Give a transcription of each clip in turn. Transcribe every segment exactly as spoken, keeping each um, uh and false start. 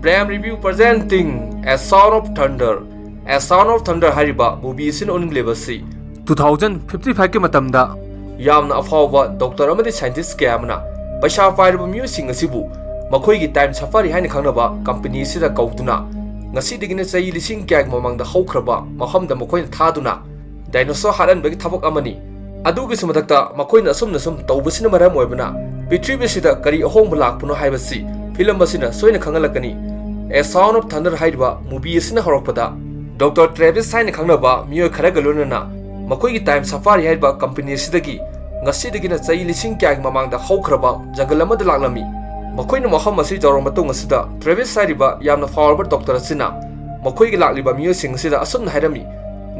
I am review presenting A Sound of Thunder. A Sound of Thunder ꯍꯥꯏꯔꯤꯕ movie ꯑꯁꯤꯅ ꯎꯠꯅꯤꯡꯂꯤꯕꯁꯤ two thousand fifty five ꯀꯤ ꯃꯇꯝꯗ ꯌꯥꯝꯅ ꯑꯐꯥꯎꯕ doctor ꯑꯃꯗꯤ scientist ꯀꯌꯥ ꯑꯃꯅ ꯄꯩꯁꯥ ꯄꯥꯏꯔꯕ ꯃꯤꯑꯣꯏꯁꯤꯡ ꯑꯁꯤꯕꯨ ꯃꯈꯣꯏꯒꯤ time safari ꯍꯥꯏꯅ ꯈꯪꯅꯕ company ꯑꯁꯤꯗ ꯀꯧꯗꯨꯅ ꯉꯁꯤꯗꯒꯤꯅ ꯆꯍꯤ ꯂꯤꯁꯤꯡ ꯀꯌꯥꯒꯤ ꯃꯃꯥꯡꯗ ꯍꯧꯈ꯭ꯔꯕ ꯃꯐꯝꯗ ꯃꯈꯣꯏꯅ ꯊꯥꯗꯨꯅ dinosaur ꯍꯥꯠꯍꯟꯕꯒꯤ ꯊꯕꯛ ꯑꯃꯅꯤ꯫ ꯑꯗꯨꯒꯤꯁꯨ ꯃꯊꯛꯇ ꯃꯈꯣꯏꯅ ꯑꯁꯨꯝꯅ ꯁꯨꯝ ꯇꯧꯕꯁꯤꯅ ꯃꯔꯝ ꯑꯣꯏꯕꯅ ꯄ꯭ꯔꯤꯊꯤꯕꯤꯁꯤꯗ ꯀꯔꯤ ꯑꯍꯣꯡꯕ ꯂꯥꯛꯄꯅꯣ ꯍꯥꯏꯕꯁꯤ film ꯑꯁꯤꯅ ꯁꯣꯏꯅ ꯈꯪꯍꯜꯂꯛꯀꯅꯤ꯫ A Sound of Thunder ꯍꯥꯏꯔꯤꯕ movie ꯑꯁꯤꯅ ꯍꯧꯔꯛꯄꯗ doctor Travis ꯍꯥꯏꯅ ꯈꯪꯅꯕ ꯃꯤꯑꯣꯏ ꯈꯔꯒ ꯂꯣꯏꯅꯅ ꯃꯈꯣꯏꯒꯤ time safari ꯍꯥꯏꯔꯤꯕ company ꯑꯁꯤꯗꯒꯤ ꯉꯁꯤꯗꯒꯤꯅ ꯆꯍꯤ ꯂꯤꯁꯤꯡ ꯀꯌꯥꯒꯤ ꯃꯃꯥꯡꯗ ꯍꯧꯈ꯭ꯔꯕ ꯖꯪꯒꯜ ꯑꯃꯗ ꯂꯥꯛꯂꯝꯃꯤ꯫ ꯃꯈꯣꯏꯅ ꯃꯐꯝ ꯑꯁꯤ ꯌꯧꯔꯕ ꯃꯇꯨꯡ ꯑꯁꯤꯗ Travis ꯍꯥꯏꯔꯤꯕ ꯌꯥꯝꯅ ꯐꯥꯎꯔꯕ doctor ꯑꯁꯤꯅ ꯃꯈꯣꯏꯒꯤ ꯂꯥꯛꯂꯤꯕ ꯃꯤꯑꯣꯏꯁꯤꯡ ꯑꯁꯤꯗ ꯑꯁꯨꯝꯅ ꯍꯥꯏꯔꯝꯃꯤ,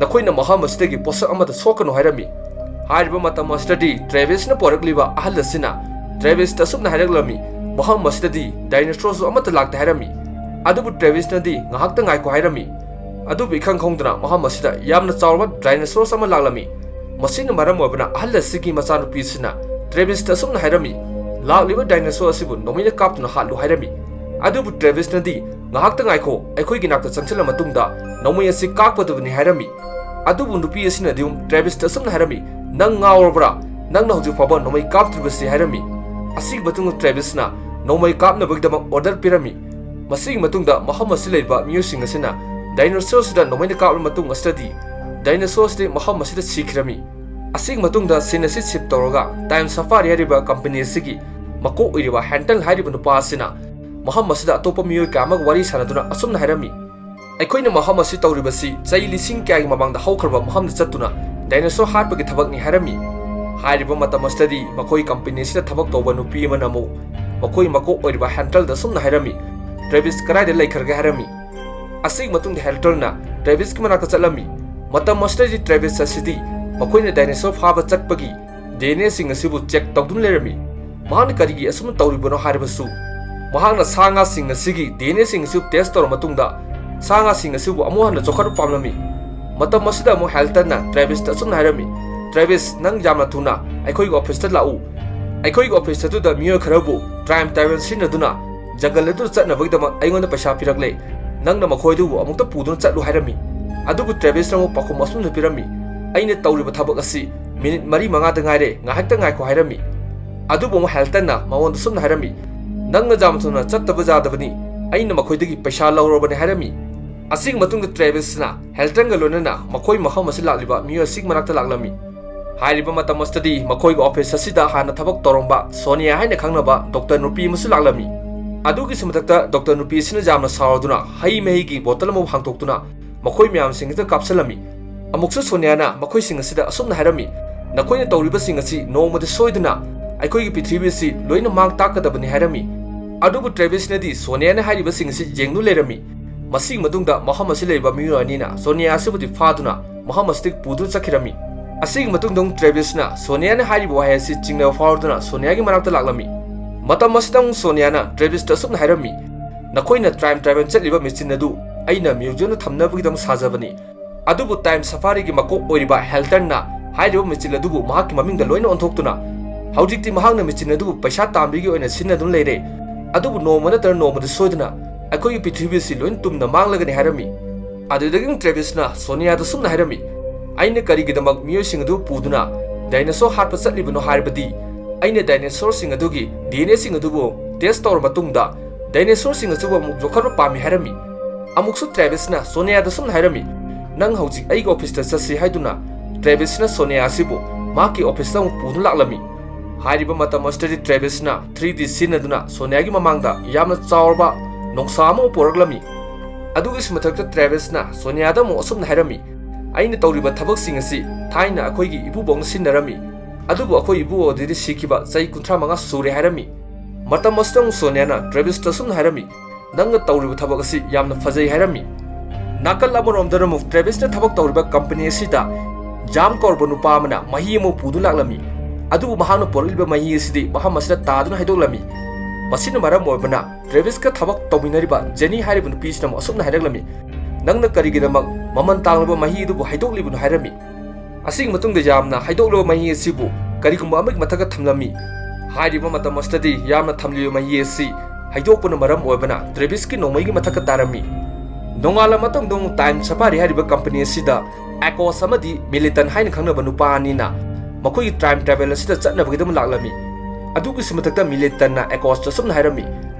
"ꯅꯈꯣꯏꯅ ꯃꯐꯝ ꯑꯁꯤꯗꯒꯤ ꯄꯣꯠꯁꯛ ꯑꯃꯠꯇ ꯁꯣꯛꯀꯅꯨ" ꯍꯥꯏꯔꯝꯃꯤ꯫ ꯍꯥꯏꯔꯤꯕ ꯃꯇꯝ ꯑꯁꯤꯗꯗꯤ Travis ꯅ ꯄꯣꯔꯛꯂꯤꯕ ꯑꯍꯜ ꯑꯁꯤꯅ Travis ꯇ ꯑꯁꯨꯝꯅ ꯍꯥꯏꯔꯛꯂꯝꯃꯤ, "ꯃꯐꯝ ꯑꯁꯤꯗꯗꯤ dinosaur ꯁꯨ ꯑꯃꯠꯇ ꯂꯥꯛꯇꯦ" ꯍꯥꯏꯔꯝꯃꯤ꯫ ꯑꯗꯨꯕꯨ Travis ꯅꯗꯤ "ꯉꯥꯏꯍꯥꯛꯇ ꯉꯥꯏꯈꯣ" ꯍꯥꯏꯔꯝꯃꯤ꯫ ꯑꯗꯨꯕꯨ ꯏꯈꯪ ꯈꯪꯗꯅ ꯃꯐꯝ ꯑꯁꯤꯗ ꯌꯥꯝꯅ ꯆꯥꯎꯔꯕ dinosaur ꯑꯃ ꯂꯥꯛꯂꯝꯃꯤ꯫ ꯃꯁꯤꯅ ꯃꯔꯝ ꯑꯣꯏꯕꯅ ꯑꯍꯜ ꯑꯁꯤꯒꯤ ꯃꯆꯥꯅꯨꯄꯤ ꯑꯁꯤꯅ Travis ꯇ ꯑꯁꯨꯝꯅ ꯍꯥꯏꯔꯝꯃꯤ, "ꯂꯥꯛꯂꯤꯕ dinosaur ꯑꯁꯤꯕꯨ ꯅꯣꯡꯃꯩꯅ ꯀꯥꯞꯇꯨꯅ ꯍꯥꯠꯂꯨ" ꯍꯥꯏꯔꯝꯃꯤ꯫ ꯑꯗꯨꯕꯨ Travis ꯅꯗꯤ "ꯉꯥꯏꯍꯥꯛꯇ ꯉꯥꯏꯈꯣ, ꯑꯩꯈꯣꯏꯒꯤ ꯅꯥꯛꯇ ꯆꯪꯁꯤꯜꯂ ꯃꯇꯨꯡꯗ ꯅꯣꯡꯃꯩ ꯑꯁꯤ ꯀꯥꯞꯀꯗꯕꯅꯤ" ꯍꯥꯏꯔꯝꯃꯤ꯫ ꯑꯗꯨꯕꯨ ꯅꯨꯄꯤ ꯑꯁꯤꯅꯗꯤ ꯑꯃꯨꯛ Travis ꯇ ꯑꯁꯨꯝꯅ ꯍꯥꯏꯔꯝꯃꯤ, "ꯅꯪ ꯉꯥꯎꯔꯕ꯭ꯔꯥ? ꯅꯪꯅ ꯍꯧꯖꯤꯛ ꯐꯥꯎꯕ ꯅꯣꯡꯃꯩ ꯀꯥꯞꯇ꯭ꯔꯤꯕꯁꯤ" ꯍꯥꯏꯔꯝꯃꯤ꯫ ꯑꯁꯤꯒꯤ ꯃꯇꯨꯡꯗ Travis ꯅ ꯅꯣꯡꯃꯩ ꯀꯥꯞꯅꯕꯒꯤꯗꯃꯛ order ꯄꯤꯔꯝꯃꯤ꯫ ꯃꯁꯤꯒꯤ ꯃꯇꯨꯡꯗ ꯃꯐꯝ ꯑꯁꯤꯗ ꯂꯩꯔꯤꯕ ꯃꯤꯑꯣꯏꯁꯤꯡ ꯑꯁꯤꯅ dinosaur ꯑꯁꯤꯗ ꯅꯣꯡꯃꯩꯅ ꯀꯥꯞꯂꯕ ꯃꯇꯨꯡ ꯑꯁꯤꯗꯗꯤ dinosaur ꯑꯁꯤꯗꯤ ꯃꯐꯝ ꯑꯁꯤꯗ ꯁꯤꯈꯤꯔꯝꯃꯤ꯫ ꯑꯁꯤꯒꯤ ꯃꯇꯨꯡꯗ scene ꯑꯁꯤ shift ꯇꯧꯔꯒ time safari ꯍꯥꯏꯔꯤꯕ company ꯑꯁꯤꯒꯤ ꯃꯀꯣꯛ ꯑꯣꯏꯔꯤꯕ Hansel ꯍꯥꯏꯔꯤꯕ ꯅꯨꯄꯥ ꯑꯁꯤꯅ ꯃꯐꯝ ꯑꯁꯤꯗ ꯑꯇꯣꯞꯄ ꯃꯤꯑꯣꯏ ꯀꯌꯥ ꯑꯃꯒ ꯋꯥꯔꯤ ꯁꯥꯟꯅꯗꯨꯅ ꯑꯁꯨꯝꯅ ꯍꯥꯏꯔꯝꯃꯤ, "ꯑꯩꯈꯣꯏꯅ ꯃꯐꯝ ꯑꯁꯤ ꯇꯧꯔꯤꯕꯁꯤ ꯆꯍꯤ ꯂꯤꯁꯤꯡ ꯀꯌꯥꯒꯤ ꯃꯃꯥꯡꯗ ꯍꯧꯈ꯭ꯔꯕ ꯃꯐꯝꯗ ꯆꯠꯇꯨꯅ dinosaur ꯍꯥꯠꯄꯒꯤ ꯊꯕꯛꯅꯤ" ꯍꯥꯏꯔꯝꯃꯤ꯫ ꯍꯥꯏꯔꯤꯕ ꯃꯇꯝ ꯑꯁꯤꯗꯗꯤ ꯃꯈꯣꯏ company ꯑꯁꯤꯗ ꯊꯕꯛ ꯇꯧꯕ ꯅꯨꯄꯤ ꯑꯃꯅ ꯑꯃꯨꯛ ꯃꯈꯣꯏ ꯃꯀꯣꯛ ꯑꯣꯏꯔꯤꯕ Hansel ꯗ ꯑꯁꯨꯝꯅ ꯍꯥꯏꯔꯝꯃꯤ, "Travis ꯀꯗꯥꯏꯗ ꯂꯩꯈ꯭ꯔꯒꯦ?" ꯍꯥꯏꯔꯝꯃꯤ꯫ ꯑꯁꯤꯒꯤ ꯃꯇꯨꯡꯗ Hansel ꯅ Travis ꯀꯤ ꯃꯅꯥꯛꯇ ꯆꯠꯂꯝꯃꯤ꯫ ꯃꯇꯝ ꯑꯁꯤꯗꯗꯤ Travis ꯑꯁꯤꯗꯤ ꯃꯈꯣꯏꯅ dinosaur ꯐꯥꯕ ꯆꯠꯄꯒꯤ D N A ꯁꯤꯡ ꯑꯁꯤꯕꯨ check ꯇꯧꯗꯨꯅ ꯂꯩꯔꯝꯃꯤ꯫ ꯃꯍꯥꯛꯅ ꯀꯔꯤꯒꯤ ꯑꯁꯨꯝꯅ ꯇꯧꯔꯤꯕꯅꯣ ꯍꯥꯏꯔꯕꯁꯨ, ꯃꯍꯥꯛꯅ ꯁꯥ ꯉꯥꯁꯤꯡ ꯑꯁꯤꯒꯤ D N A ꯁꯤꯡ ꯑꯁꯤ test ꯇꯧꯔꯕ ꯃꯇꯨꯡꯗ ꯁꯥ ꯉꯥꯁꯤꯡ ꯑꯁꯤꯕꯨ ꯑꯃꯨꯛ ꯍꯟꯅ ꯆꯥꯎꯈꯠꯄ ꯄꯥꯝꯂꯝꯃꯤ꯫ ꯃꯇꯝ ꯑꯁꯤꯗ ꯑꯃꯨꯛ Hansel ꯅ Travis ꯇ ꯑꯁꯨꯝꯅ ꯍꯥꯏꯔꯝꯃꯤ, "Travis, ꯅꯪ ꯌꯥꯝꯅ ꯊꯨꯅ ꯑꯩꯈꯣꯏꯒꯤ office ꯇ ꯂꯥꯛꯎ꯫ ꯑꯩꯈꯣꯏꯒꯤ office ꯑꯗꯨꯗ ꯃꯤꯑꯣꯏ ꯈꯔꯕꯨ time travel ꯁꯤꯖꯤꯟꯅꯗꯨꯅ ꯖꯪꯒꯜ ꯑꯗꯨꯗ ꯆꯠꯅꯕꯒꯤꯗꯃꯛ ꯑꯩꯉꯣꯟꯗ ꯄꯩꯁꯥ ꯄꯤꯔꯛꯂꯦ꯫ ꯅꯪꯅ ꯃꯈꯣꯏꯗꯨꯕꯨ ꯑꯃꯨꯛꯇ ꯄꯨꯗꯨꯅ ꯆꯠꯂꯨ ꯍꯥꯏꯔꯝꯃꯤ꯫ ꯑꯗꯨꯕꯨ ꯇ꯭ꯔꯦꯚꯤꯁꯅ ꯑꯃꯨꯛ ꯄꯥꯎꯈꯨꯝ ꯑꯁꯨꯝꯅ ꯄꯤꯔꯝꯃꯤ, "ꯑꯩꯅ ꯇꯧꯔꯤꯕ ꯊꯕꯛ ꯑꯁꯤ ꯃꯤꯅꯤꯠ ꯃꯔꯤ ꯃꯉꯥꯗ ꯉꯥꯏꯔꯦ, ꯉꯥꯏꯍꯥꯛꯇ ꯉꯥꯏꯈꯣ" ꯍꯥꯏꯔꯝꯃꯤ꯫ ꯑꯗꯨꯕꯨ ꯑꯃꯨꯛ ꯍꯦꯜꯇꯟꯅ ꯃꯉꯣꯟꯗ ꯁꯨꯝꯅ ꯍꯥꯏꯔꯝꯃꯤ, "ꯅꯪꯅ ꯌꯥꯝ ꯊꯨꯅ ꯆꯠꯇꯕ ꯌꯥꯗꯕꯅꯤ, ꯑꯩꯅ ꯃꯈꯣꯏꯗꯒꯤ ꯄꯩꯁꯥ ꯂꯧꯔꯕꯅꯤ" ꯍꯥꯏꯔꯝꯃꯤ꯫ ꯑꯁꯤꯒꯤ ꯃꯇꯨꯡꯗ ꯇ꯭ꯔꯦꯚꯤꯁꯅ ꯍꯦꯜꯇꯟꯒ ꯂꯣꯏꯅꯅ ꯃꯈꯣꯏ ꯃꯐꯝ ꯑꯁꯤꯗ ꯂꯥꯛꯂꯤꯕ ꯃꯤꯑꯣꯏ ꯑꯁꯤꯒꯤ ꯃꯅꯥꯛꯇ ꯂꯥꯛꯂꯝꯃꯤ꯫ ꯍꯥꯏꯔꯤꯕ ꯃꯇꯝ ꯑꯁꯤꯗꯗꯤ ꯃꯈꯣꯏꯒꯤ ꯑꯣꯐꯤꯁ ꯑꯁꯤꯗ ꯍꯥꯟꯅ ꯊꯕꯛ ꯇꯧꯔꯝꯕ ꯁꯣꯅꯤꯌꯥ ꯍꯥꯏꯅ ꯈꯪꯅꯕ ꯗꯣꯛꯇꯔ ꯅꯨꯄꯤ ꯑꯃꯁꯨ ꯂꯥꯛꯂꯝꯃꯤ꯫ ꯑꯗꯨꯒꯤꯁꯨ ꯃꯊꯛꯇ ꯗꯣꯛꯇꯔ ꯅꯨꯄꯤ ꯑꯁꯤꯅ ꯌꯥꯝꯅ ꯁꯥꯎꯔꯗꯨꯅ ꯍꯩ ꯃꯍꯤꯒꯤ ꯕꯣꯇꯜ ꯑꯃꯕꯨ ꯍꯥꯡꯗꯣꯛꯇꯨꯅ ꯃꯈꯣꯏ ꯃꯌꯥꯝꯁꯤꯡꯁꯤꯗ ꯀꯥꯞꯁꯤꯜꯂꯝꯃꯤ꯫ ꯑꯃꯨꯛꯁꯨ ꯁꯣꯅꯤꯌꯥꯅ ꯃꯈꯣꯏꯁꯤꯡ ꯑꯁꯤꯗ ꯑꯁꯨꯝꯅ ꯍꯥꯏꯔꯝꯃꯤ, "ꯅꯈꯣꯏꯅ ꯇꯧꯔꯤꯕꯁꯤꯡ ꯑꯁꯤ ꯅꯣꯡꯃꯗꯤ ꯁꯣꯏꯗꯅ ꯑꯩꯈꯣꯏꯒꯤ ꯄ꯭ꯔꯤꯊꯤꯕꯤ ꯑꯁꯤ ꯂꯣꯏꯅ ꯃꯥꯡ ꯇꯥꯛꯀꯗꯕꯅꯤ" ꯍꯥꯏꯔꯝꯃꯤ꯫ ꯑꯗꯨꯕꯨ ꯇ꯭ꯔꯦꯚꯤꯁꯅꯗꯤ ꯁꯣꯅꯤꯌꯥꯅ ꯍꯥꯏꯔꯤꯕꯁꯤꯡ ꯑꯁꯤ ꯌꯦꯡꯗꯨꯅ ꯂꯩꯔꯝꯃꯤ꯫ ꯃꯁꯤꯒꯤ ꯃꯇꯨꯡꯗ ꯃꯐꯝ ꯑꯁꯤ ꯂꯩꯔꯤꯕ ꯃꯤꯑꯣꯏ ꯑꯅꯤꯅ ꯁꯣꯅꯤꯌꯥ ꯑꯁꯤꯕꯨꯗꯤ ꯐꯥꯗꯨꯅ ꯃꯐꯝ ꯑꯁꯤꯗꯒꯤ ꯄꯨꯗꯨꯅ ꯆꯠꯈꯤꯔꯝꯃꯤ꯫ ꯑꯁꯤꯒꯤ ꯃꯇꯨꯡꯗ ꯑꯃꯨꯛ ꯇ꯭ꯔꯦꯚꯤꯁꯅ ꯁꯣꯅꯤꯌꯥꯅ ꯍꯥꯏꯔꯤꯕ ꯋꯥꯍꯩ ꯑꯁꯤ ꯆꯤꯡꯅꯕ ꯐꯥꯎꯔꯗꯨꯅ ꯁꯣꯅꯤꯌꯥꯒꯤ ꯃꯅꯥꯛꯇ ꯂꯥꯛꯂꯝꯃꯤ꯫ ꯃꯇꯝ ꯑꯁꯤꯗ ꯑꯃꯨꯛ ꯁꯣꯅꯤꯌꯥꯅ ꯇ꯭ꯔꯦꯚꯤꯁꯇ ꯑꯁꯨꯝꯅ ꯍꯥꯏꯔꯝꯃꯤ, "ꯅꯈꯣꯏꯅ ꯇꯥꯏꯝ ꯇ꯭ꯔꯥꯚꯦꯜ ꯆꯠꯂꯤꯕ ꯃꯦꯆꯤꯟ ꯑꯗꯨ ꯑꯩꯅ ꯃ꯭ꯌꯨꯖꯤꯌꯝꯗ ꯊꯝꯅꯕꯒꯤꯗꯃꯛ ꯁꯥꯖꯕꯅꯤ"꯫ ꯑꯗꯨꯕꯨ ꯇꯥꯏꯝ ꯁꯐꯥꯔꯤꯒꯤ ꯃꯀꯣꯛ ꯑꯣꯏꯔꯤꯕ ꯍꯦꯜꯇꯟꯅ ꯍꯥꯏꯔꯤꯕ ꯃꯦꯆꯤꯟ ꯑꯗꯨꯕꯨ ꯃꯍꯥꯛꯀꯤ ꯃꯃꯤꯡꯗ ꯂꯣꯏꯅ ꯑꯣꯟꯊꯣꯛꯇꯨꯅ ꯍꯧꯖꯤꯛꯇꯤ ꯃꯍꯥꯛꯅ ꯃꯦꯆꯤꯟ ꯑꯗꯨꯕꯨ ꯄꯩꯁꯥ ꯇꯥꯟꯕꯒꯤ ꯑꯣꯏꯅ ꯁꯤꯖꯤꯟꯅꯗꯨꯅ ꯂꯩꯔꯦ꯫ ꯑꯗꯨꯕꯨ ꯅꯣꯡꯃ ꯅꯠꯇ꯭ꯔꯒ ꯅꯣꯡꯃꯗꯤ ꯁꯣꯏꯗꯅ ꯑꯩꯈꯣꯏꯒꯤ ꯄ꯭ꯔꯤꯊꯤꯕꯤ ꯑꯁꯤ ꯂꯣꯏꯅ ꯇꯨꯝꯅ ꯃꯥꯡꯂꯒꯅꯤ ꯍꯥꯏꯔꯝꯃꯤ꯫ ꯑꯗꯨꯗꯒꯤ ꯇ꯭ꯔꯦꯚꯤꯁꯅ ꯁꯣꯅꯤꯌꯥꯗ ꯁꯨꯝꯅ ꯍꯥꯏꯔꯝꯃꯤ, "ꯑꯩꯅ ꯀꯔꯤꯒꯤꯗꯃꯛ ꯃꯤꯑꯣꯏꯁꯤꯡ ꯑꯗꯨ ꯄꯨꯗꯨꯅ ꯗꯥꯏꯅꯣꯁꯣꯔ ꯍꯥꯠꯄ ꯆꯠꯂꯤꯕꯅꯣ ꯍꯥꯏꯔꯕꯗꯤ, ꯑꯩꯅ ꯗꯥꯏꯅꯣꯁꯣꯔꯁꯤꯡ ꯑꯗꯨꯒꯤ ꯗꯤ ꯑꯦꯟ ꯑꯦꯁꯤꯡ ꯑꯗꯨꯕꯨ ꯇꯦꯁ ꯇꯧꯔꯕ ꯃꯇꯨꯡꯗ ꯗꯥꯏꯅꯣꯁꯣꯔꯁꯤꯡ ꯑꯁꯤꯕꯨ ꯑꯃꯨꯛ ꯌꯣꯛꯈꯠꯄ ꯄꯥꯝꯃꯤ" ꯍꯥꯏꯔꯝꯃꯤ꯫ ꯑꯃꯨꯛꯁꯨ ꯇ꯭ꯔꯦꯚꯤꯁꯅ ꯁꯣꯅꯤꯌꯥꯗ ꯁꯨꯝꯅ ꯍꯥꯏꯔꯝꯃꯤ, "ꯅꯪ ꯍꯧꯖꯤꯛ ꯑꯩꯒꯤ ꯑꯣꯐꯤꯁꯇ ꯆꯠꯁꯤ" ꯍꯥꯏꯗꯨꯅ ꯇ꯭ꯔꯦꯚꯤꯁꯅ ꯁꯣꯅꯤꯌꯥ ꯑꯁꯤꯕꯨ ꯃꯍꯥꯛꯀꯤ ꯑꯣꯐꯤꯁꯇ ꯑꯃꯨꯛ ꯄꯨꯗꯨꯅ ꯂꯥꯛꯂꯝꯃꯤ꯫ ꯍꯥꯏꯔꯤꯕ ꯃꯇꯝ ꯑꯁꯤꯗꯗꯤ ꯇ꯭ꯔꯦꯚꯤꯁꯅ ꯊ꯭ꯔꯤ ꯗꯤ ꯁꯤꯖꯤꯟꯅꯗꯨꯅ ꯁꯣꯅꯤꯌꯥꯒꯤ ꯃꯃꯥꯡꯗ ꯌꯥꯝꯅ ꯆꯥꯎꯔꯕ ꯅꯣꯡꯁꯥ ꯑꯃ ꯄꯣꯔꯛꯂꯝꯃꯤ꯫ ꯑꯗꯨꯒꯤꯁꯨ ꯃꯊꯛꯇ ꯇ꯭ꯔꯦꯚꯤꯁꯅ ꯁꯣꯅꯤꯌꯥꯗ ꯑꯃꯨꯛ ꯑꯁꯨꯝꯅ ꯍꯥꯏꯔꯝꯃꯤ, "ꯑꯩꯅ ꯇꯧꯔꯤꯕ ꯊꯕꯛꯁꯤꯡ ꯑꯁꯤ ꯊꯥꯏꯅ ꯑꯩꯈꯣꯏꯒꯤ ꯏꯄꯨꯕꯧꯅ ꯁꯤꯖꯤꯟꯅꯔꯝꯃꯤ, ꯑꯗꯨꯕꯨ ꯑꯩꯈꯣꯏ ꯏꯄꯨꯕꯧ ꯑꯗꯨꯗꯤ ꯁꯤꯈꯤꯕ ꯆꯍꯤ ꯀꯨꯟꯊ꯭ꯔꯥ ꯃꯉꯥ ꯁꯨꯔꯦ" ꯍꯥꯏꯔꯝꯃꯤ꯫ ꯃꯇꯝ ꯑꯁꯤꯗ ꯑꯃꯨꯛ ꯁꯣꯅꯤꯌꯥꯅ ꯇ꯭ꯔꯦꯚꯤꯁꯇ ꯑꯁꯨꯝꯅ ꯍꯥꯏꯔꯝꯃꯤ, "ꯅꯪꯅ ꯇꯧꯔꯤꯕ ꯊꯕꯛ ꯑꯁꯤ ꯌꯥꯝꯅ ꯐꯖꯩ" ꯍꯥꯏꯔꯝꯃꯤ꯫ ꯅꯥꯀꯜ ꯑꯃꯔꯣꯝꯗ ꯑꯃꯨꯛ ꯇ꯭ꯔꯦꯚꯤꯁꯅ ꯊꯕꯛ ꯇꯧꯔꯤꯕ ꯀꯝꯄꯅꯤ ꯑꯁꯤꯗ ꯖꯥꯝ ꯀꯧꯔꯕ ꯅꯨꯄꯥ ꯑꯃꯅ ꯃꯍꯤ ꯑꯃ ꯄꯨꯗꯨꯅ ꯂꯥꯛꯂꯝꯃꯤ꯫ ꯑꯗꯨꯕꯨ ꯃꯍꯥꯛꯅ ꯄꯨꯔꯛꯂꯤꯕ ꯃꯍꯤ ꯑꯁꯤꯗꯤ ꯃꯐꯝ ꯑꯁꯤꯗ ꯇꯥꯗꯨꯅ ꯍꯩꯗꯣꯛꯂꯝꯃꯤ꯫ ꯃꯁꯤꯅ ꯃꯔꯝ ꯑꯣꯏꯕꯅ ꯇ꯭ꯔꯦꯚꯤꯁꯀ ꯊꯕꯛ ꯇꯧꯃꯤꯟꯅꯔꯤꯕ ꯖꯦꯅꯤ ꯍꯥꯏꯔꯤꯕ ꯅꯨꯄꯤꯁꯤꯅ ꯑꯃꯨꯛ ꯑꯁꯨꯝꯅ ꯍꯥꯏꯔꯛꯂꯝꯃꯤ, "ꯅꯪꯅ ꯀꯔꯤꯒꯤꯗꯃꯛ ꯃꯃꯜ ꯇꯥꯡꯂꯕ ꯃꯍꯤ ꯑꯗꯨꯕꯨ ꯍꯩꯗꯣꯛꯂꯤꯕꯅꯣ?" ꯍꯥꯏꯔꯝꯃꯤ꯫ ꯑꯁꯤꯒꯤ ꯃꯇꯨꯡꯗ ꯌꯥꯝꯅ ꯍꯩꯗꯣꯛꯂꯕ ꯃꯍꯤ ꯑꯁꯤꯕꯨ ꯀꯔꯤꯒꯨꯝꯕ ꯑꯃꯒꯤ ꯃꯊꯛꯇ ꯊꯝꯂꯝꯃꯤ꯫ ꯍꯥꯏꯔꯤꯕ ꯃꯇꯝ ꯑꯁꯤꯗꯗꯤ ꯌꯥꯝꯅ ꯊꯝꯂꯤꯕ ꯃꯍꯤ ꯑꯁꯤ ꯍꯩꯗꯣꯛꯄꯅ ꯃꯔꯝ ꯑꯣꯏꯕꯅ ꯇ꯭ꯔꯦꯚꯤꯁꯀꯤ ꯅꯣꯡꯃꯩꯒꯤ ꯃꯊꯛꯇ ꯇꯥꯔꯝꯃꯤ꯫ ꯅꯣꯡꯉꯥꯜꯂ ꯃꯇꯨꯡꯗ ꯑꯃꯨꯛ ꯇꯥꯏꯝ ꯁꯐꯥꯔꯤ ꯍꯥꯏꯔꯤꯕ ꯀꯝꯄꯅꯤ ꯑꯁꯤꯗ ꯑꯦꯀꯣꯁ ꯑꯃꯗꯤ ꯃꯤꯂꯤꯇꯟ ꯍꯥꯏꯅ ꯈꯪꯅꯕ ꯅꯨꯄꯥ ꯑꯅꯤꯅ ꯃꯈꯣꯏꯒꯤ ꯇꯥꯏꯝ ꯇ꯭ꯔꯥꯚꯦꯜ ꯑꯁꯤꯗ ꯆꯠꯅꯕꯒꯤꯗꯃꯛ ꯂꯥꯛꯂꯝꯃꯤ꯫ ꯑꯗꯨꯒꯤꯁꯨ ꯃꯊꯛꯇ ꯃꯤꯂꯤꯇꯟꯅ ꯑꯦꯀꯣꯁꯇ ꯑꯁꯨꯝꯅ ꯍꯥꯏꯔꯝꯃꯤ,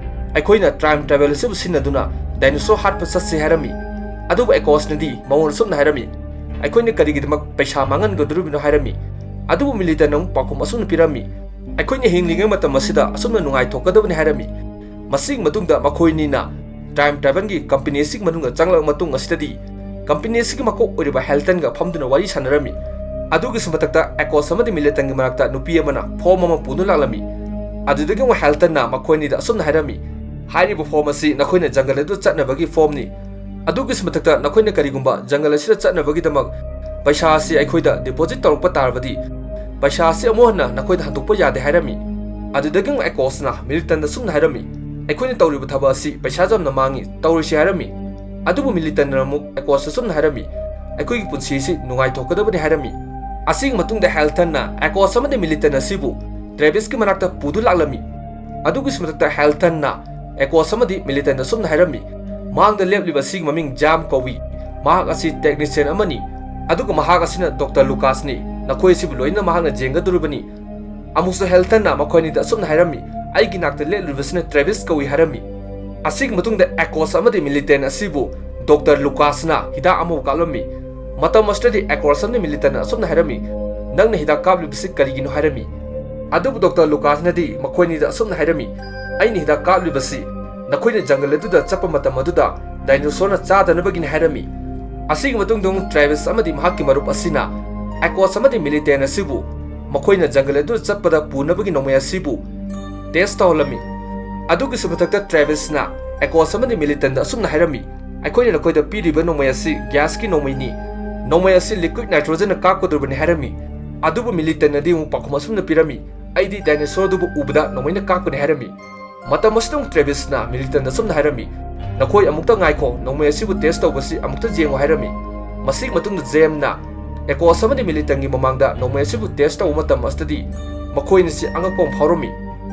"ꯑꯩꯈꯣꯏꯅ ꯇꯥꯏꯝ ꯇ꯭ꯔꯥꯚꯦꯜ ꯑꯁꯤꯕꯨ ꯁꯤꯖꯤꯟꯅꯗꯨꯅ ꯗꯥꯏꯅꯣꯁꯣꯔ ꯍꯥꯠꯄ ꯆꯠꯁꯤ" ꯍꯥꯏꯔꯝꯃꯤ꯫ ꯑꯗꯨꯕꯨ ꯑꯦꯀꯣꯁꯅꯗꯤ ꯃꯉꯣꯟꯗ ꯑꯁꯨꯝꯅ ꯍꯥꯏꯔꯝꯃꯤ, "ꯑꯩꯈꯣꯏꯅ ꯀꯔꯤꯒꯤꯗꯃꯛ ꯄꯩꯁꯥ ꯃꯥꯡꯍꯟꯒꯗꯧꯔꯤꯕꯅꯣ?" ꯍꯥꯏꯔꯝꯃꯤ꯫ ꯑꯗꯨꯕꯨ ꯃꯤꯂꯤꯇꯟꯅ ꯑꯃꯨꯛ ꯄꯥꯎꯈꯨꯝ ꯑꯁꯨꯝꯅ ꯄꯤꯔꯝꯃꯤ, "ꯑꯩꯈꯣꯏꯅ ꯍꯤꯡꯂꯤꯉꯩ ꯃꯇꯝ ꯑꯁꯤꯗ ꯑꯁꯨꯝꯅ ꯅꯨꯡꯉꯥꯏꯊꯣꯛꯀꯗꯕꯅꯤ" ꯍꯥꯏꯔꯝꯃꯤ꯫ ꯃꯁꯤꯒꯤ ꯃꯇꯨꯡꯗ ꯃꯈꯣꯏꯅꯤꯅ ꯇꯥꯏꯝ ꯇ꯭ꯔꯥꯚꯦꯜꯒꯤ ꯀꯝꯄꯅꯤ ꯑꯁꯤꯒꯤ ꯃꯅꯨꯡꯗ ꯆꯪꯂꯛꯂꯕ ꯃꯇꯨꯡ ꯑꯁꯤꯗꯗꯤ ꯀꯝꯄꯅꯤ ꯑꯁꯤꯒꯤ ꯃꯀꯣꯛ ꯑꯣꯏꯔꯤꯕ ꯍꯦꯜꯇꯟꯒ ꯐꯝꯗꯨꯅ ꯋꯥꯔꯤ ꯁꯥꯟꯅꯔꯝꯃꯤ꯫ ꯑꯗꯨꯒꯤꯁꯨ ꯃꯊꯛꯇ ꯑꯦꯀꯣꯁ ꯑꯃꯗꯤ ꯃꯤꯂꯤꯇꯟꯒꯤ ꯃꯔꯛꯇ ꯅꯨꯄꯤ ꯑꯃꯅ ꯐꯣꯝ ꯑꯃ ꯄꯨꯗꯨꯅ ꯂꯥꯛꯂꯝꯃꯤ꯫ ꯑꯗꯨꯗꯒꯤ ꯑꯃꯨꯛ ꯍꯦꯜꯇꯟꯅ ꯃꯈꯣꯏꯅꯤꯗ ꯑꯁꯨꯝꯅ ꯍꯥꯏꯔꯝꯃꯤ, "ꯍꯥꯏꯔꯤꯕ ꯐꯣꯝ ꯑꯁꯤ ꯅꯈꯣꯏꯅ ꯖꯪꯒꯜ ꯑꯗꯨ ꯆꯠꯅꯕꯒꯤ ꯐꯣꯝꯅꯤ꯫ ꯑꯗꯨꯒꯤꯁꯨ ꯃꯊꯛꯇ ꯅꯈꯣꯏꯅ ꯀꯔꯤꯒꯨꯝꯕ ꯖꯪꯒꯜ ꯑꯁꯤꯗ ꯆꯠꯅꯕꯒꯤꯗꯃꯛ ꯄꯩꯁꯥ ꯑꯁꯤ ꯑꯩꯈꯣꯏꯗ ꯗꯤꯄꯣꯖꯤꯠ ꯇꯧꯔꯛꯄ ꯇꯥꯔꯕꯗꯤ ꯄꯩꯁꯥ ꯑꯁꯤ ꯑꯃꯨꯛ ꯍꯟꯅ ꯅꯈꯣꯏꯗ ꯍꯟꯗꯣꯛꯄ ꯌꯥꯗꯦ" ꯍꯥꯏꯔꯝꯃꯤ꯫ ꯑꯗꯨꯗꯒꯤ ꯑꯃꯨꯛ ꯑꯦꯀꯣꯁꯅ ꯃꯤꯂꯤꯇꯟꯗ ꯁꯨꯝꯅ ꯍꯥꯏꯔꯝꯃꯤ, "ꯑꯩꯈꯣꯏꯅ ꯇꯧꯔꯤꯕ ꯊꯕꯛ ꯑꯁꯤ ꯄꯩꯁꯥꯁꯨ ꯌꯥꯝꯅ ꯃꯥꯡꯉꯤ, ꯇꯧꯔꯣꯏꯁꯤ" ꯍꯥꯏꯔꯝꯃꯤ꯫ ꯑꯗꯨꯕꯨ ꯃꯤꯂꯤꯇꯟꯅ ꯑꯃꯨꯛ ꯑꯦꯀꯣꯁꯇ ꯁꯨꯝꯅ ꯍꯥꯏꯔꯝꯃꯤ, "ꯑꯩꯈꯣꯏꯒꯤ ꯄꯨꯟꯁꯤ ꯑꯁꯤ ꯅꯨꯡꯉꯥꯏꯊꯣꯛꯀꯗꯕꯅꯤ" ꯍꯥꯏꯔꯝꯃꯤ꯫ ꯑꯁꯤꯒꯤ ꯃꯇꯨꯡꯗ ꯍꯦꯜꯇꯟꯅ ꯑꯦꯀꯣꯁ ꯑꯃꯗꯤ ꯃꯤꯂꯤꯇꯟ ꯑꯁꯤꯕꯨ ꯇ꯭ꯔꯦꯚꯤꯁꯀꯤ ꯃꯅꯥꯛꯇ ꯄꯨꯗꯨ ꯂꯥꯛꯂꯝꯃꯤ꯫ ꯑꯗꯨꯒꯤꯁꯨ ꯃꯊꯛꯇ ꯍꯦꯜꯇꯟꯅ ꯑꯦꯀꯣꯁ ꯑꯃꯗꯤ ꯃꯤꯂꯤꯇꯟꯗ ꯁꯨꯝꯅ ꯍꯥꯏꯔꯝꯃꯤ, "ꯃꯥꯡꯗ ꯂꯦꯞꯂꯤꯕ ꯑꯁꯤꯒꯤ ꯃꯃꯤꯡ ꯖꯥꯝ ꯀꯧꯏ꯫ ꯃꯍꯥꯛ ꯑꯁꯤ ꯇꯦꯛꯅꯤꯁꯤꯌꯟ ꯑꯃꯅꯤ, ꯑꯗꯨꯒ ꯃꯍꯥꯛ ꯑꯁꯤꯅ ꯗꯣꯛꯇꯔ ꯂꯨꯀꯥꯁꯅꯤ꯫ ꯅꯈꯣꯏ ꯑꯁꯤꯕꯨ ꯂꯣꯏꯅ ꯃꯍꯥꯛꯅ ꯌꯦꯡꯒꯗꯧꯔꯤꯕꯅꯤ꯫" ꯑꯃꯨꯛꯁꯨ ꯍꯦꯜꯇꯟꯅ ꯃꯈꯣꯏ ꯑꯅꯤꯗ ꯑꯁꯨꯝꯅ ꯍꯥꯏꯔꯝꯃꯤ, "ꯑꯩꯒꯤ ꯅꯥꯛꯇ ꯂꯦꯞꯂꯤꯕꯁꯤꯅ ꯇ꯭ꯔꯦꯚꯤꯁ ꯀꯧꯏ" ꯍꯥꯏꯔꯝꯃꯤ꯫ ꯑꯁꯤꯒꯤ ꯃꯇꯨꯡꯗ ꯑꯦꯀꯣꯁ ꯑꯃꯗꯤ ꯃꯤꯂꯤꯇꯟ ꯑꯁꯤꯕꯨ ꯗꯣꯛꯇꯔ ꯂꯨꯀꯥꯁꯅ ꯍꯤꯗꯥꯛ ꯑꯃꯕꯨ ꯀꯥꯞꯂꯝꯃꯤ꯫ ꯃꯇꯝ ꯑꯁꯤꯗꯗꯤ ꯑꯦꯀꯣꯁ ꯑꯃꯗꯤ ꯃꯤꯂꯤꯇꯟꯅ ꯑꯁꯨꯝꯅ ꯍꯥꯏꯔꯝꯃꯤ, "ꯅꯪꯅ ꯍꯤꯗꯥꯛ ꯀꯥꯞꯂꯤꯕꯁꯤ ꯀꯔꯤꯒꯤꯅꯣ?" ꯍꯥꯏꯔꯝꯃꯤ꯫ ꯑꯗꯨꯕꯨ ꯗꯣꯛꯇꯔ ꯂꯨꯀꯥꯁꯅꯗꯤ ꯃꯈꯣꯏꯅꯤꯗ ꯑꯁꯨꯝꯅ ꯍꯥꯏꯔꯝꯃꯤ, "ꯑꯩꯅ ꯍꯤꯗꯥꯛ ꯀꯥꯞꯂꯤꯕꯁꯤ ꯅꯈꯣꯏꯅ ꯖꯪꯒꯜ ꯑꯗꯨꯗ ꯆꯠꯄ ꯃꯇꯝ ꯑꯗꯨꯗ ꯗꯥꯏꯅꯣꯁꯣꯔꯅ ꯆꯥꯗꯅꯕꯒꯤꯅꯤ" ꯍꯥꯏꯔꯝꯃꯤ꯫ ꯑꯁꯤꯒꯤ ꯃꯇꯨꯡꯗ ꯑꯃꯨꯛ ꯇ꯭ꯔꯦꯚꯤꯁ ꯑꯃꯗꯤ ꯃꯍꯥꯛꯀꯤ ꯃꯔꯨꯞ ꯑꯁꯤꯅ ꯑꯦꯀꯣꯁ ꯑꯃꯗꯤ ꯃꯤꯂꯤꯇꯟ ꯑꯁꯤꯕꯨ ꯃꯈꯣꯏꯅ ꯖꯪꯒꯜ ꯑꯗꯨꯗ ꯆꯠꯄꯗ ꯄꯨꯅꯕꯒꯤ ꯅꯣꯡꯃꯩ ꯑꯁꯤꯕꯨ ꯇꯦꯁ ꯇꯧꯍꯜꯂꯝꯃꯤ꯫ ꯑꯗꯨꯒꯤꯁꯨ ꯃꯊꯛꯇ ꯇ꯭ꯔꯦꯚꯤꯁꯅ ꯑꯦꯀꯣꯁ ꯑꯃꯗꯤ ꯃꯤꯂꯤꯇꯟꯗ ꯑꯁꯨꯝꯅ ꯍꯥꯏꯔꯝꯃꯤ, "ꯑꯩꯈꯣꯏꯅ ꯅꯈꯣꯏꯗ ꯄꯤꯔꯤꯕ ꯅꯣꯡꯃꯩ ꯑꯁꯤ ꯒ꯭ꯌꯥꯁꯀꯤ ꯅꯣꯡꯃꯩꯅꯤ꯫ ꯅꯣꯡꯃꯩ ꯑꯁꯤ ꯂꯤꯀ꯭ꯋꯤꯠ ꯅꯥꯏꯇ꯭ꯔꯣꯖꯟꯅ ꯀꯥꯞꯀꯗꯧꯔꯤꯕꯅꯤ" ꯍꯥꯏꯔꯝꯃꯤ꯫ ꯑꯗꯨꯕꯨ ꯃꯤꯂꯤꯇꯟꯅꯗꯤ ꯑꯃꯨꯛ ꯄꯥꯎꯈꯨꯝ ꯑꯁꯨꯝꯅ ꯄꯤꯔꯝꯃꯤ, "ꯑꯩꯗꯤ ꯗꯥꯏꯅꯣꯁꯣꯔ ꯑꯗꯨꯕꯨ ꯎꯕꯗ ꯅꯣꯡꯃꯩꯅ ꯀꯥꯞꯀꯅꯤ" ꯍꯥꯏꯔꯝꯃꯤ꯫ ꯃꯇꯝ ꯑꯁꯤꯗ ꯑꯃꯨꯛ ꯇ꯭ꯔꯦꯚꯤꯁꯅ ꯃꯤꯂꯤꯇꯟꯗ ꯑꯁꯨꯝꯅ ꯍꯥꯏꯔꯝꯃꯤ, "ꯅꯈꯣꯏ ꯑꯃꯨꯛꯇ ꯉꯥꯏꯈꯣ, ꯅꯣꯡꯃꯩ ꯑꯁꯤꯕꯨ ꯇꯦꯁ ꯇꯧꯕꯁꯤ ꯑꯃꯨꯛꯇ ꯌꯦꯡꯉꯨ" ꯍꯥꯏꯔꯝꯃꯤ꯫ ꯃꯁꯤꯒꯤ ꯃꯇꯨꯡꯗ ꯖꯦꯝꯅ ꯑꯦꯀꯣꯁ ꯑꯃꯗꯤ ꯃꯤꯂꯤꯇꯟꯒꯤ ꯃꯃꯥꯡꯗ ꯅꯣꯡꯃꯩ ꯑꯁꯤꯕꯨ ꯇꯦꯁ ꯇꯧꯕ ꯃꯇꯝ ꯑꯁꯤꯗꯗꯤ ꯃꯈꯣꯏ ꯑꯅꯤꯁꯤ ꯑꯉꯛꯄ ꯑꯃ ꯐꯥꯎꯔꯝꯃꯤ꯫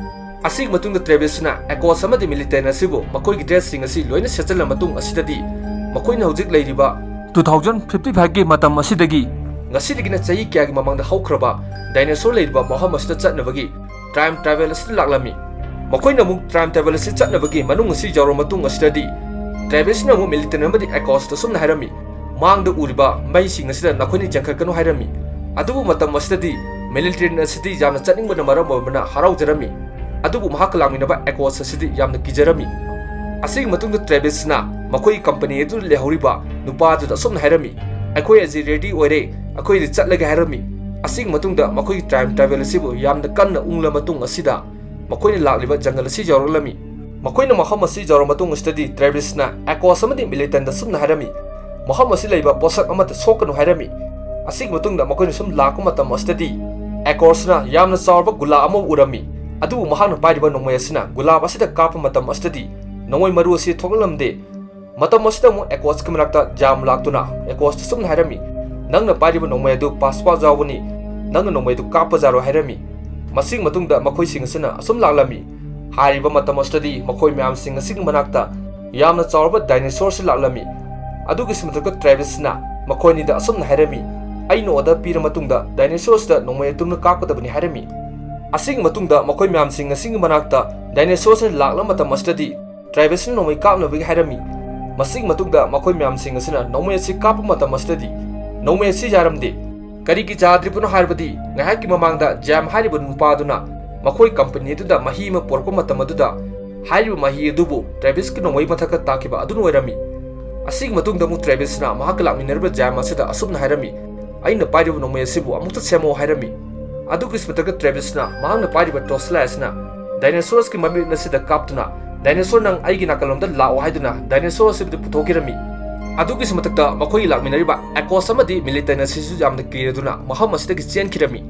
ꯑꯁꯤꯒꯤ ꯃꯇꯨꯡꯗ ꯇ꯭ꯔꯦꯚꯤꯁꯅ ꯑꯦꯀꯣꯁ ꯑꯃꯗꯤ ꯃꯤꯂꯤꯇꯦꯟ ꯑꯁꯤꯕꯨ ꯃꯈꯣꯏꯒꯤ ꯗ꯭ꯔꯦꯁꯁꯤꯡ ꯑꯁꯤ ꯂꯣꯏꯅ ꯁꯦꯠꯆꯜꯂ ꯃꯇꯨꯡ ꯑꯁꯤꯗꯗꯤ ꯃꯈꯣꯏꯅ ꯍꯧꯖꯤꯛ ꯂꯩꯔꯤꯕ two thousand fifty five ꯒꯤ ꯃꯇꯝ ꯑꯁꯤꯗꯒꯤ ꯉꯁꯤꯗꯒꯤꯅ ꯆꯍꯤ ꯀꯌꯥꯒꯤ ꯃꯃꯥꯡꯗ ꯍꯧꯈ꯭ꯔꯕ ꯗꯥꯏꯅꯣꯁꯣꯔ ꯂꯩꯔꯤꯕ ꯃꯐꯝ ꯑꯁꯤꯗ ꯆꯠꯅꯕꯒꯤ ꯇꯥꯏꯝ ꯇ꯭ꯔꯥꯚꯦꯜ ꯑꯁꯤꯗ ꯂꯥꯛꯂꯝꯃꯤ꯫ ꯃꯈꯣꯏꯅ ꯑꯃꯨꯛ ꯇꯥꯏꯝ ꯇ꯭ꯔꯥꯚꯦꯜ ꯑꯁꯤ ꯆꯠꯅꯕꯒꯤ ꯃꯅꯨꯡ ꯑꯁꯤ ꯌꯧꯔꯕ ꯃꯇꯨꯡ ꯑꯁꯤꯗꯗꯤ ꯇ꯭ꯔꯦꯚꯤꯁꯅ ꯑꯃꯨꯛ ꯃꯤꯂꯤꯇꯦꯟ ꯑꯃꯗꯤ ꯑꯦꯀꯣꯁꯇ ꯑꯁꯨꯝꯅ ꯍꯥꯏꯔꯝꯃꯤ, "ꯃꯥꯡꯗ ꯎꯔꯤꯕ ꯃꯩꯁꯤꯡ ꯑꯁꯤꯗ ꯅꯈꯣꯏꯅ ꯆꯦꯟꯈꯠꯀꯅꯨ" ꯍꯥꯏꯔꯝꯃꯤ꯫ ꯑꯗꯨꯕꯨ ꯃꯇꯝ ꯑꯁꯤꯗꯗꯤ ꯃꯤꯂꯤꯇꯦꯟ ꯑꯁꯤꯗꯤ ꯌꯥꯝꯅ ꯆꯠꯅꯤꯡꯕꯅ ꯃꯔꯝ ꯑꯣꯏꯕꯅ ꯍꯔꯥꯎꯖꯔꯝꯃꯤ꯫ ꯑꯗꯨꯕꯨ ꯃꯍꯥꯛꯀ ꯂꯥꯛꯃꯤꯟꯅꯕ ꯑꯦꯀꯣꯁ ꯑꯁꯤꯗꯤ ꯌꯥꯝꯅ ꯀꯤꯖꯔꯝꯃꯤ꯫ ꯑꯁꯤꯒꯤ ꯃꯇꯨꯡꯗ ꯇ꯭ꯔꯦꯚꯤꯁꯅ ꯃꯈꯣꯏꯒꯤ ꯀꯝꯄꯅꯤ ꯑꯗꯨꯗ ꯂꯩꯍꯧꯔꯤꯕ ꯅꯨꯄꯥ ꯑꯗꯨꯗ ꯑꯁꯨꯝꯅ ꯍꯥꯏꯔꯝꯃꯤ, "ꯑꯩꯈꯣꯏ ꯑꯁꯤ ꯔꯦꯗꯤ ꯑꯣꯏꯔꯦ, ꯑꯩꯈꯣꯏꯗꯤ ꯆꯠꯂꯒꯦ" ꯍꯥꯏꯔꯝꯃꯤ꯫ ꯑꯁꯤꯒꯤ ꯃꯇꯨꯡꯗ ꯃꯈꯣꯏꯒꯤ ꯇꯥꯏꯝ ꯇ꯭ꯔꯥꯚꯦꯜ ꯑꯁꯤꯕꯨ ꯌꯥꯝꯅ ꯀꯟꯅ ꯎꯪꯂ ꯃꯇꯨꯡ ꯑꯁꯤꯗ ꯃꯈꯣꯏꯅ ꯂꯥꯛꯂꯤꯕ ꯖꯪꯒꯜ ꯑꯁꯤ ꯌꯧꯔꯛꯂꯝꯃꯤ꯫ ꯃꯈꯣꯏꯅ ꯃꯐꯝ ꯑꯁꯤ ꯌꯧꯔꯕ ꯃꯇꯨꯡ ꯑꯁꯤꯗꯗꯤ ꯇ꯭ꯔꯦꯚꯤꯁꯅ ꯑꯦꯀꯣꯁ ꯑꯃꯗꯤ ꯃꯤꯂꯤꯇꯟꯗ ꯁꯨꯝꯅ ꯍꯥꯏꯔꯝꯃꯤ, "ꯃꯐꯝ ꯑꯁꯤ ꯂꯩꯕ ꯄꯣꯠꯁꯛ ꯑꯃꯠꯇ ꯁꯣꯛꯀꯅꯨ" ꯍꯥꯏꯔꯝꯃꯤ꯫ ꯑꯁꯤꯒꯤ ꯃꯇꯨꯡꯗ ꯃꯈꯣꯏꯅ ꯁꯨꯝ ꯂꯥꯛꯄ ꯃꯇꯝ ꯑꯁꯤꯗꯗꯤ ꯑꯦꯀꯣꯁꯅ ꯌꯥꯝꯅ ꯆꯥꯎꯔꯕ ꯒꯨꯂꯥ ꯑꯃ ꯎꯔꯝꯃꯤ꯫ ꯑꯗꯨꯕꯨ ꯃꯍꯥꯛꯅ ꯄꯥꯏꯔꯤꯕ ꯅꯣꯡꯃꯩ ꯑꯁꯤꯅ ꯒꯨꯂꯥꯞ ꯑꯁꯤꯗ ꯀꯥꯞꯄ ꯃꯇꯝ ꯑꯁꯤꯗꯗꯤ ꯅꯣꯡꯃꯩ ꯃꯔꯨ ꯑꯁꯤ ꯊꯣꯛꯂꯛꯂꯝꯗꯦ꯫ ꯃꯇꯝ ꯑꯁꯤꯗ ꯑꯃꯨꯛ ꯑꯦꯀꯣꯁꯀꯤ ꯃꯅꯥꯛꯇ ꯖꯥꯝ ꯂꯥꯛꯇꯨꯅ ꯑꯦꯀꯣꯁꯇ ꯁꯨꯝꯅ ꯍꯥꯏꯔꯝꯃꯤ, "ꯅꯪꯅ ꯄꯥꯏꯔꯤꯕ ꯅꯣꯡꯃꯩ ꯑꯗꯨ ꯄꯥꯁꯋꯥꯔꯗ ꯌꯥꯎꯕꯅꯤ, ꯅꯪꯅ ꯅꯣꯡꯃꯩ ꯑꯗꯨ ꯀꯥꯞꯄ ꯌꯥꯔꯣꯏ" ꯍꯥꯏꯔꯝꯃꯤ꯫ ꯃꯁꯤꯒꯤ ꯃꯇꯨꯡꯗ ꯃꯈꯣꯏꯁꯤꯡ ꯑꯁꯤꯅ ꯑꯁꯨꯝ ꯂꯥꯛꯂꯝꯃꯤ꯫ ꯍꯥꯏꯔꯤꯕ ꯃꯇꯝ ꯑꯁꯤꯗꯗꯤ ꯃꯈꯣꯏ ꯃꯌꯥꯝꯁꯤꯡ ꯑꯁꯤꯒꯤ ꯃꯅꯥꯛꯇ ꯌꯥꯝꯅ ꯆꯥꯎꯔꯕ ꯗꯥꯏꯅꯣꯁꯣꯔ ꯑꯁꯤ ꯂꯥꯛꯂꯝꯃꯤ꯫ ꯑꯗꯨꯒꯤ ꯃꯊꯛꯇ ꯇ꯭ꯔꯦꯚꯤꯁꯅ ꯃꯈꯣꯏ ꯑꯅꯤꯗ ꯑꯁꯨꯝꯅ ꯍꯥꯏꯔꯝꯃꯤ, "ꯑꯩꯅ ꯑꯣꯔꯗꯔ ꯄꯤꯔ ꯃꯇꯨꯡꯗ ꯗꯥꯏꯅꯣꯁꯣꯔ ꯑꯁꯤꯗ ꯅꯣꯡꯃꯩ ꯑꯗꯨꯝꯅ ꯀꯥꯞꯀꯗꯕꯅꯤ" ꯍꯥꯏꯔꯝꯃꯤ꯫ ꯑꯁꯤꯒꯤ ꯃꯇꯨꯡꯗ ꯃꯈꯣꯏ ꯃꯌꯥꯝꯁꯤꯡ ꯑꯁꯤꯒꯤ ꯃꯅꯥꯛꯇ ꯗꯥꯏꯅꯣꯁꯣꯔ ꯑꯁꯤꯅ ꯂꯥꯛꯂꯕ ꯃꯇꯝ ꯑꯁꯤꯗꯗꯤ ꯇ꯭ꯔꯦꯚꯤꯁꯅ ꯅꯣꯡꯃꯩ ꯀꯥꯞꯅꯕꯒꯤ ꯍꯥꯏꯔꯝꯃꯤ꯫ ꯃꯁꯤꯒꯤ ꯃꯇꯨꯡꯗ ꯃꯈꯣꯏ ꯃꯌꯥꯝꯁꯤꯡ ꯑꯁꯤꯅ ꯅꯣꯡꯃꯩ ꯑꯁꯤ ꯀꯥꯞꯄ ꯃꯇꯝ ꯑꯁꯤꯗꯗꯤ ꯅꯣꯡꯃꯩ ꯑꯁꯤ ꯌꯥꯔꯝꯗꯦ꯫ ꯀꯔꯤꯒꯤ ꯌꯥꯗ꯭ꯔꯤꯕꯅꯣ ꯍꯥꯏꯔꯕꯗꯤ ꯉꯥꯏꯍꯥꯛꯀꯤ ꯃꯃꯥꯡꯗ ꯖꯦꯝ ꯍꯥꯏꯔꯤꯕ ꯅꯨꯄꯥ ꯑꯗꯨꯅ ꯃꯈꯣꯏ ꯀꯝꯄꯅꯤ ꯑꯗꯨꯗ ꯃꯍꯤ ꯑꯃ ꯄꯨꯔꯛꯄ ꯃꯇꯝ ꯑꯗꯨꯗ ꯍꯥꯏꯔꯤꯕ ꯃꯍꯤ ꯑꯗꯨꯕꯨ ꯇ꯭ꯔꯦꯚꯤꯁꯀꯤ ꯅꯣꯡꯃꯩ ꯃꯊꯛꯇ ꯇꯥꯈꯤꯕ ꯑꯗꯨꯅ ꯑꯣꯏꯔꯝꯃꯤ꯫ ꯑꯁꯤꯒꯤ ꯃꯇꯨꯡꯗ ꯑꯃꯨꯛ ꯇ꯭ꯔꯦꯚꯤꯁꯅ ꯃꯍꯥꯛꯀ ꯂꯥꯛꯃꯤꯟꯅꯔꯤꯕ ꯖꯦꯝ ꯑꯁꯤꯗ ꯑꯁꯨꯝꯅ ꯍꯥꯏꯔꯝꯃꯤ, "ꯑꯩꯅ ꯄꯥꯏꯔꯤꯕ ꯅꯣꯡꯃꯩ ꯑꯁꯤꯕꯨ ꯑꯃꯨꯛꯇ ꯁꯦꯝꯃꯣ" ꯍꯥꯏꯔꯝꯃꯤ꯫ ꯑꯗꯨꯒꯤ ꯃꯊꯛꯇ ꯇ꯭ꯔꯦꯚꯤꯁꯅ ꯃꯍꯥꯛꯅ ꯄꯥꯏꯔꯤꯕ ꯇꯣꯔꯆ ꯂꯥꯏꯠ ꯑꯁꯤꯅ ꯗꯥꯏꯅꯣꯁꯣꯔꯁꯀꯤ ꯃꯃꯤꯠ ꯑꯁꯤꯗ ꯀꯥꯞꯇꯨꯅ, "ꯗꯥꯏꯅꯣꯁꯣꯔ, ꯅꯪ ꯑꯩꯒꯤ ꯅꯥꯀꯜꯂꯣꯝꯗ ꯂꯥꯛꯑꯣ" ꯍꯥꯏꯗꯨꯅ ꯗꯥꯏꯅꯣꯁꯣꯔ ꯑꯁꯤꯕꯨꯗꯤ ꯄꯨꯊꯣꯛꯈꯤꯔꯝꯃꯤ꯫ ꯑꯗꯨꯒꯤ ꯃꯊꯛꯇ ꯃꯈꯣꯏꯒꯤ ꯂꯥꯛꯃꯤꯟꯅꯔꯤꯕ ꯑꯦꯀꯣꯁ ꯑꯃꯗꯤ ꯃꯤꯂꯤꯇꯟ ꯑꯁꯤꯁꯨ ꯌꯥꯝꯅ ꯀꯤꯔꯗꯨꯅ ꯃꯐꯝ ꯑꯁꯤꯗꯒꯤ ꯆꯦꯟꯈꯤꯔꯝꯃꯤ꯫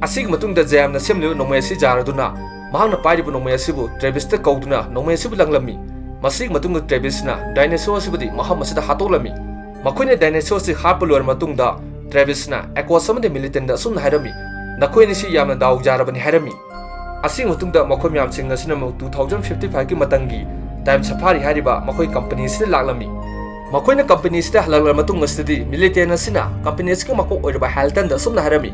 ꯑꯁꯤꯒꯤ ꯃꯇꯨꯡꯗ ꯖꯦꯝꯅ ꯁꯦꯝꯂꯤꯕ ꯅꯣꯡꯃꯩ ꯑꯁꯤ ꯌꯥꯔꯗꯨꯅ ꯃꯍꯥꯛꯅ ꯄꯥꯏꯔꯤꯕ ꯅꯣꯡꯃꯩ ꯑꯁꯤꯕꯨ ꯇ꯭ꯔꯦꯚꯤꯁꯇ ꯀꯧꯗꯨꯅ ꯅꯣꯡꯃꯩ ꯑꯁꯤꯕꯨ ꯂꯪꯂꯝꯃꯤ꯫ ꯃꯁꯤꯒꯤ ꯃꯇꯨꯡꯗ ꯇ꯭ꯔꯦꯚꯤꯁꯅ ꯗꯥꯏꯅꯣꯁꯣꯔ ꯑꯁꯤꯕꯨꯗꯤ ꯃꯐꯝ ꯑꯁꯤꯗ ꯍꯥꯠꯇꯣꯛꯂꯝꯃꯤ꯫ ꯃꯈꯣꯏꯅ ꯗꯥꯏꯅꯣꯁꯣꯔ ꯑꯁꯤ ꯍꯥꯠꯄ ꯂꯣꯏꯔ ꯃꯇꯨꯡꯗ ꯇ꯭ꯔꯦꯚꯤꯁꯅ ꯑꯦꯀꯣꯁ ꯑꯃꯗꯤ ꯃꯤꯂꯤꯇꯟꯗ ꯑꯁꯨꯝꯅ ꯍꯥꯏꯔꯝꯃꯤ, "ꯅꯈꯣꯏ ꯑꯅꯤꯁꯤ ꯌꯥꯝꯅ ꯗꯥꯎ ꯌꯥꯔꯕꯅꯤ" ꯍꯥꯏꯔꯝꯃꯤ꯫ ꯑꯁꯤꯒꯤ ꯃꯇꯨꯡꯗ ꯃꯈꯣꯏ ꯃꯌꯥꯝꯁꯤꯡ ꯑꯁꯤꯅ ꯑꯃꯨꯛ two thousand fifty five ꯀꯤ ꯃꯇꯝꯒꯤ Time Safari ꯍꯥꯏꯔꯤꯕ ꯃꯈꯣꯏ ꯀꯝꯄꯅꯤ ꯑꯁꯤꯗ ꯂꯥꯛꯂꯝꯃꯤ꯫ ꯃꯈꯣꯏꯅ ꯀꯝꯄꯅꯤ ꯑꯁꯤꯗ ꯍꯜꯂꯛꯂꯕ ꯃꯇꯨꯡ ꯑꯁꯤꯗꯗꯤ ꯃꯤꯂꯤꯇꯦꯟ ꯑꯁꯤꯅ ꯀꯝꯄꯅꯤ ꯑꯁꯤꯒꯤ ꯃꯀꯣꯛ ꯑꯣꯏꯔꯤꯕ ꯍꯦꯜꯇꯟꯗ ꯑꯁꯨꯝꯅ ꯍꯥꯏꯔꯝꯃꯤ,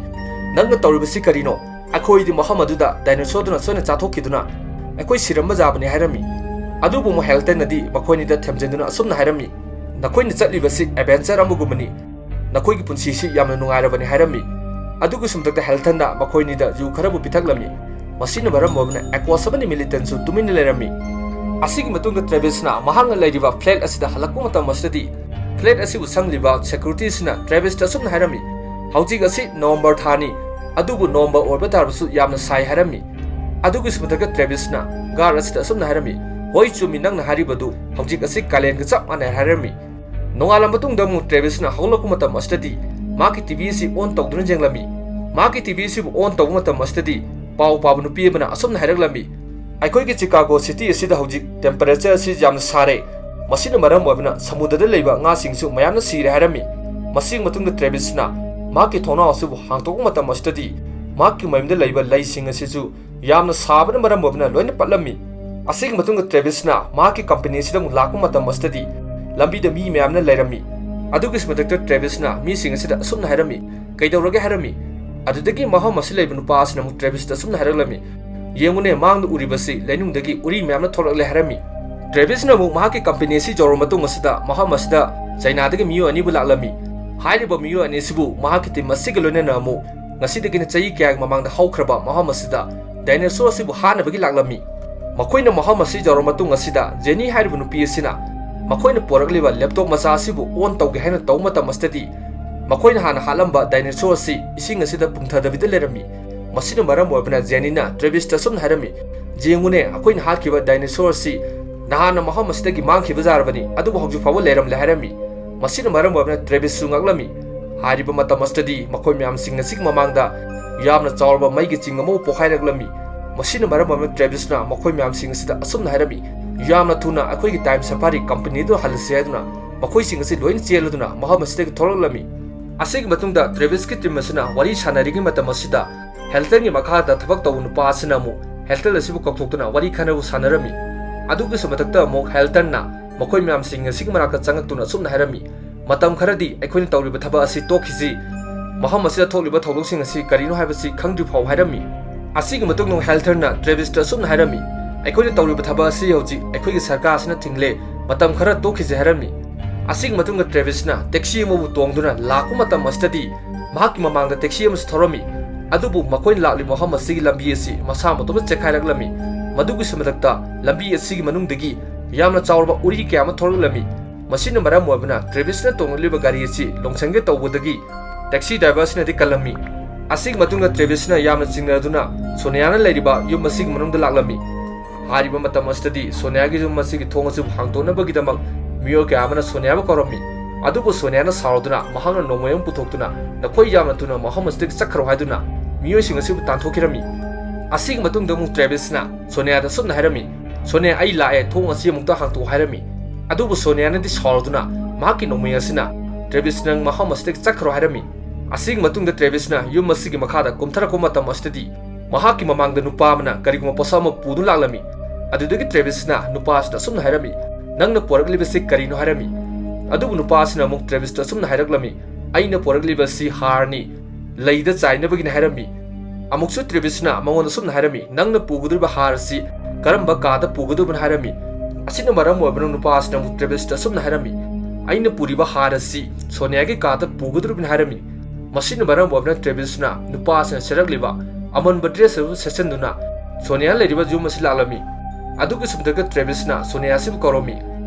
"ꯅꯪꯅ ꯇꯧꯔꯤꯕꯁꯤ ꯀꯔꯤꯅꯣ? ꯑꯩꯈꯣꯏꯗꯤ ꯃꯐꯝ ꯑꯗꯨꯗ ꯗꯥꯏꯅꯣꯁꯣꯔꯗꯨꯅ ꯁꯣꯏꯅ ꯆꯥꯊꯣꯛꯈꯤꯗꯨꯅ ꯑꯩꯈꯣꯏ ꯁꯤꯔꯝꯕ ꯌꯥꯕꯅꯤ" ꯍꯥꯏꯔꯝꯃꯤ꯫ ꯑꯗꯨꯕꯨ ꯑꯃꯨꯛ ꯍꯦꯜꯇꯟꯅꯗꯤ ꯃꯈꯣꯏꯅꯤꯗ ꯊꯦꯝꯖꯤꯟꯗꯨꯅ ꯑꯁꯨꯝꯅ ꯍꯥꯏꯔꯝꯃꯤ, "ꯅꯈꯣꯏꯅ ꯆꯠꯂꯤꯕꯁꯤ ꯑꯦꯗꯚꯦꯟꯆꯔ ꯑꯃꯒꯨꯝꯕꯅꯤ, ꯅꯈꯣꯏꯒꯤ ꯄꯨꯟꯁꯤꯁꯤ ꯌꯥꯝꯅ ꯅꯨꯡꯉꯥꯏꯔꯕꯅꯤ" ꯍꯥꯏꯔꯝꯃꯤ꯫ ꯑꯗꯨꯒꯤꯁꯨ ꯃꯊꯛꯇ ꯍꯦꯜꯇꯟꯅ ꯃꯈꯣꯏꯅꯤꯗ ꯌꯨ ꯈꯔꯕꯨ ꯄꯤꯊꯛꯂꯝꯃꯤ꯫ ꯃꯁꯤꯅ ꯃꯔꯝ ꯑꯣꯏꯗꯨꯅ ꯑꯦꯀꯣꯁ ꯑꯃꯗꯤ ꯃꯤꯂꯤꯇꯦꯟꯁꯨ ꯇꯨꯃꯤꯟꯅ ꯂꯩꯔꯝꯃꯤ꯫ ꯑꯁꯤꯒꯤ ꯃꯇꯨꯡꯗ ꯇ꯭ꯔꯦꯚꯤꯁꯅ ꯃꯍꯥꯛꯅ ꯂꯩꯔꯤꯕ ꯐ꯭ꯂꯦꯠ ꯑꯁꯤꯗ ꯍꯜꯂꯛꯄ ꯃꯇꯝ ꯑꯁꯤꯗꯗꯤ ꯐ꯭ꯂꯦꯠ ꯑꯁꯤꯕꯨ ꯁꯪꯂꯤꯕ ꯁꯦꯀ꯭ꯌꯨꯔꯤꯇꯤꯁꯤꯅ ꯇ꯭ꯔꯦꯚꯤꯁꯇ ꯑꯁꯨꯝꯅ ꯍꯥꯏꯔꯝꯃꯤ, "ꯍꯧꯖꯤꯛ ꯑꯁꯤ ꯅꯣꯕꯦꯝꯕꯔ ꯊꯥꯅꯤ, ꯑꯗꯨꯕꯨ ꯅꯣꯕꯦꯝꯕꯔ ꯑꯣꯏꯕ ꯇꯥꯔꯕꯁꯨ ꯌꯥꯝꯅ ꯁꯥꯏ" ꯍꯥꯏꯔꯝꯃꯤ꯫ ꯑꯗꯨꯒꯤꯁꯨ ꯃꯊꯛꯇ ꯇ꯭ꯔꯦꯚꯤꯁꯅ ꯒꯥꯔꯗ ꯑꯁꯤꯗ ꯑꯁꯨꯝꯅ ꯍꯥꯏꯔꯝꯃꯤ, "ꯍꯣꯏ, ꯆꯨꯝꯃꯤ ꯅꯪꯅ ꯍꯥꯏꯔꯤꯕꯗꯨ, ꯍꯧꯖꯤꯛ ꯑꯁꯤ ꯀꯥꯂꯦꯟꯒ ꯆꯞ ꯃꯥꯟꯅꯩ" ꯍꯥꯏꯔꯝꯃꯤ꯫ ꯅꯣꯡꯉꯥꯜꯂ ꯃꯇꯨꯡꯗ ꯑꯃꯨꯛ ꯇ꯭ꯔꯦꯚꯤꯁꯅ ꯍꯧꯒꯠꯂꯛꯄ ꯃꯇꯝ ꯑꯁꯤꯗꯗꯤ ꯃꯍꯥꯛꯀꯤ ꯇꯤ ꯚꯤ ꯑꯁꯤ ꯑꯣꯟ ꯇꯧꯗꯨꯅ ꯌꯦꯡꯂꯝꯃꯤ꯫ ꯃꯍꯥꯛꯀꯤ ꯇꯤ ꯚꯤ ꯑꯁꯤꯕꯨ ꯑꯣꯟ ꯇꯧꯕ ꯃꯇꯝ ꯑꯁꯤꯗꯗꯤ ꯄꯥꯎ ꯄꯥꯕ ꯅꯨꯄꯤ ꯑꯃꯅ ꯑꯁꯨꯝꯅ ꯍꯥꯏꯔꯛꯂꯝꯃꯤ, "ꯑꯩꯈꯣꯏꯒꯤ ꯆꯤꯀꯥꯒꯣ ꯁꯤꯇꯤ ꯑꯁꯤꯗ ꯍꯧꯖꯤꯛ ꯇꯦꯝꯄꯔꯦꯆꯔ ꯑꯁꯤ ꯌꯥꯝꯅ ꯁꯥꯔꯦ꯫ ꯃꯁꯤꯅ ꯃꯔꯝ ꯑꯣꯏꯗꯨꯅ ꯁꯃꯨꯗ꯭ꯔꯗ ꯂꯩꯕ ꯉꯥꯁꯤꯡꯁꯨ ꯃꯌꯥꯝꯅ ꯁꯤꯔꯦ" ꯍꯥꯏꯔꯝꯃꯤ꯫ ꯃꯁꯤꯒꯤ ꯃꯇꯨꯡꯗ ꯇ꯭ꯔꯦꯚꯤꯁꯅ ꯃꯍꯥꯛꯀꯤ ꯊꯣꯡꯅꯥꯎ ꯑꯁꯤꯕꯨ ꯍꯥꯡꯗꯣꯛꯄ ꯃꯇꯝ ꯑꯁꯤꯗꯗꯤ ꯃꯍꯥꯛꯀꯤ ꯃꯌꯨꯝꯗ ꯂꯩꯕ ꯂꯩꯁꯤꯡ ꯑꯁꯤꯁꯨ ꯌꯥꯝꯅ ꯁꯥꯕꯅ ꯃꯔꯝ ꯑꯣꯏꯗꯨꯅ ꯂꯣꯏꯅ ꯄꯠꯂꯝꯃꯤ꯫ ꯑꯁꯤꯒꯤ ꯃꯇꯨꯡꯗ ꯇ꯭ꯔꯦꯚꯤꯁꯅ ꯃꯍꯥꯛꯀꯤ ꯀꯝꯄꯅꯤ ꯑꯁꯤꯗ ꯑꯃꯨꯛ ꯂꯥꯛꯄ ꯃꯇꯝ ꯑꯁꯤꯗꯗꯤ ꯂꯝꯕꯤꯗ ꯃꯤ ꯃꯌꯥꯝꯅ ꯂꯩꯔꯝꯃꯤ꯫ ꯑꯗꯨꯒꯤꯁꯨ ꯃꯊꯛꯇ ꯇ꯭ꯔꯦꯚꯤꯁꯅ ꯃꯤꯁꯤꯡ ꯑꯁꯤꯗ ꯑꯁꯨꯝꯅ ꯍꯥꯏꯔꯝꯃꯤ, "ꯀꯩꯗꯧꯔꯒꯦ?" ꯍꯥꯏꯔꯝꯃꯤ꯫ ꯑꯗꯨꯗꯒꯤ ꯃꯐꯝ ꯑꯁꯤ ꯂꯩꯕ ꯅꯨꯄꯥ ꯑꯁꯤꯅ ꯑꯃꯨꯛ ꯇ꯭ꯔꯦꯚꯤꯁꯇ ꯑꯁꯨꯝꯅ ꯍꯥꯏꯔꯛꯂꯝꯃꯤ, "ꯌꯦꯡꯉꯨꯅꯦ, ꯃꯥꯡꯗ ꯎꯔꯤꯕꯁꯤ ꯂꯩꯅꯨꯡꯗꯒꯤ ꯎꯔꯤ ꯃꯌꯥꯝꯅ ꯊꯣꯛꯂꯛꯂꯦ" ꯍꯥꯏꯔꯝꯃꯤ꯫ ꯇ꯭ꯔꯦꯚꯤꯁꯅ ꯑꯃꯨꯛ ꯃꯍꯥꯛꯀꯤ ꯀꯝꯄꯅꯤ ꯑꯁꯤ ꯌꯧꯔꯕ ꯃꯇꯨꯡ ꯑꯁꯤꯗ ꯃꯐꯝ ꯑꯁꯤꯗ ꯆꯩꯅꯥꯗꯒꯤ ꯃꯤꯑꯣꯏ ꯑꯅꯤꯕꯨ ꯂꯥꯛꯂꯝꯃꯤ꯫ ꯍꯥꯏꯔꯤꯕ ꯃꯤꯑꯣꯏ ꯑꯅꯤ ꯑꯁꯤꯕꯨ ꯃꯍꯥꯛꯀꯤ ꯇꯤꯝ ꯑꯁꯤꯒ ꯂꯣꯏꯅꯅ ꯑꯃꯨꯛ ꯉꯁꯤꯗꯒꯤꯅ ꯆꯍꯤ ꯀꯌꯥꯒꯤ ꯃꯃꯥꯡꯗ ꯍꯧꯈ꯭ꯔꯕ ꯃꯐꯝ ꯑꯁꯤꯗ ꯗꯥꯏꯅꯣꯁꯣꯔ ꯑꯁꯤꯕꯨ ꯍꯥꯠꯅꯕꯒꯤ ꯂꯥꯛꯂꯝꯃꯤ꯫ ꯃꯈꯣꯏꯅ ꯃꯐꯝ ꯑꯁꯤ ꯌꯧꯔꯕ ꯃꯇꯨꯡ ꯑꯁꯤꯗ ꯖꯦꯅꯤ ꯍꯥꯏꯔꯤꯕ ꯅꯨꯄꯤ ꯑꯁꯤꯅ ꯃꯈꯣꯏꯅ ꯄꯣꯔꯛꯂꯤꯕ ꯂꯦꯞꯇꯣꯞ ꯃꯆꯥ ꯑꯁꯤꯕꯨ ꯑꯣꯟ ꯇꯧꯒꯦ ꯍꯥꯏꯅ ꯇꯧꯕ ꯃꯇꯝ ꯑꯁꯤꯗꯗꯤ ꯃꯈꯣꯏꯅ ꯍꯥꯟꯅ ꯍꯥꯠꯂꯝꯕ ꯗꯥꯏꯅꯣꯁꯣꯔ ꯑꯁꯤ ꯏꯁꯤꯡ ꯑꯁꯤꯗ ꯄꯨꯝꯊꯗꯕꯤꯗ ꯂꯩꯔꯝꯃꯤ꯫ ꯃꯁꯤꯅ ꯃꯔꯝ ꯑꯣꯏꯕꯅ ꯖꯦꯅꯤꯅ ꯇ꯭ꯔꯦꯚꯤꯁꯇ ꯑꯁꯨꯝꯅ ꯍꯥꯏꯔꯝꯃꯤ, "ꯌꯦꯡꯉꯨꯅꯦ, ꯑꯩꯈꯣꯏꯅ ꯍꯥꯠꯈꯤꯕ ꯗꯥꯏꯅꯣꯁꯣꯔ ꯑꯁꯤ ꯅꯍꯥꯟꯅ ꯃꯐꯝ ꯑꯁꯤꯗꯒꯤ ꯃꯥꯡꯈꯤꯕ ꯌꯥꯔꯕꯅꯤ, ꯑꯗꯨꯕꯨ ꯍꯧꯖꯤꯛ ꯐꯥꯎꯕ ꯂꯩꯔꯝꯂꯦ" ꯍꯥꯏꯔꯝꯃꯤ꯫ ꯃꯁꯤꯅ ꯃꯔꯝ ꯑꯣꯏꯗꯨꯅ ꯇ꯭ꯔꯦꯚꯤꯁꯁꯨ ꯉꯛꯂꯝꯃꯤ꯫ ꯍꯥꯏꯔꯤꯕ ꯃꯇꯝ ꯑꯁꯤꯗꯗꯤ ꯃꯈꯣꯏ ꯃꯌꯥꯝꯁꯤꯡ ꯑꯁꯤꯒꯤ ꯃꯃꯥꯡꯗ ꯌꯥꯝꯅ ꯆꯥꯎꯔꯕ ꯃꯩꯒꯤ ꯆꯤꯡ ꯑꯃꯕꯨ ꯄꯣꯈꯥꯏꯔꯛꯂꯝꯃꯤ꯫ ꯃꯁꯤꯅ ꯃꯔꯝ ꯑꯣꯏꯗꯨꯅ ꯇ꯭ꯔꯦꯚꯤꯁꯅ ꯃꯈꯣꯏ ꯃꯌꯥꯝꯁꯤꯡ ꯑꯁꯤꯗ ꯑꯁꯨꯝꯅ ꯍꯥꯏꯔꯝꯃꯤ, "ꯌꯥꯝꯅ ꯊꯨꯅ ꯑꯩꯈꯣꯏꯒꯤ ꯇꯥꯏꯝ ꯁꯐꯥꯔꯤ ꯀꯝꯄꯅꯤꯗꯨ ꯍꯜꯂꯁꯤ" ꯍꯥꯏꯗꯨꯅ ꯃꯈꯣꯏꯁꯤꯡ ꯑꯁꯤ ꯂꯣꯏꯅ ꯆꯦꯜꯂꯗꯨꯅ ꯃꯐꯝ ꯑꯁꯤꯗꯒꯤ ꯊꯣꯛꯂꯛꯂꯝꯃꯤ꯫ ꯑꯁꯤꯒꯤ ꯃꯇꯨꯡꯗ ꯇ꯭ꯔꯦꯚꯤꯁꯀꯤ ꯇꯤꯝ ꯑꯁꯤꯅ ꯋꯥꯔꯤ ꯁꯥꯟꯅꯔꯤꯉꯩ ꯃꯇꯝ ꯑꯁꯤꯗ ꯍꯦꯜꯇꯟꯒꯤ ꯃꯈꯥꯗ ꯊꯕꯛ ꯇꯧꯕ ꯅꯨꯄꯥ ꯑꯁꯤꯅ ꯑꯃꯨꯛ ꯍꯦꯜꯇꯟ ꯑꯁꯤꯕꯨ ꯀꯧꯊꯣꯛꯇꯨꯅ ꯋꯥꯔꯤ ꯈꯟꯅꯕ ꯁꯥꯟꯅꯔꯝꯃꯤ꯫ ꯑꯗꯨꯒꯤꯁꯨ ꯃꯊꯛꯇ ꯑꯃꯨꯛ ꯍꯦꯜꯇꯟꯅ ꯃꯈꯣꯏ ꯃꯌꯥꯝꯁꯤꯡ ꯑꯁꯤꯒꯤ ꯃꯅꯥꯛꯇ ꯆꯪꯉꯛꯇꯨꯅ ꯑꯁꯨꯝꯅ ꯍꯥꯏꯔꯝꯃꯤ, "ꯃꯇꯝ ꯈꯔꯗꯤ ꯑꯩꯈꯣꯏꯅ ꯇꯧꯔꯤꯕ ꯊꯕꯛ ꯑꯁꯤ ꯇꯣꯛꯈꯤꯁꯤ꯫ ꯃꯐꯝ ꯑꯁꯤꯗ ꯊꯣꯛꯂꯤꯕ ꯊꯧꯗꯣꯛꯁꯤꯡ ꯑꯁꯤ ꯀꯔꯤꯅꯣ ꯍꯥꯏꯕꯁꯤ ꯈꯪꯗ꯭ꯔꯤ ꯐꯥꯎ" ꯍꯥꯏꯔꯝꯃꯤ꯫ ꯑꯁꯤꯒꯤ ꯃꯇꯨꯡꯗ ꯍꯦꯜꯇꯔꯅ ꯇ꯭ꯔꯦꯚꯤꯁꯇ ꯑꯁꯨꯝꯅ ꯍꯥꯏꯔꯝꯃꯤ, "ꯑꯩꯈꯣꯏꯅ ꯇꯧꯔꯤꯕ ꯊꯕꯛ ꯑꯁꯤ ꯍꯧꯖꯤꯛ ꯑꯩꯈꯣꯏꯒꯤ ꯁꯔꯀꯥꯔ ꯑꯁꯤꯅ ꯊꯤꯡꯂꯦ, ꯃꯇꯝ ꯈꯔ ꯇꯣꯛꯈꯤꯁꯤ" ꯍꯥꯏꯔꯝꯃꯤ꯫ ꯑꯁꯤꯒꯤ ꯃꯇꯨꯡꯗ ꯇ꯭ꯔꯦꯚꯤꯁꯅ ꯇꯦꯛꯁꯤ ꯑꯃꯕꯨ ꯇꯣꯡꯗꯨꯅ ꯂꯥꯛꯄ ꯃꯇꯝ ꯑꯁꯤꯗꯗꯤ ꯃꯍꯥꯛꯀꯤ ꯃꯃꯥꯡꯗ ꯇꯦꯛꯁꯤ ꯑꯃꯁꯨ ꯊꯧꯔꯝꯃꯤ꯫ ꯑꯗꯨꯕꯨ ꯃꯈꯣꯏꯅ ꯂꯥꯛꯂꯤꯕ ꯃꯐꯝ ꯑꯁꯤꯒꯤ ꯂꯝꯕꯤ ꯑꯁꯤ ꯃꯁꯥ ꯃꯇꯣꯝꯇ ꯆꯦꯛꯈꯥꯏꯔꯛꯂꯝꯃꯤ꯫ ꯃꯗꯨꯒꯤꯁꯨ ꯃꯊꯛꯇ ꯂꯝꯕꯤ ꯑꯁꯤꯒꯤ ꯃꯅꯨꯡꯗꯒꯤ ꯌꯥꯝꯅ ꯆꯥꯎꯔꯕ ꯎꯔꯤ ꯀꯌꯥ ꯑꯃ ꯊꯣꯔꯛꯂꯝꯃꯤ꯫ ꯃꯁꯤꯅ ꯃꯔꯝ ꯑꯣꯏꯕꯅ ꯇ꯭ꯔꯦꯚꯤꯁꯅ ꯇꯣꯡꯂꯤꯕ ꯒꯥꯔꯤ ꯑꯁꯤ ꯂꯣꯡꯁꯟꯒꯦ ꯇꯧꯕꯗꯒꯤ ꯇꯦꯛꯁꯤ ꯗ꯭ꯔꯥꯏꯚꯔ ꯑꯁꯤꯅꯗꯤ ꯀꯜꯂꯝꯃꯤ꯫ ꯑꯁꯤꯒꯤ ꯃꯇꯨꯡꯗ ꯇ꯭ꯔꯦꯚꯤꯁꯅ ꯌꯥꯝꯅ ꯆꯤꯡꯅꯗꯨꯅ ꯁꯣꯅꯤꯌꯥꯅ ꯂꯩꯔꯤꯕ ꯌꯨꯝ ꯑꯁꯤꯒꯤ ꯃꯅꯨꯡꯗ ꯂꯥꯛꯂꯝꯃꯤ꯫ ꯍꯥꯏꯔꯤꯕ ꯃꯇꯝ ꯑꯁꯤꯗꯗꯤ ꯁꯣꯅꯤꯌꯥꯒꯤ ꯌꯨꯝ ꯑꯁꯤꯒꯤ ꯊꯣꯡ ꯑꯁꯤꯕꯨ ꯍꯥꯡꯗꯣꯛꯅꯕꯒꯤꯗꯃꯛ ꯃꯤꯑꯣꯏ ꯀꯌꯥ ꯑꯃꯅ ꯁꯣꯅꯤꯌꯥꯕꯨ ꯀꯧꯔꯝꯃꯤ꯫ ꯑꯗꯨꯕꯨ ꯁꯣꯅꯤꯌꯥꯅ ꯁꯥꯎꯔꯗꯨꯅ ꯃꯍꯥꯛꯅ ꯅꯣꯡꯃꯩ ꯑꯃ ꯄꯨꯊꯣꯛꯇꯨꯅ, "ꯅꯈꯣꯏ ꯌꯥꯝꯅ ꯊꯨꯅ ꯃꯐꯝ ꯑꯁꯤꯗꯒꯤ ꯆꯠꯈ꯭ꯔꯣ" ꯍꯥꯏꯗꯨꯅ ꯃꯤꯑꯣꯏꯁꯤꯡ ꯑꯁꯤꯕꯨ ꯇꯥꯟꯊꯣꯛꯈꯤꯔꯝꯃꯤ꯫ ꯑꯁꯤꯒꯤ ꯃꯇꯨꯡꯗ ꯑꯃꯨꯛ ꯇ꯭ꯔꯦꯚꯤꯁꯅ ꯁꯣꯅꯤꯌꯥꯗ ꯑꯁꯨꯝꯅ ꯍꯥꯏꯔꯝꯃꯤ, "ꯁꯣꯅꯤꯌꯥ, ꯑꯩ ꯂꯥꯛꯑꯦ, ꯊꯣꯡ ꯑꯁꯤ ꯑꯃꯨꯛꯇ ꯍꯥꯡꯇꯣꯛꯎ" ꯍꯥꯏꯔꯝꯃꯤ꯫ ꯑꯗꯨꯕꯨ ꯁꯣꯅꯤꯌꯥꯅꯗꯤ ꯁꯥꯎꯔꯗꯨꯅ ꯃꯍꯥꯛꯀꯤ ꯅꯣꯡꯃꯩ ꯑꯁꯤꯅ, "ꯇ꯭ꯔꯦꯚꯤꯁ, ꯅꯪ ꯃꯐꯝ ꯑꯁꯤꯗꯒꯤ ꯆꯠꯈ꯭ꯔꯣ" ꯍꯥꯏꯔꯝꯃꯤ꯫ ꯑꯁꯤꯒꯤ ꯃꯇꯨꯡꯗ ꯇ꯭ꯔꯦꯚꯤꯁꯅ ꯌꯨꯝ ꯑꯁꯤꯒꯤ ꯃꯈꯥꯗ ꯀꯨꯝꯊꯔꯛꯄ ꯃꯇꯝ ꯑꯁꯤꯗꯗꯤ ꯃꯍꯥꯛꯀꯤ ꯃꯃꯥꯡꯗ ꯅꯨꯄꯥ ꯑꯃꯅ ꯀꯔꯤꯒꯨꯝꯕ ꯄꯣꯠꯁꯛ ꯑꯃ ꯄꯨꯗꯨꯅ ꯂꯥꯛꯂꯝꯃꯤ꯫ ꯑꯗꯨꯗꯒꯤ ꯇ꯭ꯔꯦꯚꯤꯁꯅ ꯅꯨꯄꯥ ꯑꯁꯤꯗ ꯑꯁꯨꯝꯅ ꯍꯥꯏꯔꯝꯃꯤ, "ꯅꯪꯅ ꯄꯣꯔꯛꯂꯤꯕꯁꯤ ꯀꯔꯤꯅꯣ?" ꯍꯥꯏꯔꯝꯃꯤ꯫ ꯑꯗꯨꯕꯨ ꯅꯨꯄꯥ ꯑꯁꯤꯅ ꯑꯃꯨꯛ ꯇ꯭ꯔꯦꯚꯤꯁꯇ ꯑꯁꯨꯝꯅ ꯍꯥꯏꯔꯛꯂꯝꯃꯤ, "ꯑꯩꯅ ꯄꯣꯔꯛꯂꯤꯕꯁꯤ ꯍꯥꯔꯅꯤ, ꯂꯩꯗ ꯆꯥꯏꯅꯕꯒꯤꯅꯤ" ꯍꯥꯏꯔꯝꯃꯤ꯫ ꯑꯃꯨꯛꯁꯨ ꯇ꯭ꯔꯦꯚꯤꯁꯅ ꯃꯉꯣꯟꯗ ꯑꯁꯨꯝꯅ ꯍꯥꯏꯔꯝꯃꯤ, "ꯅꯪꯅ ꯄꯨꯒꯗꯧꯔꯤꯕ ꯍꯥꯔ ꯑꯁꯤ ꯀꯔꯝꯕ ꯀꯥꯗ ꯄꯨꯒꯗꯧꯕꯅꯣ?" ꯍꯥꯏꯔꯝꯃꯤ꯫ ꯑꯁꯤꯅ ꯃꯔꯝ ꯑꯣꯏꯕꯅ ꯅꯨꯄꯥ ꯑꯁꯤꯅ ꯑꯃꯨꯛ ꯇ꯭ꯔꯦꯚꯤꯁꯇ ꯑꯁꯨꯝꯅ ꯍꯥꯏꯔꯝꯃꯤ, "ꯑꯩꯅ ꯄꯨꯔꯤꯕ ꯍꯥꯔ ꯑꯁꯤ ꯁꯣꯅꯤꯌꯥꯒꯤ ꯀꯥꯗ ꯄꯨꯒꯗꯧꯔꯤꯕꯅꯤ" ꯍꯥꯏꯔꯝꯃꯤ꯫ ꯃꯁꯤꯅ ꯃꯔꯝ ꯑꯣꯏꯕꯅ ꯇ꯭ꯔꯦꯚꯤꯁꯅ ꯅꯨꯄꯥ ꯑꯁꯤꯅ ꯁꯦꯠꯂꯛꯂꯤꯕ ꯑꯃꯣꯟꯕ ꯗ꯭ꯔꯦꯁ ꯑꯗꯨ ꯁꯦꯠꯆꯟꯗꯨꯅ ꯁꯣꯅꯤꯌꯥ ꯂꯩꯔꯤꯕ ꯌꯨꯝ ꯑꯁꯤ ꯂꯥꯛꯂꯝꯃꯤ꯫ ꯑꯗꯨꯒꯤ ꯁꯨꯝꯗꯒ ꯇ꯭ꯔꯦꯚꯤꯁꯅ ꯁꯣꯅꯤꯌꯥ ꯑꯁꯤꯕꯨ ꯀꯧꯔꯝꯃꯤ꯫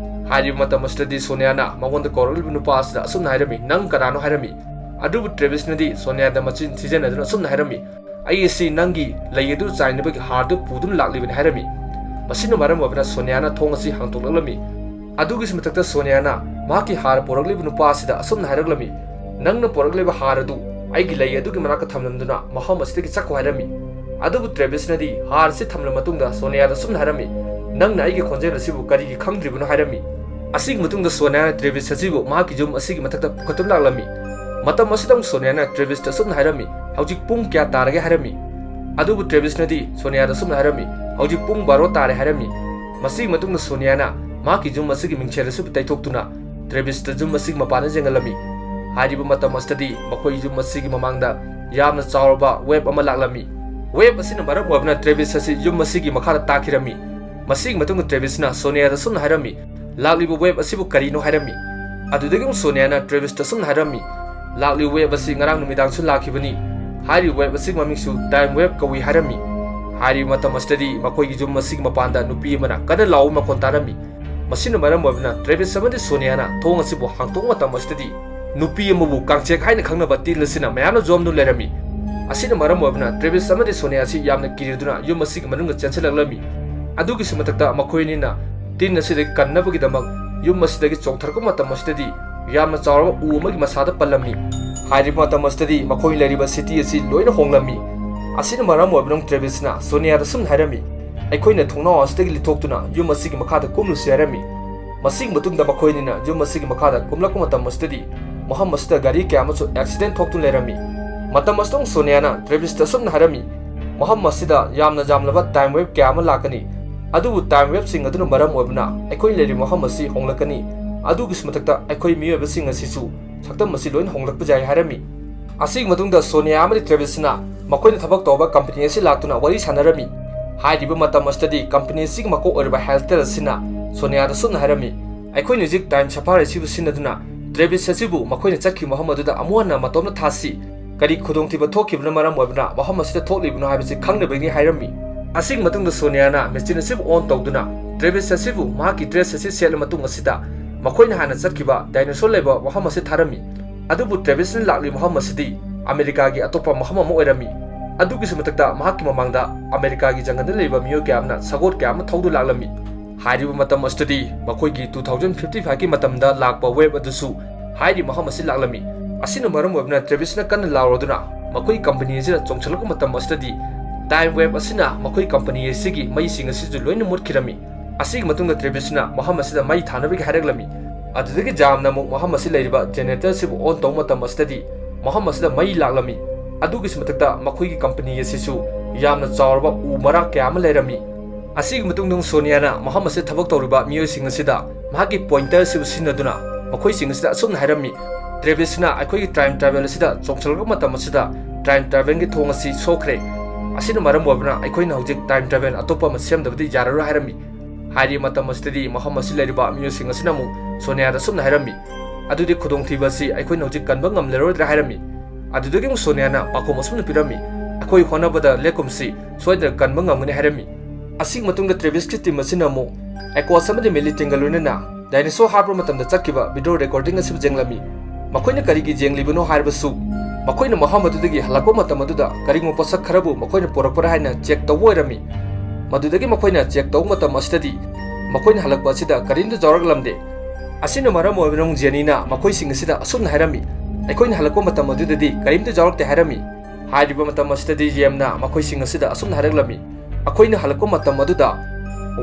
ꯍꯥꯏꯔꯤꯕ ꯃꯇꯝ ꯑꯁꯤꯗꯗꯤ ꯁꯣꯅꯤꯌꯥꯅ ꯃꯉꯣꯟꯗ ꯀꯧꯔꯛꯂꯤꯕ ꯅꯨꯄꯥ ꯑꯁꯤꯗ ꯑꯁꯨꯝꯅ ꯍꯥꯏꯔꯝꯃꯤ, "ꯅꯪ ꯀꯅꯥꯅꯣ?" ꯍꯥꯏꯔꯝꯃꯤ꯫ ꯑꯗꯨꯕꯨ ꯇ꯭ꯔꯦꯚꯤꯁꯅꯗꯤ ꯁꯣꯅꯤꯌꯥꯗ ꯃꯆꯤꯟ ꯊꯤꯖꯤꯟꯅꯗꯨꯅ ꯑꯁꯨꯝꯅ ꯍꯥꯏꯔꯝꯃꯤ, "ꯑꯩ ꯑꯁꯤ ꯅꯪꯒꯤ ꯂꯩ ꯑꯗꯨ ꯆꯥꯏꯅꯕꯒꯤ ꯍꯥꯔꯗꯨ ꯄꯨꯗꯨꯅ ꯂꯥꯛꯂꯤꯕꯅꯤ" ꯍꯥꯏꯔꯝꯃꯤ꯫ ꯃꯁꯤꯅ ꯃꯔꯝ ꯑꯣꯏꯕꯅ ꯁꯣꯅꯤꯌꯥꯅ ꯊꯣꯡ ꯑꯁꯤ ꯍꯥꯡꯗꯣꯛꯂꯛꯂꯝꯃꯤ꯫ ꯑꯗꯨꯒꯤꯁꯨ ꯃꯊꯛꯇ ꯁꯣꯅꯤꯌꯥꯅ ꯃꯍꯥꯛꯀꯤ ꯍꯥꯔ ꯄꯨꯔꯛꯂꯤꯕ ꯅꯨꯄꯥ ꯑꯁꯤꯗ ꯑꯁꯨꯝꯅ ꯍꯥꯏꯔꯛꯂꯝꯃꯤ, "ꯅꯪꯅ ꯄꯨꯔꯛꯂꯤꯕ ꯍꯥꯔ ꯑꯗꯨ ꯑꯩꯒꯤ ꯂꯩ ꯑꯗꯨꯒꯤ ꯃꯅꯥꯛꯇ ꯊꯝꯂꯝꯗꯨꯅ ꯃꯐꯝ ꯑꯁꯤꯗꯒꯤ ꯆꯠꯈꯣ" ꯍꯥꯏꯔꯝꯃꯤ꯫ ꯑꯗꯨꯕꯨ ꯇ꯭ꯔꯦꯚꯤꯁꯅꯗꯤ ꯍꯥꯔ ꯑꯁꯤ ꯊꯝꯂꯕ ꯃꯇꯨꯡꯗ ꯁꯣꯅꯤꯌꯥꯗ ꯑꯁꯨꯝꯅ ꯍꯥꯏꯔꯝꯃꯤ, "ꯅꯪꯅ ꯑꯩꯒꯤ ꯈꯣꯟꯖꯦꯜ ꯑꯁꯤꯕꯨ ꯀꯔꯤꯒꯤ ꯈꯪꯗ꯭ꯔꯤꯕꯅꯣ?" ꯍꯥꯏꯔꯝꯃꯤ꯫ ꯑꯁꯤꯒꯤ ꯃꯇꯨꯡꯗ ꯁꯣꯅꯤꯌꯥꯅ ꯇ꯭ꯔꯦꯚꯤꯁ ꯑꯁꯤꯕꯨ ꯃꯍꯥꯛꯀꯤ ꯌꯨꯝ ꯑꯁꯤꯒꯤ ꯃꯊꯛꯇ ꯄꯨꯈꯠꯇꯨꯅ ꯂꯥꯛꯂꯝꯃꯤ꯫ ꯃꯇꯝ ꯑꯁꯤꯗ ꯑꯃꯨꯛ ꯁꯣꯅꯤꯌꯥꯅ ꯇ꯭ꯔꯦꯚꯤꯁꯇ ꯑꯁꯨꯝꯅ ꯍꯥꯏꯔꯝꯃꯤ, "ꯍꯧꯖꯤꯛ ꯄꯨꯡ ꯀꯌꯥ ꯇꯥꯔꯒꯦ?" ꯍꯥꯏꯔꯝꯃꯤ꯫ ꯑꯗꯨꯕꯨ ꯇ꯭ꯔꯦꯚꯤꯁꯅꯗꯤ ꯁꯣꯅꯤꯌꯥꯗ ꯑꯁꯨꯝꯅ ꯍꯥꯏꯔꯝꯃꯤ, "ꯍꯧꯖꯤꯛ ꯄꯨꯡ ꯕꯥꯔꯣ ꯇꯥꯔꯦ" ꯍꯥꯏꯔꯝꯃꯤ꯫ ꯃꯁꯤꯒꯤ ꯃꯇꯨꯡꯗ ꯁꯣꯅꯤꯌꯥꯅ ꯃꯍꯥꯛꯀꯤ ꯌꯨꯝ ꯑꯁꯤꯒꯤ ꯃꯤꯡꯁꯦꯜ ꯑꯁꯤꯕꯨ ꯇꯩꯊꯣꯛꯇꯨꯅ ꯇ꯭ꯔꯦꯚꯤꯁꯇ ꯌꯨꯝ ꯑꯁꯤꯒꯤ ꯃꯄꯥꯟꯗ ꯌꯦꯡꯍꯜꯂꯝꯃꯤ꯫ ꯍꯥꯏꯔꯤꯕ ꯃꯇꯝ ꯑꯁꯤꯗꯗꯤ ꯃꯈꯣꯏ ꯌꯨꯝ ꯑꯁꯤꯒꯤ ꯃꯃꯥꯡꯗ ꯌꯥꯝꯅ ꯆꯥꯎꯔꯕ ꯋꯦꯕ ꯑꯃ ꯂꯥꯛꯂꯝꯃꯤ꯫ ꯋꯦꯕ ꯑꯁꯤꯅ ꯃꯔꯝ ꯑꯣꯏꯕꯅ ꯇ꯭ꯔꯦꯚꯤꯁ ꯑꯁꯤ ꯌꯨꯝ ꯑꯁꯤꯒꯤ ꯃꯈꯥꯗ ꯇꯥꯈꯤꯔꯝꯃꯤ꯫ ꯃꯁꯤꯒꯤ ꯃꯇꯨꯡꯗ ꯇ꯭ꯔꯦꯚꯤꯁꯅ ꯁꯣꯅꯤꯌꯥꯗ ꯑꯁꯨꯝꯅ ꯍꯥꯏꯔꯝꯃꯤ, "ꯂꯥꯛꯂꯤꯕ ꯋꯦꯕ ꯑꯁꯤꯕꯨ ꯀꯔꯤꯅꯣ?" ꯍꯥꯏꯔꯝꯃꯤ꯫ ꯑꯗꯨꯗꯒꯤ ꯑꯃꯨꯛ ꯁꯣꯅꯤꯌꯥꯅ ꯇ꯭ꯔꯦꯚꯤꯁꯇ ꯑꯁꯨꯝꯅ ꯍꯥꯏꯔꯝꯃꯤ, "ꯂꯥꯛꯂꯤꯕ ꯋꯦꯕ ꯑꯁꯤ ꯉꯔꯥꯡ ꯅꯨꯃꯤꯗꯥꯡꯁꯨ ꯂꯥꯛꯈꯤꯕꯅꯤ꯫ ꯍꯥꯏꯔꯤꯕ ꯋꯦꯕ ꯑꯁꯤꯒꯤ ꯃꯃꯤꯡꯁꯨ ꯇꯥꯏꯝ ꯋꯦꯕ ꯀꯧꯏ" ꯍꯥꯏꯔꯝꯃꯤ꯫ ꯍꯥꯏꯔꯤꯕ ꯃꯇꯝ ꯑꯁꯤꯗꯗꯤ ꯃꯈꯣꯏꯒꯤ ꯌꯨꯝ ꯑꯁꯤꯒꯤ ꯃꯄꯥꯟꯗ ꯅꯨꯄꯤ ꯑꯃꯅ ꯀꯟꯅ ꯂꯥꯎꯕ ꯃꯈꯣꯟ ꯇꯥꯔꯝꯃꯤ꯫ ꯃꯁꯤꯅ ꯃꯔꯝ ꯑꯣꯏꯕꯅ ꯇ꯭ꯔꯦꯚꯤꯁ ꯑꯃꯗꯤ ꯁꯣꯅꯤꯌꯥꯅ ꯊꯣꯡ ꯑꯁꯤꯕꯨ ꯍꯥꯡꯗꯣꯛꯄ ꯃꯇꯝ ꯑꯁꯤꯗꯗꯤ ꯅꯨꯄꯤ ꯑꯃꯕꯨ ꯀꯥꯡꯆꯦꯛ ꯍꯥꯏꯅ ꯈꯪꯅꯕ ꯇꯤꯟ ꯑꯁꯤꯅ ꯃꯌꯥꯝꯅ ꯌꯣꯝꯗꯨꯅ ꯂꯩꯔꯝꯃꯤ꯫ ꯑꯁꯤꯅ ꯃꯔꯝ ꯑꯣꯏꯕꯅ ꯇ꯭ꯔꯦꯚꯤꯁ ꯑꯃꯗꯤ ꯁꯣꯅꯤꯌꯥ ꯑꯁꯤ ꯌꯥꯝꯅ ꯀꯤꯔꯗꯨꯅ ꯌꯨꯝ ꯑꯁꯤꯒꯤ ꯃꯅꯨꯡꯗ ꯆꯦꯟꯁꯤꯜꯂꯛꯂꯝꯃꯤ꯫ ꯑꯗꯨꯒꯤꯁꯨ ꯃꯊꯛꯇ ꯃꯈꯣꯏ ꯑꯅꯤꯅ ꯇꯤꯟ ꯑꯁꯤꯗꯒꯤ ꯀꯟꯅꯕꯒꯤꯗꯃꯛ ꯌꯨꯝ ꯑꯁꯤꯗꯒꯤ ꯆꯣꯡꯊꯔꯛꯄ ꯃꯇꯝ ꯑꯁꯤꯗꯗꯤ ꯌꯥꯝꯅ ꯆꯥꯎꯔꯕ ꯎ ꯑꯃꯒꯤ ꯃꯁꯥꯗ ꯄꯜꯂꯝꯃꯤ꯫ ꯍꯥꯏꯔꯤꯕ ꯃꯇꯝ ꯑꯁꯤꯗꯗꯤ ꯃꯈꯣꯏ ꯂꯩꯔꯤꯕ ꯁꯤꯇꯤ ꯑꯁꯤ ꯂꯣꯏꯅ ꯍꯣꯡꯂꯝꯃꯤ꯫ ꯑꯁꯤꯅ ꯃꯔꯝ ꯑꯣꯏꯕꯅ ꯇ꯭ꯔꯦꯚꯤꯁꯅ ꯁꯣꯅꯤꯌꯥꯗ ꯁꯨꯝꯅ ꯍꯥꯏꯔꯝꯃꯤ, "ꯑꯩꯈꯣꯏꯅ ꯊꯣꯡꯅꯥꯎ ꯑꯁꯤꯗꯒꯤ ꯂꯤꯊꯣꯛꯇꯨꯅ ꯌꯨꯝ ꯑꯁꯤꯒꯤ ꯃꯈꯥꯗ ꯀꯨꯝꯂꯨꯁꯤ" ꯍꯥꯏꯔꯝꯃꯤ꯫ ꯃꯁꯤꯒꯤ ꯃꯇꯨꯡꯗ ꯃꯈꯣꯏ ꯑꯅꯤꯅ ꯌꯨꯝ ꯑꯁꯤꯒꯤ ꯃꯈꯥꯗ ꯀꯨꯝꯂꯛꯄ ꯃꯇꯝ ꯑꯁꯤꯗꯗꯤ ꯃꯐꯝ ꯑꯁꯤꯗ ꯒꯥꯔꯤ ꯀꯌꯥ ꯑꯃꯁꯨ ꯑꯦꯛꯁꯤꯗꯦꯟ ꯊꯣꯛꯇꯨꯅ ꯂꯩꯔꯝꯃꯤ꯫ ꯃꯇꯝ ꯑꯁꯤꯗ ꯑꯃꯨꯛ ꯁꯣꯅꯤꯌꯥꯅ ꯇ꯭ꯔꯦꯚꯤꯁꯇ ꯑꯁꯨꯝꯅ ꯍꯥꯏꯔꯝꯃꯤ, "ꯃꯐꯝ ꯑꯁꯤꯗ ꯌꯥꯝꯅ ꯌꯥꯝꯂꯕ ꯇꯥꯏꯝ ꯋꯦꯕ ꯀꯌꯥ ꯑꯃ ꯂꯥꯛꯀꯅꯤ꯫ ꯑꯗꯨꯕꯨ ꯇꯥꯏꯝ ꯋꯦꯕꯁꯤꯡ ꯑꯗꯨꯅ ꯃꯔꯝ ꯑꯣꯏꯕꯅ ꯑꯩꯈꯣꯏ ꯂꯩꯔꯤꯕ ꯃꯐꯝ ꯑꯁꯤ ꯍꯣꯡꯂꯛꯀꯅꯤ꯫ ꯑꯗꯨꯒꯤꯁꯨ ꯃꯊꯛꯇ ꯑꯩꯈꯣꯏ ꯃꯤꯑꯣꯏꯕꯁꯤꯡ ꯑꯁꯤꯁꯨ ꯁꯛꯇꯝ ꯑꯁꯤ ꯂꯣꯏꯅ ꯍꯣꯡꯂꯛꯄ ꯌꯥꯏ" ꯍꯥꯏꯔꯝꯃꯤ꯫ ꯑꯁꯤꯒꯤ ꯃꯇꯨꯡꯗ ꯁꯣꯅꯤꯌꯥ ꯑꯃꯗꯤ ꯇ꯭ꯔꯦꯚꯤꯁꯅ ꯃꯈꯣꯏꯅ ꯊꯕꯛ ꯇꯧꯕ ꯀꯝꯄꯅꯤ ꯑꯁꯤ ꯂꯥꯛꯇꯨꯅ ꯋꯥꯔꯤ ꯁꯥꯟꯅꯔꯝꯃꯤ꯫ ꯍꯥꯏꯔꯤꯕ ꯃꯇꯝ ꯑꯁꯤꯗꯗꯤ ꯀꯝꯄꯅꯤ ꯑꯁꯤꯒꯤ ꯃꯀꯣꯛ ꯑꯣꯏꯔꯤꯕ ꯍꯦꯜꯇꯦꯜ ꯑꯁꯤꯅ ꯁꯣꯅꯤꯌꯥꯗ ꯁꯨꯝꯅ ꯍꯥꯏꯔꯝꯃꯤ, "ꯑꯩꯈꯣꯏꯅ ꯍꯧꯖꯤꯛ ꯇꯥꯏꯝ ꯁꯐꯥꯔ ꯑꯁꯤꯕꯨ ꯁꯤꯖꯤꯟꯅꯗꯨꯅ ꯇ꯭ꯔꯦꯚꯤꯁ ꯑꯁꯤꯕꯨ ꯃꯈꯣꯏꯅ ꯆꯠꯈꯤꯕ ꯃꯐꯝ ꯑꯗꯨꯗ ꯑꯃꯨꯛ ꯍꯟꯅ ꯃꯇꯣꯝꯇ ꯊꯥꯁꯤ꯫ ꯀꯔꯤ ꯈꯨꯗꯣꯡꯊꯤꯕ ꯊꯣꯛꯈꯤꯕꯅ ꯃꯔꯝ ꯑꯣꯏꯕꯅ ꯃꯐꯝ ꯑꯁꯤꯗ ꯊꯣꯛꯂꯤꯕꯅꯣ ꯍꯥꯏꯕꯁꯤ ꯈꯪꯅꯕꯒꯤꯅꯤ" ꯍꯥꯏꯔꯝꯃꯤ꯫ ꯑꯁꯤꯒꯤ ꯃꯇꯨꯡꯗ ꯁꯣꯅꯤꯌꯥꯅ ꯃꯦꯆꯤꯟ ꯑꯁꯤꯕꯨ ꯑꯣꯟ ꯇꯧꯗꯨꯅ ꯇ꯭ꯔꯦꯚꯤꯁ ꯑꯁꯤꯕꯨ ꯃꯍꯥꯛꯀꯤ ꯗ꯭ꯔꯦꯁ ꯑꯁꯤ ꯁꯦꯠꯂ ꯃꯇꯨꯡ ꯑꯁꯤꯗ ꯃꯈꯣꯏꯅ ꯍꯥꯟꯅ ꯆꯠꯈꯤꯕ ꯗꯥꯏꯅꯣꯁꯣꯔ ꯂꯩꯕ ꯃꯐꯝ ꯑꯁꯤ ꯊꯥꯔꯝꯃꯤ꯫ ꯑꯗꯨꯕꯨ ꯇ꯭ꯔꯦꯚꯤꯁꯅ ꯂꯥꯛꯂꯤꯕ ꯃꯐꯝ ꯑꯁꯤꯗꯤ ꯑꯃꯦꯔꯤꯀꯥꯒꯤ ꯑꯇꯣꯞꯄ ꯃꯐꯝ ꯑꯃ ꯑꯣꯏꯔꯝꯃꯤ꯫ ꯑꯗꯨꯒꯤꯁꯨ ꯃꯊꯛꯇ ꯃꯍꯥꯛꯀꯤ ꯃꯃꯥꯡꯗ ꯑꯃꯦꯔꯤꯀꯥꯒꯤ ꯖꯪꯒꯜꯗ ꯂꯩꯕ ꯃꯤꯑꯣꯏ ꯀꯌꯥ ꯑꯃꯅ ꯁꯒꯣꯜ ꯀꯌꯥ ꯑꯃ ꯊꯧꯗꯨꯅ ꯂꯥꯛꯂꯝꯃꯤ꯫ ꯍꯥꯏꯔꯤꯕ ꯃꯇꯝ ꯑꯁꯤꯗꯗꯤ ꯃꯈꯣꯏꯒꯤ two thousand fifty five ꯀꯤ ꯃꯇꯝꯗ ꯂꯥꯛꯄ ꯋꯦꯕ ꯑꯗꯨꯁꯨ ꯍꯥꯏꯔꯤꯕ ꯃꯐꯝ ꯑꯁꯤ ꯂꯥꯛꯂꯝꯃꯤ꯫ ꯑꯁꯤꯅ ꯃꯔꯝ ꯑꯣꯏꯕꯅ ꯇ꯭ꯔꯦꯚꯤꯁꯅ ꯀꯟꯅ ꯂꯥꯎꯔꯗꯨꯅ ꯃꯈꯣꯏ ꯀꯝꯄꯅꯤ ꯑꯁꯤꯗ ꯆꯣꯡꯁꯤꯜꯂꯛꯄ ꯃꯇꯝ ꯑꯁꯤꯗꯗꯤ ꯇꯥꯏꯝ ꯋꯦꯕ ꯑꯁꯤꯅ ꯃꯈꯣꯏ ꯀꯝꯄꯅꯤ ꯑꯁꯤꯒꯤ ꯃꯩꯁꯤꯡ ꯑꯁꯤꯁꯨ ꯂꯣꯏꯅ ꯃꯨꯠꯈꯤꯔꯝꯃꯤ꯫ ꯑꯁꯤꯒꯤ ꯃꯇꯨꯡꯗ ꯇ꯭ꯔꯦꯚꯤꯁꯅ ꯃꯐꯝ ꯑꯁꯤꯗ ꯃꯩ ꯊꯥꯅꯕꯒꯤ ꯍꯥꯏꯔꯛꯂꯝꯃꯤ꯫ ꯑꯗꯨꯗꯒꯤ ꯖꯦꯝꯅ ꯑꯃꯨꯛ ꯃꯐꯝ ꯑꯁꯤ ꯂꯩꯔꯤꯕ generator ꯑꯁꯤꯕꯨ on ꯇꯧꯕ ꯃꯇꯝ ꯑꯁꯤꯗꯗꯤ ꯃꯐꯝ ꯑꯁꯤꯗ ꯃꯩ ꯂꯥꯛꯂꯝꯃꯤ꯫ ꯑꯗꯨꯒꯤꯁꯨ ꯃꯊꯛꯇ ꯃꯈꯣꯏꯒꯤ company ꯑꯁꯤꯁꯨ ꯌꯥꯝꯅ ꯆꯥꯎꯔꯕ ꯎ ꯃꯔꯥꯛ ꯀꯌꯥ ꯑꯃ ꯂꯩꯔꯝꯃꯤ꯫ ꯑꯁꯤꯒꯤ ꯃꯇꯨꯡꯗ ꯁꯣꯅꯤꯌꯥꯅ ꯃꯐꯝ ꯑꯁꯤꯗ ꯊꯕꯛ ꯇꯧꯔꯤꯕ ꯃꯤꯑꯣꯏꯁꯤꯡ ꯑꯁꯤꯗ ꯃꯍꯥꯛꯀꯤ pointer ꯑꯁꯤꯕꯨ ꯁꯤꯖꯤꯟꯅꯗꯨꯅ ꯃꯈꯣꯏꯁꯤꯡ ꯑꯁꯤꯗ ꯑꯁꯨꯝꯅ ꯍꯥꯏꯔꯝꯃꯤ, "ꯇ꯭ꯔꯦꯚꯤꯁꯅ ꯑꯩꯈꯣꯏꯒꯤ time travel ꯑꯁꯤꯗ ꯆꯣꯡꯁꯤꯜꯂꯛꯄ ꯃꯇꯝ ꯑꯁꯤꯗ time travelꯒꯤ ꯊꯣꯡ ꯑꯁꯤ ꯁꯣꯛꯈ꯭ꯔꯦ꯫ ꯑꯁꯤꯅ ꯃꯔꯝ ꯑꯣꯏꯕꯅ ꯑꯩꯈꯣꯏꯅ ꯍꯧꯖꯤꯛ time travel ꯑꯇꯣꯞꯄ ꯑꯃ ꯁꯦꯝꯗꯕꯗꯤ ꯌꯥꯔꯔꯣꯏ" ꯍꯥꯏꯔꯝꯃꯤ꯫ ꯍꯥꯏꯔꯤꯕ ꯃꯇꯝ ꯑꯁꯤꯗꯗꯤ ꯃꯐꯝ ꯑꯁꯤ ꯂꯩꯔꯤꯕ ꯃꯤꯑꯣꯏꯁꯤꯡ ꯑꯁꯤꯅ ꯑꯃꯨꯛ ꯁꯣꯅꯤꯌꯥꯗ ꯑꯁꯨꯝꯅ ꯍꯥꯏꯔꯝꯃꯤ, "ꯑꯗꯨꯗꯤ ꯈꯨꯗꯣꯡꯊꯤꯕ ꯑꯁꯤ ꯑꯩꯈꯣꯏꯅ ꯍꯧꯖꯤꯛ ꯀꯟꯕ ꯉꯝꯂꯔꯣꯏꯗ꯭ꯔꯥ?" ꯍꯥꯏꯔꯝꯃꯤ꯫ ꯑꯗꯨꯗꯒꯤ ꯑꯃꯨꯛ ꯁꯣꯅꯤꯌꯥꯅ ꯄꯥꯎꯈꯨꯝ ꯑꯁꯨꯝꯅ ꯄꯤꯔꯝꯃꯤ, "ꯑꯩꯈꯣꯏ ꯍꯣꯠꯅꯕꯗ ꯂꯦꯞꯀꯨꯝꯁꯤ, ꯁꯣꯏꯗꯅ ꯀꯟꯕ ꯉꯝꯒꯅꯤ" ꯍꯥꯏꯔꯝꯃꯤ꯫ ꯑꯁꯤꯒꯤ ꯃꯇꯨꯡꯗ ꯇ꯭ꯔꯦꯚꯤꯁꯀꯤ team ꯑꯁꯤꯅ ꯑꯃꯨꯛ ꯑꯦꯀꯣꯁ ꯑꯃꯗꯤ ꯃꯤꯂꯤꯇꯦꯟꯒ ꯂꯣꯏꯅꯅ ꯗꯥꯏꯅꯣꯁꯣꯔ ꯍꯥꯠꯄ ꯃꯇꯝꯗ ꯆꯠꯈꯤꯕ video recording ꯑꯁꯤꯕꯨ ꯌꯦꯡꯂꯝꯃꯤ꯫ ꯃꯈꯣꯏꯅ ꯀꯔꯤꯒꯤ ꯌꯦꯡꯂꯤꯕꯅꯣ ꯍꯥꯏꯔꯕꯁꯨ, ꯃꯈꯣꯏꯅ ꯃꯐꯝ ꯑꯗꯨꯗꯒꯤ ꯍꯜꯂꯛꯄ ꯃꯇꯝ ꯑꯗꯨꯗ ꯀꯔꯤꯒꯨꯝꯕ ꯄꯣꯠꯁꯛ ꯈꯔꯕꯨ ꯃꯈꯣꯏꯅ ꯄꯨꯔꯛꯄ꯭ꯔꯥ ꯍꯥꯏꯅ check ꯇꯧꯕ ꯑꯣꯏꯔꯝꯃꯤ꯫ ꯃꯗꯨꯗꯒꯤ ꯃꯈꯣꯏꯅ check ꯇꯧꯕ ꯃꯇꯝ ꯑꯁꯤꯗꯗꯤ ꯃꯈꯣꯏꯅ ꯍꯜꯂꯛꯄ ꯑꯁꯤꯗ ꯀꯔꯤꯝꯇ ꯌꯥꯎꯔꯛꯂꯝꯗꯦ꯫ ꯑꯁꯤꯅ ꯃꯔꯝ ꯑꯣꯏꯔꯒ ꯖꯦꯅꯤꯅ ꯃꯈꯣꯏꯁꯤꯡ ꯑꯁꯤꯗ ꯑꯁꯨꯝꯅ ꯍꯥꯏꯔꯝꯃꯤ, "ꯑꯩꯈꯣꯏꯅ ꯍꯜꯂꯛꯄ ꯃꯇꯝ ꯑꯗꯨꯗꯗꯤ ꯀꯔꯤꯝꯇ ꯌꯥꯎꯔꯛꯇꯦ" ꯍꯥꯏꯔꯝꯃꯤ꯫ ꯍꯥꯏꯔꯤꯕ ꯃꯇꯝ ꯑꯁꯤꯗꯗꯤ ꯖꯦꯝꯅ ꯃꯈꯣꯏꯁꯤꯡ ꯑꯁꯤꯗ ꯑꯁꯨꯝꯅ ꯍꯥꯏꯔꯛꯂꯝꯃꯤ, "ꯑꯩꯈꯣꯏꯅ ꯍꯜꯂꯛꯄ ꯃꯇꯝ ꯑꯗꯨꯗ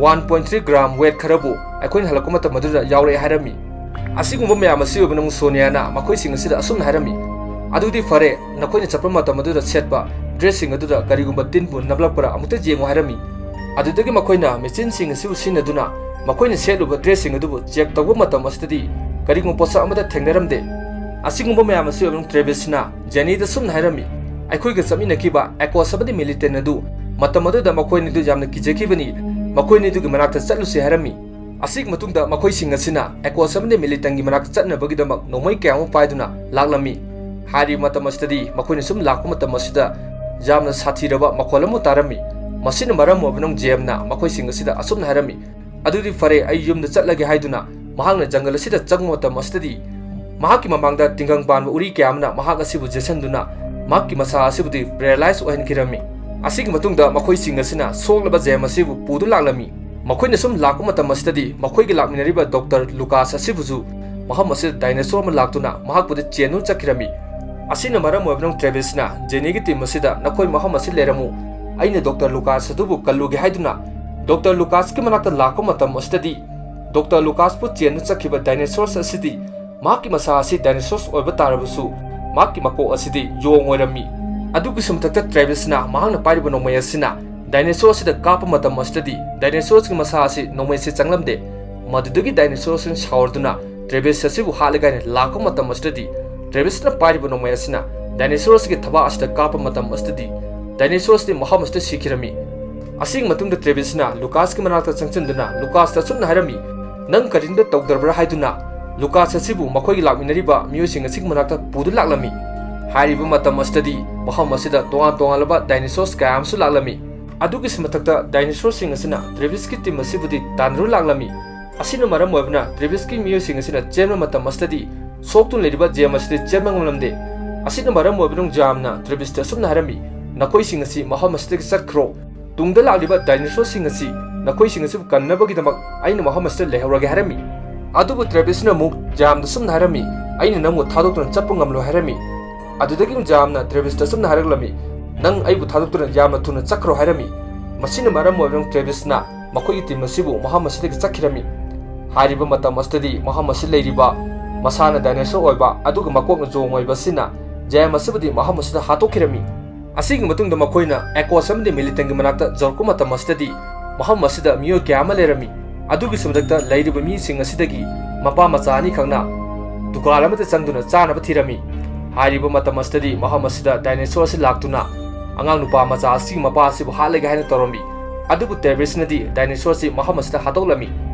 one point three gram weight ꯈꯔꯕꯨ ꯑꯩꯈꯣꯏꯅ ꯍꯜꯂꯛꯄ ꯃꯇꯝ ꯑꯗꯨꯗ ꯌꯥꯎꯔꯛꯑꯦ" ꯍꯥꯏꯔꯝꯃꯤ꯫ ꯑꯁꯤꯒꯨꯝꯕ ꯃꯌꯥꯝ ꯑꯁꯤ ꯑꯣꯏꯕꯅ ꯁꯣꯅꯤꯌꯥꯅ ꯃꯈꯣꯏꯁꯤꯡ ꯑꯁꯤꯗ ꯑꯁꯨꯝꯅ ꯍꯥꯏꯔꯝꯃꯤ, "ꯑꯗꯨꯗꯤ ꯐꯔꯦ, ꯅꯈꯣꯏꯅ ꯆꯠꯄ ꯃꯇꯝ ꯑꯗꯨꯗ ꯁꯦꯠꯄ dressꯁꯤꯡ ꯑꯗꯨꯗ ꯀꯔꯤꯒꯨꯝꯕ ꯇꯤꯟꯕꯨ ꯅꯞꯂꯛꯄ꯭ꯔꯥ ꯑꯃꯨꯛꯇ ꯌꯦꯡꯉꯨ" ꯍꯥꯏꯔꯝꯃꯤ꯫ ꯑꯗꯨꯗꯒꯤ ꯃꯈꯣꯏꯅ ꯃꯦꯆꯤꯟꯁꯤꯡ ꯑꯁꯤꯕꯨ ꯁꯤꯖꯤꯟꯅꯗꯨꯅ ꯃꯈꯣꯏꯅ ꯁꯦꯠꯂꯨꯕ dressꯁꯤꯡ ꯑꯗꯨꯕꯨ check ꯇꯧꯕ ꯃꯇꯝ ꯑꯁꯤꯗꯗꯤ ꯀꯔꯤꯒꯨꯝꯕ ꯄꯣꯠꯁꯛ ꯑꯃꯠꯇ ꯊꯦꯡꯅꯔꯝꯗꯦ꯫ ꯑꯁꯤꯒꯨꯝꯕ ꯃꯌꯥꯝ ꯑꯁꯤ ꯑꯣꯏꯕꯅ ꯇ꯭ꯔꯦꯚꯤꯁꯅ ꯖꯦꯅꯤꯗ ꯁꯨꯝꯅ ꯍꯥꯏꯔꯝꯃꯤ, "ꯑꯩꯈꯣꯏꯒ ꯆꯠꯃꯤꯟꯅꯈꯤꯕ ꯑꯦꯀꯣꯁ ꯑꯃꯗꯤ ꯃꯤꯂꯤꯇꯦꯟ ꯑꯗꯨ ꯃꯇꯝ ꯑꯗꯨꯗ ꯃꯈꯣꯏ ꯑꯅꯤꯗꯨ ꯌꯥꯝꯅ ꯀꯤꯖꯈꯤꯕꯅꯤ, ꯃꯈꯣꯏ ꯑꯅꯤꯗꯨꯒꯤ ꯃꯅꯥꯛꯇ ꯆꯠꯂꯨꯁꯤ" ꯍꯥꯏꯔꯝꯃꯤ꯫ ꯑꯁꯤꯒꯤ ꯃꯇꯨꯡꯗ ꯃꯈꯣꯏꯁꯤꯡ ꯑꯁꯤꯅ ꯑꯦꯀꯣꯁ ꯑꯃꯗꯤ ꯃꯤꯂꯤꯇꯦꯟꯒꯤ ꯃꯅꯥꯛꯇ ꯆꯠꯅꯕꯒꯤꯗꯃꯛ ꯅꯣꯡꯃꯩ ꯀꯌꯥ ꯑꯃ ꯄꯥꯏꯗꯨꯅ ꯂꯥꯛꯂꯝꯃꯤ꯫ ꯍꯥꯏꯔꯤꯕ ꯃꯇꯝ ꯑꯁꯤꯗꯗꯤ ꯃꯈꯣꯏꯅ ꯁꯨꯝ ꯂꯥꯛꯄ ꯃꯇꯝ ꯑꯁꯤꯗ ꯌꯥꯝꯅ ꯁꯥꯊꯤꯔꯕ ꯃꯈꯣꯜ ꯑꯃ ꯇꯥꯔꯝꯃꯤ꯫ ꯃꯁꯤꯅ ꯃꯔꯝ ꯑꯣꯏꯕꯅ ꯖꯦꯝꯅ ꯃꯈꯣꯏꯁꯤꯡ ꯑꯁꯤꯗ ꯑꯁꯨꯝꯅ ꯍꯥꯏꯔꯝꯃꯤ, "ꯑꯗꯨꯗꯤ ꯐꯔꯦ, ꯑꯩ ꯌꯨꯝꯗ ꯆꯠꯂꯒꯦ" ꯍꯥꯏꯗꯨꯅ ꯃꯍꯥꯛꯅ ꯖꯪꯒꯜ ꯑꯁꯤꯗ ꯆꯪꯕ ꯃꯇꯝ ꯑꯁꯤꯗꯗꯤ ꯃꯍꯥꯛꯀꯤ ꯃꯃꯥꯡꯗ ꯇꯤꯡꯒꯪ ꯄꯥꯟꯕ ꯎꯔꯤ ꯀꯌꯥ ꯑꯃꯅ ꯃꯍꯥꯛ ꯑꯁꯤꯕꯨ ꯆꯦꯁꯤꯟꯗꯨꯅ ꯃꯍꯥꯛꯀꯤ ꯃꯁꯥ ꯑꯁꯤꯕꯨꯗꯤ paralyze ꯑꯣꯏꯍꯟꯈꯤꯔꯝꯃꯤ꯫ ꯑꯁꯤꯒꯤ ꯃꯇꯨꯡꯗ ꯃꯈꯣꯏꯁꯤꯡ ꯑꯁꯤꯅ ꯁꯣꯛꯂꯕ ꯖꯦꯝ ꯑꯁꯤꯕꯨ ꯄꯨꯗꯨꯅ ꯂꯥꯛꯂꯝꯃꯤ꯫ ꯃꯈꯣꯏꯅ ꯁꯨꯝ ꯂꯥꯛꯄ ꯃꯇꯝ ꯑꯁꯤꯗꯗꯤ ꯃꯈꯣꯏꯒꯤ ꯂꯥꯛꯃꯤꯟꯅꯔꯤꯕ ꯗꯣꯛꯇꯔ ꯂꯨꯀꯥꯁ ꯑꯁꯤꯕꯨꯁꯨ ꯃꯐꯝ ꯑꯁꯤꯗ ꯗꯥꯏꯅꯣꯁꯣꯔ ꯑꯃ ꯂꯥꯛꯇꯨꯅ ꯃꯍꯥꯛꯄꯨꯗꯤ ꯆꯦꯟꯗꯨꯅ ꯆꯠꯈꯤꯔꯝꯃꯤ꯫ ꯑꯁꯤꯅ ꯃꯔꯝ ꯑꯣꯏꯕꯅ ꯇ꯭ꯔꯦꯚꯤꯁꯅ ꯖꯦꯅꯤꯒꯤ team ꯑꯁꯤꯗ, "ꯅꯈꯣꯏ ꯃꯐꯝ ꯑꯁꯤ ꯂꯩꯔꯝꯃꯨ, ꯑꯩꯅ ꯗꯣꯛꯇꯔ ꯂꯨꯀꯥꯁ ꯑꯗꯨꯕꯨ ꯀꯜꯂꯨꯒꯦ" ꯍꯥꯏꯗꯨꯅ ꯗꯣꯛꯇꯔ ꯂꯨꯀꯥꯁꯀꯤ ꯃꯅꯥꯛꯇ ꯂꯥꯛꯄ ꯃꯇꯝ ꯑꯁꯤꯗꯗꯤ ꯗꯣꯛꯇꯔ ꯂꯨꯀꯥꯁꯄꯨ ꯆꯦꯟꯗꯨꯅ ꯆꯠꯈꯤꯕ ꯗꯥꯏꯅꯣꯁꯣꯔꯁ ꯑꯁꯤꯗꯤ ꯃꯍꯥꯛꯀꯤ ꯃꯁꯥ ꯑꯁꯤ ꯗꯥꯏꯅꯣꯁꯣꯔꯁ ꯑꯣꯏꯕ ꯇꯥꯔꯕꯁꯨ ꯃꯍꯥꯛꯀꯤ ꯃꯀꯣꯛ ꯑꯁꯤꯗꯤ ꯌꯣꯡ ꯑꯣꯏꯔꯝꯃꯤ꯫ ꯑꯗꯨꯒꯤꯁꯨ ꯃꯊꯛꯇ ꯇ꯭ꯔꯦꯚꯤꯁꯅ ꯃꯍꯥꯛꯅ ꯄꯥꯏꯔꯤꯕ ꯅꯣꯡꯃꯩ ꯑꯁꯤꯅ ꯗꯥꯏꯅꯣꯁꯣꯔ ꯑꯁꯤꯗ ꯀꯥꯞꯄ ꯃꯇꯝ ꯑꯁꯤꯗꯗꯤ ꯗꯥꯏꯅꯣꯁꯣꯔꯁꯀꯤ ꯃꯁꯥ ꯑꯁꯤ ꯅꯣꯡꯃꯩꯁꯤ ꯆꯪꯂꯝꯗꯦ꯫ ꯃꯗꯨꯗꯒꯤ ꯗꯥꯏꯅꯣꯁꯣꯔꯁꯤꯡ ꯁꯥꯎꯔꯗꯨꯅ ꯇ꯭ꯔꯦꯚꯤꯁ ꯑꯁꯤꯕꯨ ꯍꯥꯠꯂꯒꯦ ꯍꯥꯏꯅ ꯂꯥꯛꯄ ꯃꯇꯝ ꯑꯁꯤꯗꯗꯤ ꯇ꯭ꯔꯦꯚꯤꯁꯅ ꯄꯥꯏꯔꯤꯕ ꯅꯣꯡꯃꯩ ꯑꯁꯤꯅ ꯗꯥꯏꯅꯣꯁꯣꯔꯁꯀꯤ ꯊꯕꯥꯛ ꯑꯁꯤꯗ ꯀꯥꯞꯄ ꯃꯇꯝ ꯑꯁꯤꯗꯗꯤ ꯗꯥꯏꯅꯣꯁꯣꯔꯁꯇꯤ ꯃꯐꯝ ꯑꯁꯤꯗ ꯁꯤꯈꯤꯔꯝꯃꯤ꯫ ꯑꯁꯤꯒꯤ ꯃꯇꯨꯡꯗ ꯇ꯭ꯔꯦꯚꯤꯁꯅ ꯂꯨꯀꯥꯁꯀꯤ ꯃꯅꯥꯛꯇ ꯆꯪꯁꯤꯟꯗꯨꯅ ꯂꯨꯀꯥꯁꯇ ꯑꯁꯨꯝꯅ ꯍꯥꯏꯔꯝꯃꯤ, "ꯅꯪ ꯀꯔꯤꯝꯇ ꯇꯧꯗ꯭ꯔꯕ꯭ꯔꯥ?" ꯍꯥꯏꯗꯨꯅ ꯂꯨꯀꯥꯁ ꯑꯁꯤꯕꯨ ꯃꯈꯣꯏꯒꯤ ꯂꯥꯛꯃꯤꯟꯅꯔꯤꯕ ꯃꯤꯑꯣꯏꯁꯤꯡ ꯑꯁꯤꯒꯤ ꯃꯅꯥꯛꯇ ꯄꯨꯗꯨꯅ ꯂꯥꯛꯂꯝꯃꯤ꯫ ꯍꯥꯏꯔꯤꯕ ꯃꯇꯝ ꯑꯁꯤꯗꯗꯤ ꯃꯐꯝ ꯑꯁꯤꯗ ꯇꯣꯉꯥꯟ ꯇꯣꯉꯥꯟꯂꯕ ꯗꯥꯏꯅꯣꯁꯣꯔꯁ ꯀꯌꯥ ꯑꯃꯁꯨ ꯂꯥꯛꯂꯝꯃꯤ꯫ ꯑꯗꯨꯒꯤꯁꯨ ꯃꯊꯛꯇ ꯗꯥꯏꯅꯣꯁꯣꯔꯁꯤꯡ ꯑꯁꯤꯅ ꯇ꯭ꯔꯦꯚꯤꯁꯀꯤ ꯇꯤꯝ ꯑꯁꯤꯕꯨꯗꯤ ꯇꯥꯟꯅꯔꯨ ꯂꯥꯛꯂꯝꯃꯤ꯫ ꯑꯁꯤꯅ ꯃꯔꯝ ꯑꯣꯏꯕꯅ ꯇ꯭ꯔꯦꯚꯤꯁꯀꯤ ꯃꯤꯑꯣꯏꯁꯤꯡ ꯑꯁꯤꯅ ꯆꯦꯟꯕ ꯃꯇꯝ ꯑꯁꯤꯗꯗꯤ ꯁꯣꯛꯇꯨꯅ ꯂꯩꯔꯤꯕ ꯖꯦꯝ ꯑꯁꯤꯗꯤ ꯆꯦꯟꯕ ꯉꯝꯂꯝꯗꯦ꯫ ꯑꯁꯤꯅ ꯃꯔꯝ ꯑꯣꯏꯕꯅ ꯖꯥꯝꯅ ꯇ꯭ꯔꯦꯚꯤꯁꯇ ꯑꯁꯨꯝꯅ ꯍꯥꯏꯔꯝꯃꯤ, "ꯅꯈꯣꯏꯁꯤꯡ ꯑꯁꯤ ꯃꯐꯝ ꯑꯁꯤꯗꯒꯤ ꯆꯠꯈ꯭ꯔꯣ꯫ ꯇꯨꯡꯗ ꯂꯥꯛꯂꯤꯕ ꯗꯥꯏꯅꯣꯁꯣꯔꯁꯤꯡ ꯑꯁꯤ ꯅꯈꯣꯏꯁꯤꯡ ꯑꯁꯤꯕꯨ ꯀꯟꯅꯕꯒꯤꯗꯃꯛ ꯑꯩꯅ ꯃꯐꯝ ꯑꯁꯤꯗ ꯂꯩꯍꯧꯔꯒꯦ" ꯍꯥꯏꯔꯝꯃꯤ꯫ ꯑꯗꯨꯕꯨ ꯇ꯭ꯔꯦꯚꯤꯁꯅ ꯑꯃꯨꯛ ꯖꯥꯝꯗ ꯑꯁꯨꯝꯅ ꯍꯥꯏꯔꯝꯃꯤ, "ꯑꯩꯅ ꯅꯪꯕꯨ ꯊꯥꯗꯣꯛꯇꯨꯅ ꯆꯠꯄ ꯉꯝꯂꯣꯏ" ꯍꯥꯏꯔꯝꯃꯤ꯫ ꯑꯗꯨꯗꯒꯤ ꯖꯥꯝꯅ ꯇ꯭ꯔꯦꯚꯤꯁꯇ ꯑꯁꯨꯝꯅ ꯍꯥꯏꯔꯛꯂꯝꯃꯤ, "ꯅꯪ ꯑꯩꯕꯨ ꯊꯥꯗꯣꯛꯇꯨꯅ ꯌꯥꯝꯅ ꯊꯨꯅ ꯆꯠꯈ꯭ꯔꯣ" ꯍꯥꯏꯔꯝꯃꯤ꯫ ꯃꯁꯤꯅ ꯃꯔꯝ ꯑꯣꯏꯔꯒ ꯇ꯭ꯔꯦꯚꯤꯁꯅ ꯃꯈꯣꯏꯒꯤ ꯇꯤꯝ ꯑꯁꯤꯕꯨ ꯃꯐꯝ ꯑꯁꯤꯗꯒꯤ ꯆꯠꯈꯤꯔꯝꯃꯤ꯫ ꯍꯥꯏꯔꯤꯕ ꯃꯇꯝ ꯑꯁꯤꯗꯗꯤ ꯃꯐꯝ ꯑꯁꯤꯗ ꯂꯩꯔꯤꯕ ꯃꯁꯥꯅ ꯗꯥꯏꯅꯣꯁꯣꯔ ꯑꯣꯏꯕ ꯑꯗꯨꯒ ꯃꯀꯣꯛꯅ ꯌꯣꯡ ꯑꯣꯏꯕ ꯑꯁꯤꯅ ꯖꯥꯝ ꯑꯁꯤꯕꯨꯗꯤ ꯃꯐꯝ ꯑꯁꯤꯗ ꯍꯥꯠꯇꯣꯛꯈꯤꯔꯝꯃꯤ꯫ ꯑꯁꯤꯒꯤ ꯃꯇꯨꯡꯗ ꯃꯈꯣꯏꯅ ꯑꯦꯀꯣꯁ ꯑꯃꯗꯤ ꯃꯤꯂꯤꯇꯟꯒꯤ ꯃꯅꯥꯛꯇ ꯌꯧꯔꯛꯄ ꯃꯇꯝ ꯑꯁꯤꯗꯗꯤ ꯃꯐꯝ ꯑꯁꯤꯗ ꯃꯤꯑꯣꯏ ꯀꯌꯥ ꯑꯃ ꯂꯩꯔꯝꯃꯤ꯫ ꯑꯗꯨꯒꯤꯁꯨ ꯃꯊꯛꯇ ꯂꯩꯔꯤꯕ ꯃꯤꯁꯤꯡ ꯑꯁꯤꯗꯒꯤ ꯃꯄꯥ ꯃꯆꯥ ꯑꯅꯤꯈꯛꯅ ꯗꯨꯀꯥꯟ ꯑꯃꯗ ꯆꯪꯗꯨꯅ ꯆꯥꯅꯕ ꯊꯤꯔꯝꯃꯤ꯫ ꯍꯥꯏꯔꯤꯕ ꯃꯇꯝ ꯑꯁꯤꯗꯗꯤ ꯃꯐꯝ ꯑꯁꯤꯗ ꯗꯥꯏꯅꯣꯁꯣꯔ ꯑꯁꯤ ꯂꯥꯛꯇꯨꯅ ꯑꯉꯥꯡ ꯅꯨꯄꯥ ꯃꯆꯥ ꯑꯁꯤꯒꯤ ꯃꯄꯥ ꯑꯁꯤꯕꯨ ꯍꯥꯠꯂꯒꯦ ꯍꯥꯏꯅ ꯇꯧꯔꯝꯃꯤ꯫ ꯑꯗꯨꯕꯨ ꯇ꯭ꯔꯦꯚꯤꯁꯅꯗꯤ ꯗꯥꯏꯅꯣꯁꯣꯔ ꯑꯁꯤ ꯃꯐꯝ ꯑꯁꯤꯗ ꯍꯥꯠꯇꯣꯛꯂꯝꯃꯤ꯫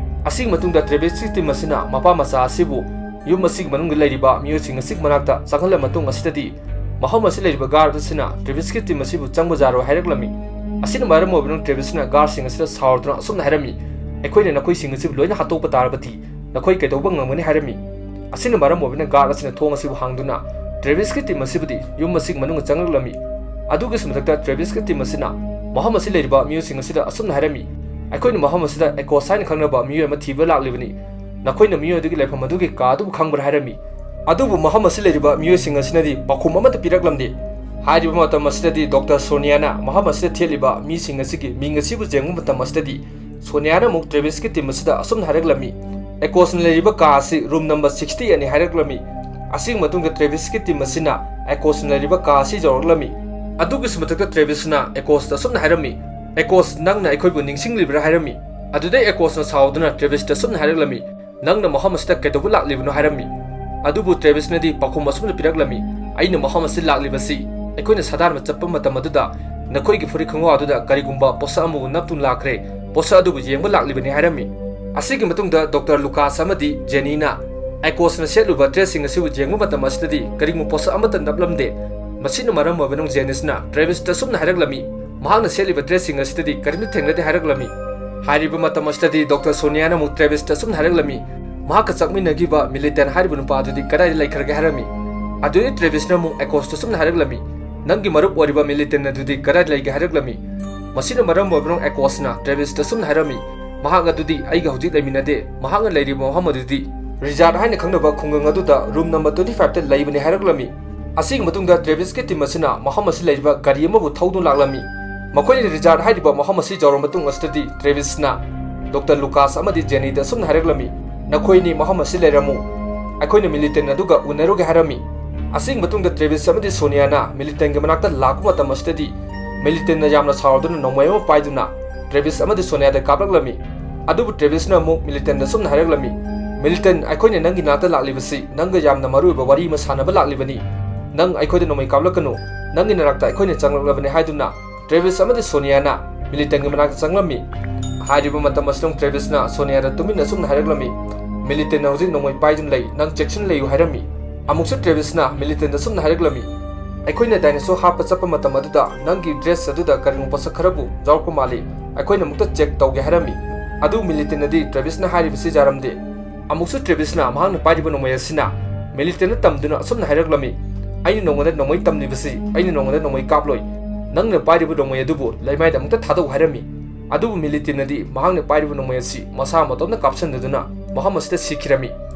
ꯑꯁꯤꯒꯤ ꯃꯇꯨꯡꯗ ꯇ꯭ꯔꯦꯚꯤꯁꯀꯤ ꯇꯤꯝ ꯑꯁꯤꯅ ꯃꯄꯥ ꯃꯆꯥ ꯑꯁꯤꯕꯨ ꯌꯨꯝ ꯑꯁꯤꯒꯤ ꯃꯅꯨꯡꯗ ꯂꯩꯔꯤꯕ ꯃꯤꯑꯣꯏꯁꯤꯡ ꯑꯁꯤꯒꯤ ꯃꯅꯥꯛꯇ ꯆꯪꯍꯜꯂ ꯃꯇꯨꯡ ꯑꯁꯤꯗꯗꯤ ꯃꯐꯝ ꯑꯁꯤꯗ ꯂꯩꯔꯤꯕ ꯒꯥꯔꯗ ꯑꯁꯤꯅ ꯇ꯭ꯔꯦꯚꯤꯁꯀꯤ ꯇꯤꯝ ꯑꯁꯤꯕꯨ ꯆꯪꯕ ꯌꯥꯔꯣꯏ ꯍꯥꯏꯔꯛꯂꯝꯃꯤ꯫ ꯑꯁꯤꯅ ꯃꯔꯝ ꯑꯣꯏꯕꯅ ꯇ꯭ꯔꯦꯚꯤꯁꯅ ꯒꯥꯔꯗꯁꯤꯡ ꯑꯁꯤꯗ ꯁꯥꯎꯔꯗꯨꯅ ꯑꯁꯨꯝꯅ ꯍꯥꯏꯔꯝꯃꯤ, "ꯑꯩꯈꯣꯏꯅ ꯅꯈꯣꯏꯁꯤꯡ ꯑꯁꯤꯕꯨ ꯂꯣꯏꯅ ꯍꯥꯠꯇꯣꯛꯄ ꯇꯥꯔꯕꯗꯤ ꯅꯈꯣꯏ ꯀꯩꯗꯧꯕ ꯉꯝꯒꯅꯤ?" ꯍꯥꯏꯔꯝꯃꯤ꯫ ꯑꯁꯤꯅ ꯃꯔꯝ ꯑꯣꯏꯕꯅ ꯒꯥꯔꯗ ꯑꯁꯤꯅ ꯊꯣꯡ ꯑꯁꯤꯕꯨ ꯍꯥꯡꯗꯨꯅ ꯇ꯭ꯔꯦꯚꯤꯁꯀꯤ ꯇꯤꯝ ꯑꯁꯤꯕꯨꯗꯤ ꯌꯨꯝ ꯑꯁꯤꯒꯤ ꯃꯅꯨꯡꯗ ꯆꯪꯂꯛꯂꯝꯃꯤ꯫ ꯑꯗꯨꯒꯤꯁꯨ ꯃꯊꯛꯇ ꯇ꯭ꯔꯦꯚꯤꯁꯀꯤ ꯇꯤꯝ ꯑꯁꯤꯅ ꯃꯐꯝ ꯑꯁꯤ ꯂꯩꯔꯤꯕ ꯃꯤꯑꯣꯏꯁꯤꯡ ꯑꯁꯤꯗ ꯑꯁꯨꯝꯅ ꯍꯥꯏꯔꯝꯃꯤ, "ꯑꯩꯈꯣꯏꯅ ꯃꯐꯝ ꯑꯁꯤꯗ ꯑꯦꯀꯣꯁ ꯍꯥꯏꯅ ꯈꯪꯅꯕ ꯃꯤꯑꯣꯏ ꯑꯃ ꯊꯤꯕ ꯂꯥꯛꯂꯤꯕꯅꯤ꯫ ꯅꯈꯣꯏꯅ ꯃꯤꯑꯣꯏ ꯑꯗꯨꯒꯤ ꯂꯩꯐꯝ ꯑꯗꯨꯒꯤ ꯀꯥ ꯑꯗꯨꯕꯨ ꯈꯪꯕ꯭ꯔꯥ?" ꯍꯥꯏꯔꯝꯃꯤ꯫ ꯑꯗꯨꯕꯨ ꯃꯐꯝ ꯑꯁꯤ ꯂꯩꯔꯤꯕ ꯃꯤꯑꯣꯏꯁꯤꯡ ꯑꯁꯤꯅꯗꯤ ꯄꯥꯎꯈꯨꯝ ꯑꯃꯠꯇ ꯄꯤꯔꯛꯂꯝꯗꯦ꯫ ꯍꯥꯏꯔꯤꯕ ꯃꯇꯝ ꯑꯁꯤꯗꯗꯤ ꯗꯣꯛꯇꯔ ꯁꯣꯅꯤꯌꯥꯅ ꯃꯐꯝ ꯑꯁꯤꯗ ꯊꯦꯠꯂꯤꯕ ꯃꯤꯁꯤꯡ ꯑꯁꯤꯒꯤ ꯃꯤꯡ ꯑꯁꯤꯕꯨ ꯌꯦꯡꯕ ꯃꯇꯝ ꯑꯁꯤꯗꯗꯤ ꯁꯣꯅꯤꯌꯥꯅ ꯑꯃꯨꯛ ꯇ꯭ꯔꯦꯚꯤꯁꯀꯤ ꯇꯤꯝ ꯑꯁꯤꯗ ꯑꯁꯨꯝꯅ ꯍꯥꯏꯔꯛꯂꯝꯃꯤ, "ꯑꯦꯀꯣꯁꯅ ꯂꯩꯔꯤꯕ ꯀꯥ ꯑꯁꯤ ꯔꯨꯝ ꯅꯝꯕꯔ ꯁꯤꯛꯁꯇꯤ ꯑꯩꯠꯅꯤ" ꯍꯥꯏꯔꯛꯂꯝꯃꯤ꯫ ꯑꯁꯤꯒꯤ ꯃꯇꯨꯡꯗ ꯇ꯭ꯔꯦꯚꯤꯁꯀꯤ ꯇꯤꯝ ꯑꯁꯤꯅ ꯑꯦꯀꯣꯁꯅ ꯂꯩꯔꯤꯕ ꯀꯥ ꯑꯁꯤ ꯌꯧꯔꯛꯂꯝꯃꯤ꯫ ꯑꯗꯨꯒꯤꯁꯨ ꯃꯊꯛꯇ ꯇ꯭ꯔꯦꯚꯤꯁꯅ ꯑꯦꯀꯣꯁꯇ ꯑꯁꯨꯝꯅ ꯍꯥꯏꯔꯝꯃꯤ, "ꯑꯦꯀꯣꯁ, ꯅꯪꯅ ꯑꯩꯈꯣꯏꯕꯨ ꯅꯤꯡꯁꯤꯡꯂꯤꯕ꯭ꯔꯥ?" ꯍꯥꯏꯔꯝꯃꯤ꯫ ꯑꯗꯨꯗꯩ ꯑꯦꯀꯣꯁꯅ ꯁꯥꯎꯗꯨꯅ ꯇ꯭ꯔꯦꯚꯤꯁꯇ ꯑꯁꯨꯝꯅ ꯍꯥꯏꯔꯛꯂꯝꯃꯤ, "ꯅꯪꯅ ꯃꯐꯝ ꯑꯁꯤꯗ ꯀꯩꯗꯧꯕ ꯂꯥꯛꯂꯤꯕꯅꯣ?" ꯍꯥꯏꯔꯝꯃꯤ꯫ ꯑꯗꯨꯕꯨ ꯇ꯭ꯔꯦꯚꯤꯁꯅꯗꯤ ꯄꯥꯎꯈꯨꯝ ꯑꯁꯨꯝꯅ ꯄꯤꯔꯛꯂꯝꯃꯤ, "ꯑꯩꯅ ꯃꯐꯝ ꯑꯁꯤꯗ ꯂꯥꯛꯂꯤꯕꯁꯤ ꯑꯩꯈꯣꯏꯅ ꯁꯥꯗꯥꯟꯕ ꯆꯠꯄ ꯃꯇꯝ ꯑꯗꯨꯗ ꯅꯈꯣꯏꯒꯤ ꯐꯨꯔꯤꯠ ꯈꯣꯡꯒ꯭ꯔꯥꯎ ꯑꯗꯨꯗ ꯀꯔꯤꯒꯨꯝꯕ ꯄꯣꯠꯁꯛ ꯑꯃꯕꯨ ꯅꯞꯇꯨꯅ ꯂꯥꯛꯈ꯭ꯔꯦ, ꯄꯣꯠꯁꯛ ꯑꯗꯨꯕꯨ ꯌꯦꯡꯕ ꯂꯥꯛꯂꯤꯕꯅꯤ" ꯍꯥꯏꯔꯝꯃꯤ꯫ ꯑꯁꯤꯒꯤ ꯃꯇꯨꯡꯗ ꯗꯣꯛꯇꯔ ꯂꯨꯀꯥꯁ ꯑꯃꯗꯤ ꯖꯦꯅꯤꯅ ꯑꯦꯀꯣꯁꯅ ꯁꯦꯠꯂꯨꯕ ꯗ꯭ꯔꯦꯁꯁꯤꯡ ꯑꯁꯤꯕꯨ ꯌꯦꯡꯕ ꯃꯇꯝ ꯑꯁꯤꯗꯗꯤ ꯀꯔꯤꯒꯨꯝꯕ ꯄꯣꯠꯁꯛ ꯑꯃꯠꯇ ꯅꯞꯂꯝꯗꯦ꯫ ꯃꯁꯤꯅ ꯃꯔꯝ ꯑꯣꯏꯕꯅ ꯖꯦꯅꯤꯁꯅ ꯇ꯭ꯔꯦꯚꯤꯁꯇ ꯑꯁꯨꯝꯅ ꯍꯥꯏꯔꯛꯂꯝꯃꯤ, "ꯃꯍꯥꯛꯅ ꯁꯦꯠꯂꯤꯕ ꯗ꯭ꯔꯦꯁꯁꯤꯡ ꯑꯁꯤꯗꯗꯤ ꯀꯔꯤꯝꯇ ꯊꯦꯡꯅꯗꯦ" ꯍꯥꯏꯔꯛꯂꯝꯃꯤ꯫ ꯍꯥꯏꯔꯤꯕ ꯃꯇꯝ ꯑꯁꯤꯗꯗꯤ ꯗꯣꯛꯇꯔ ꯁꯣꯅꯤꯌꯥꯅ ꯑꯃꯨꯛ ꯇ꯭ꯔꯦꯚꯤꯁꯇ ꯑꯁꯨꯝꯅ ꯍꯥꯏꯔꯛꯂꯝꯃꯤ, ꯃꯍꯥꯛꯀ ꯆꯠꯃꯤꯟꯅꯈꯤꯕ ꯃꯤꯂꯤꯇꯦꯟ ꯍꯥꯏꯔꯤꯕ ꯅꯨꯄꯥ ꯑꯗꯨꯗꯤ ꯀꯗꯥꯏꯗ ꯂꯩꯈ꯭ꯔꯒꯦ ꯍꯥꯏꯔꯝꯃꯤ꯫ ꯑꯗꯨꯗꯤ ꯇ꯭ꯔꯦꯚꯤꯁꯅ ꯑꯃꯨꯛ ꯑꯦꯀꯣꯁꯇ ꯑꯁꯨꯝꯅ ꯍꯥꯏꯔꯛꯂꯝꯃꯤ, "ꯅꯪꯒꯤ ꯃꯔꯨꯞ ꯑꯣꯏꯔꯤꯕ ꯃꯤꯂꯤꯇꯦꯟ ꯑꯗꯨꯗꯤ ꯀꯗꯥꯏꯗ ꯂꯩꯒꯦ?" ꯍꯥꯏꯔꯛꯂꯝꯃꯤ꯫ ꯃꯁꯤꯅ ꯃꯔꯝ ꯑꯣꯏꯕꯅ ꯑꯦꯀꯣꯁꯅ ꯇ꯭ꯔꯦꯚꯤꯁꯇ ꯑꯁꯨꯝꯅ ꯍꯥꯏꯔꯝꯃꯤ, "ꯃꯍꯥꯛ ꯑꯗꯨꯗꯤ ꯑꯩꯒ ꯍꯧꯖꯤꯛ ꯂꯩꯃꯤꯟꯅꯗꯦ, ꯃꯍꯥꯛꯅ ꯂꯩꯔꯤꯕ ꯃꯐꯝ ꯑꯗꯨꯗꯤ ꯔꯤꯖꯥꯔꯠ ꯍꯥꯏꯅ ꯈꯪꯅꯕ ꯈꯨꯡꯒꯪ ꯑꯗꯨꯗ ꯔꯨꯝ ꯅꯝꯕꯔ ꯇ꯭ꯋꯦꯟꯇꯤ ꯐꯥꯏꯚꯇ ꯂꯩꯕꯅꯤ" ꯍꯥꯏꯔꯛꯂꯝꯃꯤ꯫ ꯑꯁꯤꯒꯤ ꯃꯇꯨꯡꯗ ꯇ꯭ꯔꯦꯚꯤꯁꯀꯤ ꯇꯤꯝ ꯑꯁꯤꯅ ꯃꯐꯝ ꯑꯁꯤ ꯂꯩꯔꯤꯕ ꯒꯥꯔꯤ ꯑꯃꯕꯨ ꯊꯧꯗꯨꯅ ꯂꯥꯛꯂꯝꯃꯤ꯫ ꯃꯈꯣꯏꯅ ꯔꯤꯖꯥꯔꯠ ꯍꯥꯏꯔꯤꯕ ꯃꯐꯝ ꯑꯁꯤ ꯌꯧꯔꯕ ꯃꯇꯨꯡ ꯑꯁꯤꯗꯗꯤ ꯇ꯭ꯔꯦꯚꯤꯁꯅ ꯗꯣꯛꯇꯔ ꯂꯨꯀꯥꯁ ꯑꯃꯗꯤ ꯖꯦꯅꯤꯗ ꯑꯁꯨꯝꯅ ꯍꯥꯏꯔꯛꯂꯝꯃꯤ, "ꯅꯈꯣꯏꯅꯤ ꯃꯐꯝ ꯑꯁꯤ ꯂꯩꯔꯝꯃꯨ, ꯑꯩꯈꯣꯏꯅ ꯃꯤꯂꯤꯇꯦꯟ ꯑꯗꯨꯒ ꯎꯅꯔꯨꯒꯦ" ꯍꯥꯏꯔꯝꯃꯤ꯫ ꯑꯁꯤꯒꯤ ꯃꯇꯨꯡꯗ ꯇ꯭ꯔꯦꯚꯤꯁ ꯑꯃꯗꯤ ꯁꯣꯅꯤꯌꯥꯅ ꯃꯤꯂꯤꯇꯦꯟꯒꯤ ꯃꯅꯥꯛꯇ ꯂꯥꯛꯄ ꯃꯇꯝ ꯑꯁꯤꯗꯗꯤ ꯃꯤꯂꯤꯇꯦꯟꯅ ꯌꯥꯝꯅ ꯁꯥꯎꯔꯗꯨꯅ ꯅꯣꯡꯃꯩ ꯑꯃ ꯄꯥꯏꯗꯨꯅ ꯇ꯭ꯔꯦꯚꯤꯁ ꯑꯃꯗꯤ ꯁꯣꯅꯤꯌꯥꯗ ꯀꯥꯞꯂꯛꯂꯝꯃꯤ꯫ ꯑꯗꯨꯕꯨ ꯇ꯭ꯔꯦꯚꯤꯁꯅ ꯑꯃꯨꯛ ꯃꯤꯂꯤꯇꯦꯟꯗ ꯑꯁꯨꯝꯅ ꯍꯥꯏꯔꯛꯂꯝꯃꯤ, "ꯃꯤꯂꯤꯇꯦꯟ, ꯑꯩꯈꯣꯏꯅ ꯅꯪꯒꯤ ꯅꯥꯛꯇ ꯂꯥꯛꯂꯤꯕꯁꯤ ꯅꯪꯒ ꯌꯥꯝꯅ ꯃꯔꯨꯑꯣꯏꯕ ꯋꯥꯔꯤ ꯑꯃ ꯁꯥꯟꯅꯕ ꯂꯥꯛꯂꯤꯕꯅꯤ꯫ ꯅꯪ ꯑꯩꯈꯣꯏꯗ ꯅꯣꯡꯃꯩ ꯀꯥꯞꯂꯛꯀꯅꯨ꯫ ꯅꯪꯒꯤ ꯅꯅꯥꯛꯇ ꯑꯩꯈꯣꯏꯅ ꯆꯪꯂꯛꯂꯕꯅꯤ" ꯍꯥꯏꯗꯨꯅ ꯇ꯭ꯔꯦꯚꯤꯁ ꯑꯃꯗꯤ ꯁꯣꯅꯤꯌꯥꯅ ꯃꯤꯂꯤꯇꯦꯟꯒꯤ ꯃꯅꯥꯛꯇ ꯆꯪꯂꯝꯃꯤ꯫ ꯍꯥꯏꯔꯤꯕ ꯃꯇꯝ ꯑꯁꯤꯗ ꯇ꯭ꯔꯦꯚꯤꯁꯅ ꯁꯣꯅꯤꯌꯥꯗ ꯇꯨꯃꯤꯟꯅ ꯑꯁꯨꯝꯅ ꯍꯥꯏꯔꯛꯂꯝꯃꯤ, "ꯃꯤꯂꯤꯇꯦꯟꯅ ꯍꯧꯖꯤꯛ ꯅꯣꯡꯃꯩ ꯄꯥꯏꯗꯨꯅ ꯂꯩ, ꯅꯪ ꯆꯦꯛꯁꯤꯟꯅ ꯂꯩꯌꯨ" ꯍꯥꯏꯔꯝꯃꯤ꯫ ꯑꯃꯨꯛꯁꯨ ꯇ꯭ꯔꯦꯚꯤꯁꯅ ꯃꯤꯂꯤꯇꯦꯟꯗ ꯑꯁꯨꯝꯅ ꯍꯥꯏꯔꯛꯂꯝꯃꯤ, "ꯑꯩꯈꯣꯏꯅ ꯗꯥꯏꯅꯣꯁꯣꯔ ꯍꯥꯠꯄ ꯆꯠꯄ ꯃꯇꯝ ꯑꯗꯨꯗ ꯅꯪꯒꯤ ꯗ꯭ꯔꯦꯁ ꯑꯗꯨꯗ ꯀꯔꯤꯒꯨꯝꯕ ꯄꯣꯠꯁꯛ ꯈꯔꯕꯨ ꯌꯥꯎꯔꯛꯄ ꯃꯥꯜꯂꯤ, ꯑꯩꯈꯣꯏꯅ ꯑꯃꯨꯛꯇ ꯆꯦꯛ ꯇꯧꯒꯦ" ꯍꯥꯏꯔꯝꯃꯤ꯫ ꯑꯗꯨ ꯃꯤꯂꯤꯇꯦꯟꯅꯗꯤ ꯇ꯭ꯔꯦꯚꯤꯁꯅ ꯍꯥꯏꯔꯤꯕꯁꯤ ꯌꯥꯔꯝꯗꯦ꯫ ꯑꯃꯨꯛꯁꯨ ꯇ꯭ꯔꯦꯚꯤꯁꯅ ꯃꯍꯥꯛꯅ ꯄꯥꯏꯔꯤꯕ ꯅꯣꯡꯃꯩ ꯑꯁꯤꯅ ꯃꯤꯂꯤꯇꯦꯟꯗ ꯇꯝꯗꯨꯅ ꯑꯁꯨꯝꯅ ꯍꯥꯏꯔꯛꯂꯝꯃꯤ, "ꯑꯩꯅ ꯅꯉꯣꯟꯗ ꯅꯣꯡꯃꯩ ꯇꯝꯂꯤꯕꯁꯤ ꯑꯩꯅ ꯅꯉꯣꯟꯗ ꯅꯣꯡꯃꯩ ꯀꯥꯞꯂꯣꯏ꯫ ꯅꯪꯅ ꯄꯥꯏꯔꯤꯕ ꯅꯣꯡꯃꯩ ꯑꯗꯨꯕꯨ ꯂꯩꯃꯥꯏꯗ ꯑꯃꯨꯛꯇ ꯊꯥꯗꯧ" ꯍꯥꯏꯔꯝꯃꯤ꯫ ꯑꯗꯨꯕꯨ ꯃꯤꯂꯤꯇꯦꯟꯅꯗꯤ ꯃꯍꯥꯛꯅ ꯄꯥꯏꯔꯤꯕ ꯅꯣꯡꯃꯩ ꯑꯁꯤ ꯃꯁꯥ ꯃꯇꯣꯝꯇ ꯀꯥꯞꯁꯤꯟꯗꯨꯅ ꯃꯐꯝ ꯑꯁꯤꯗ ꯁꯤꯈꯤꯔꯝꯃꯤ꯫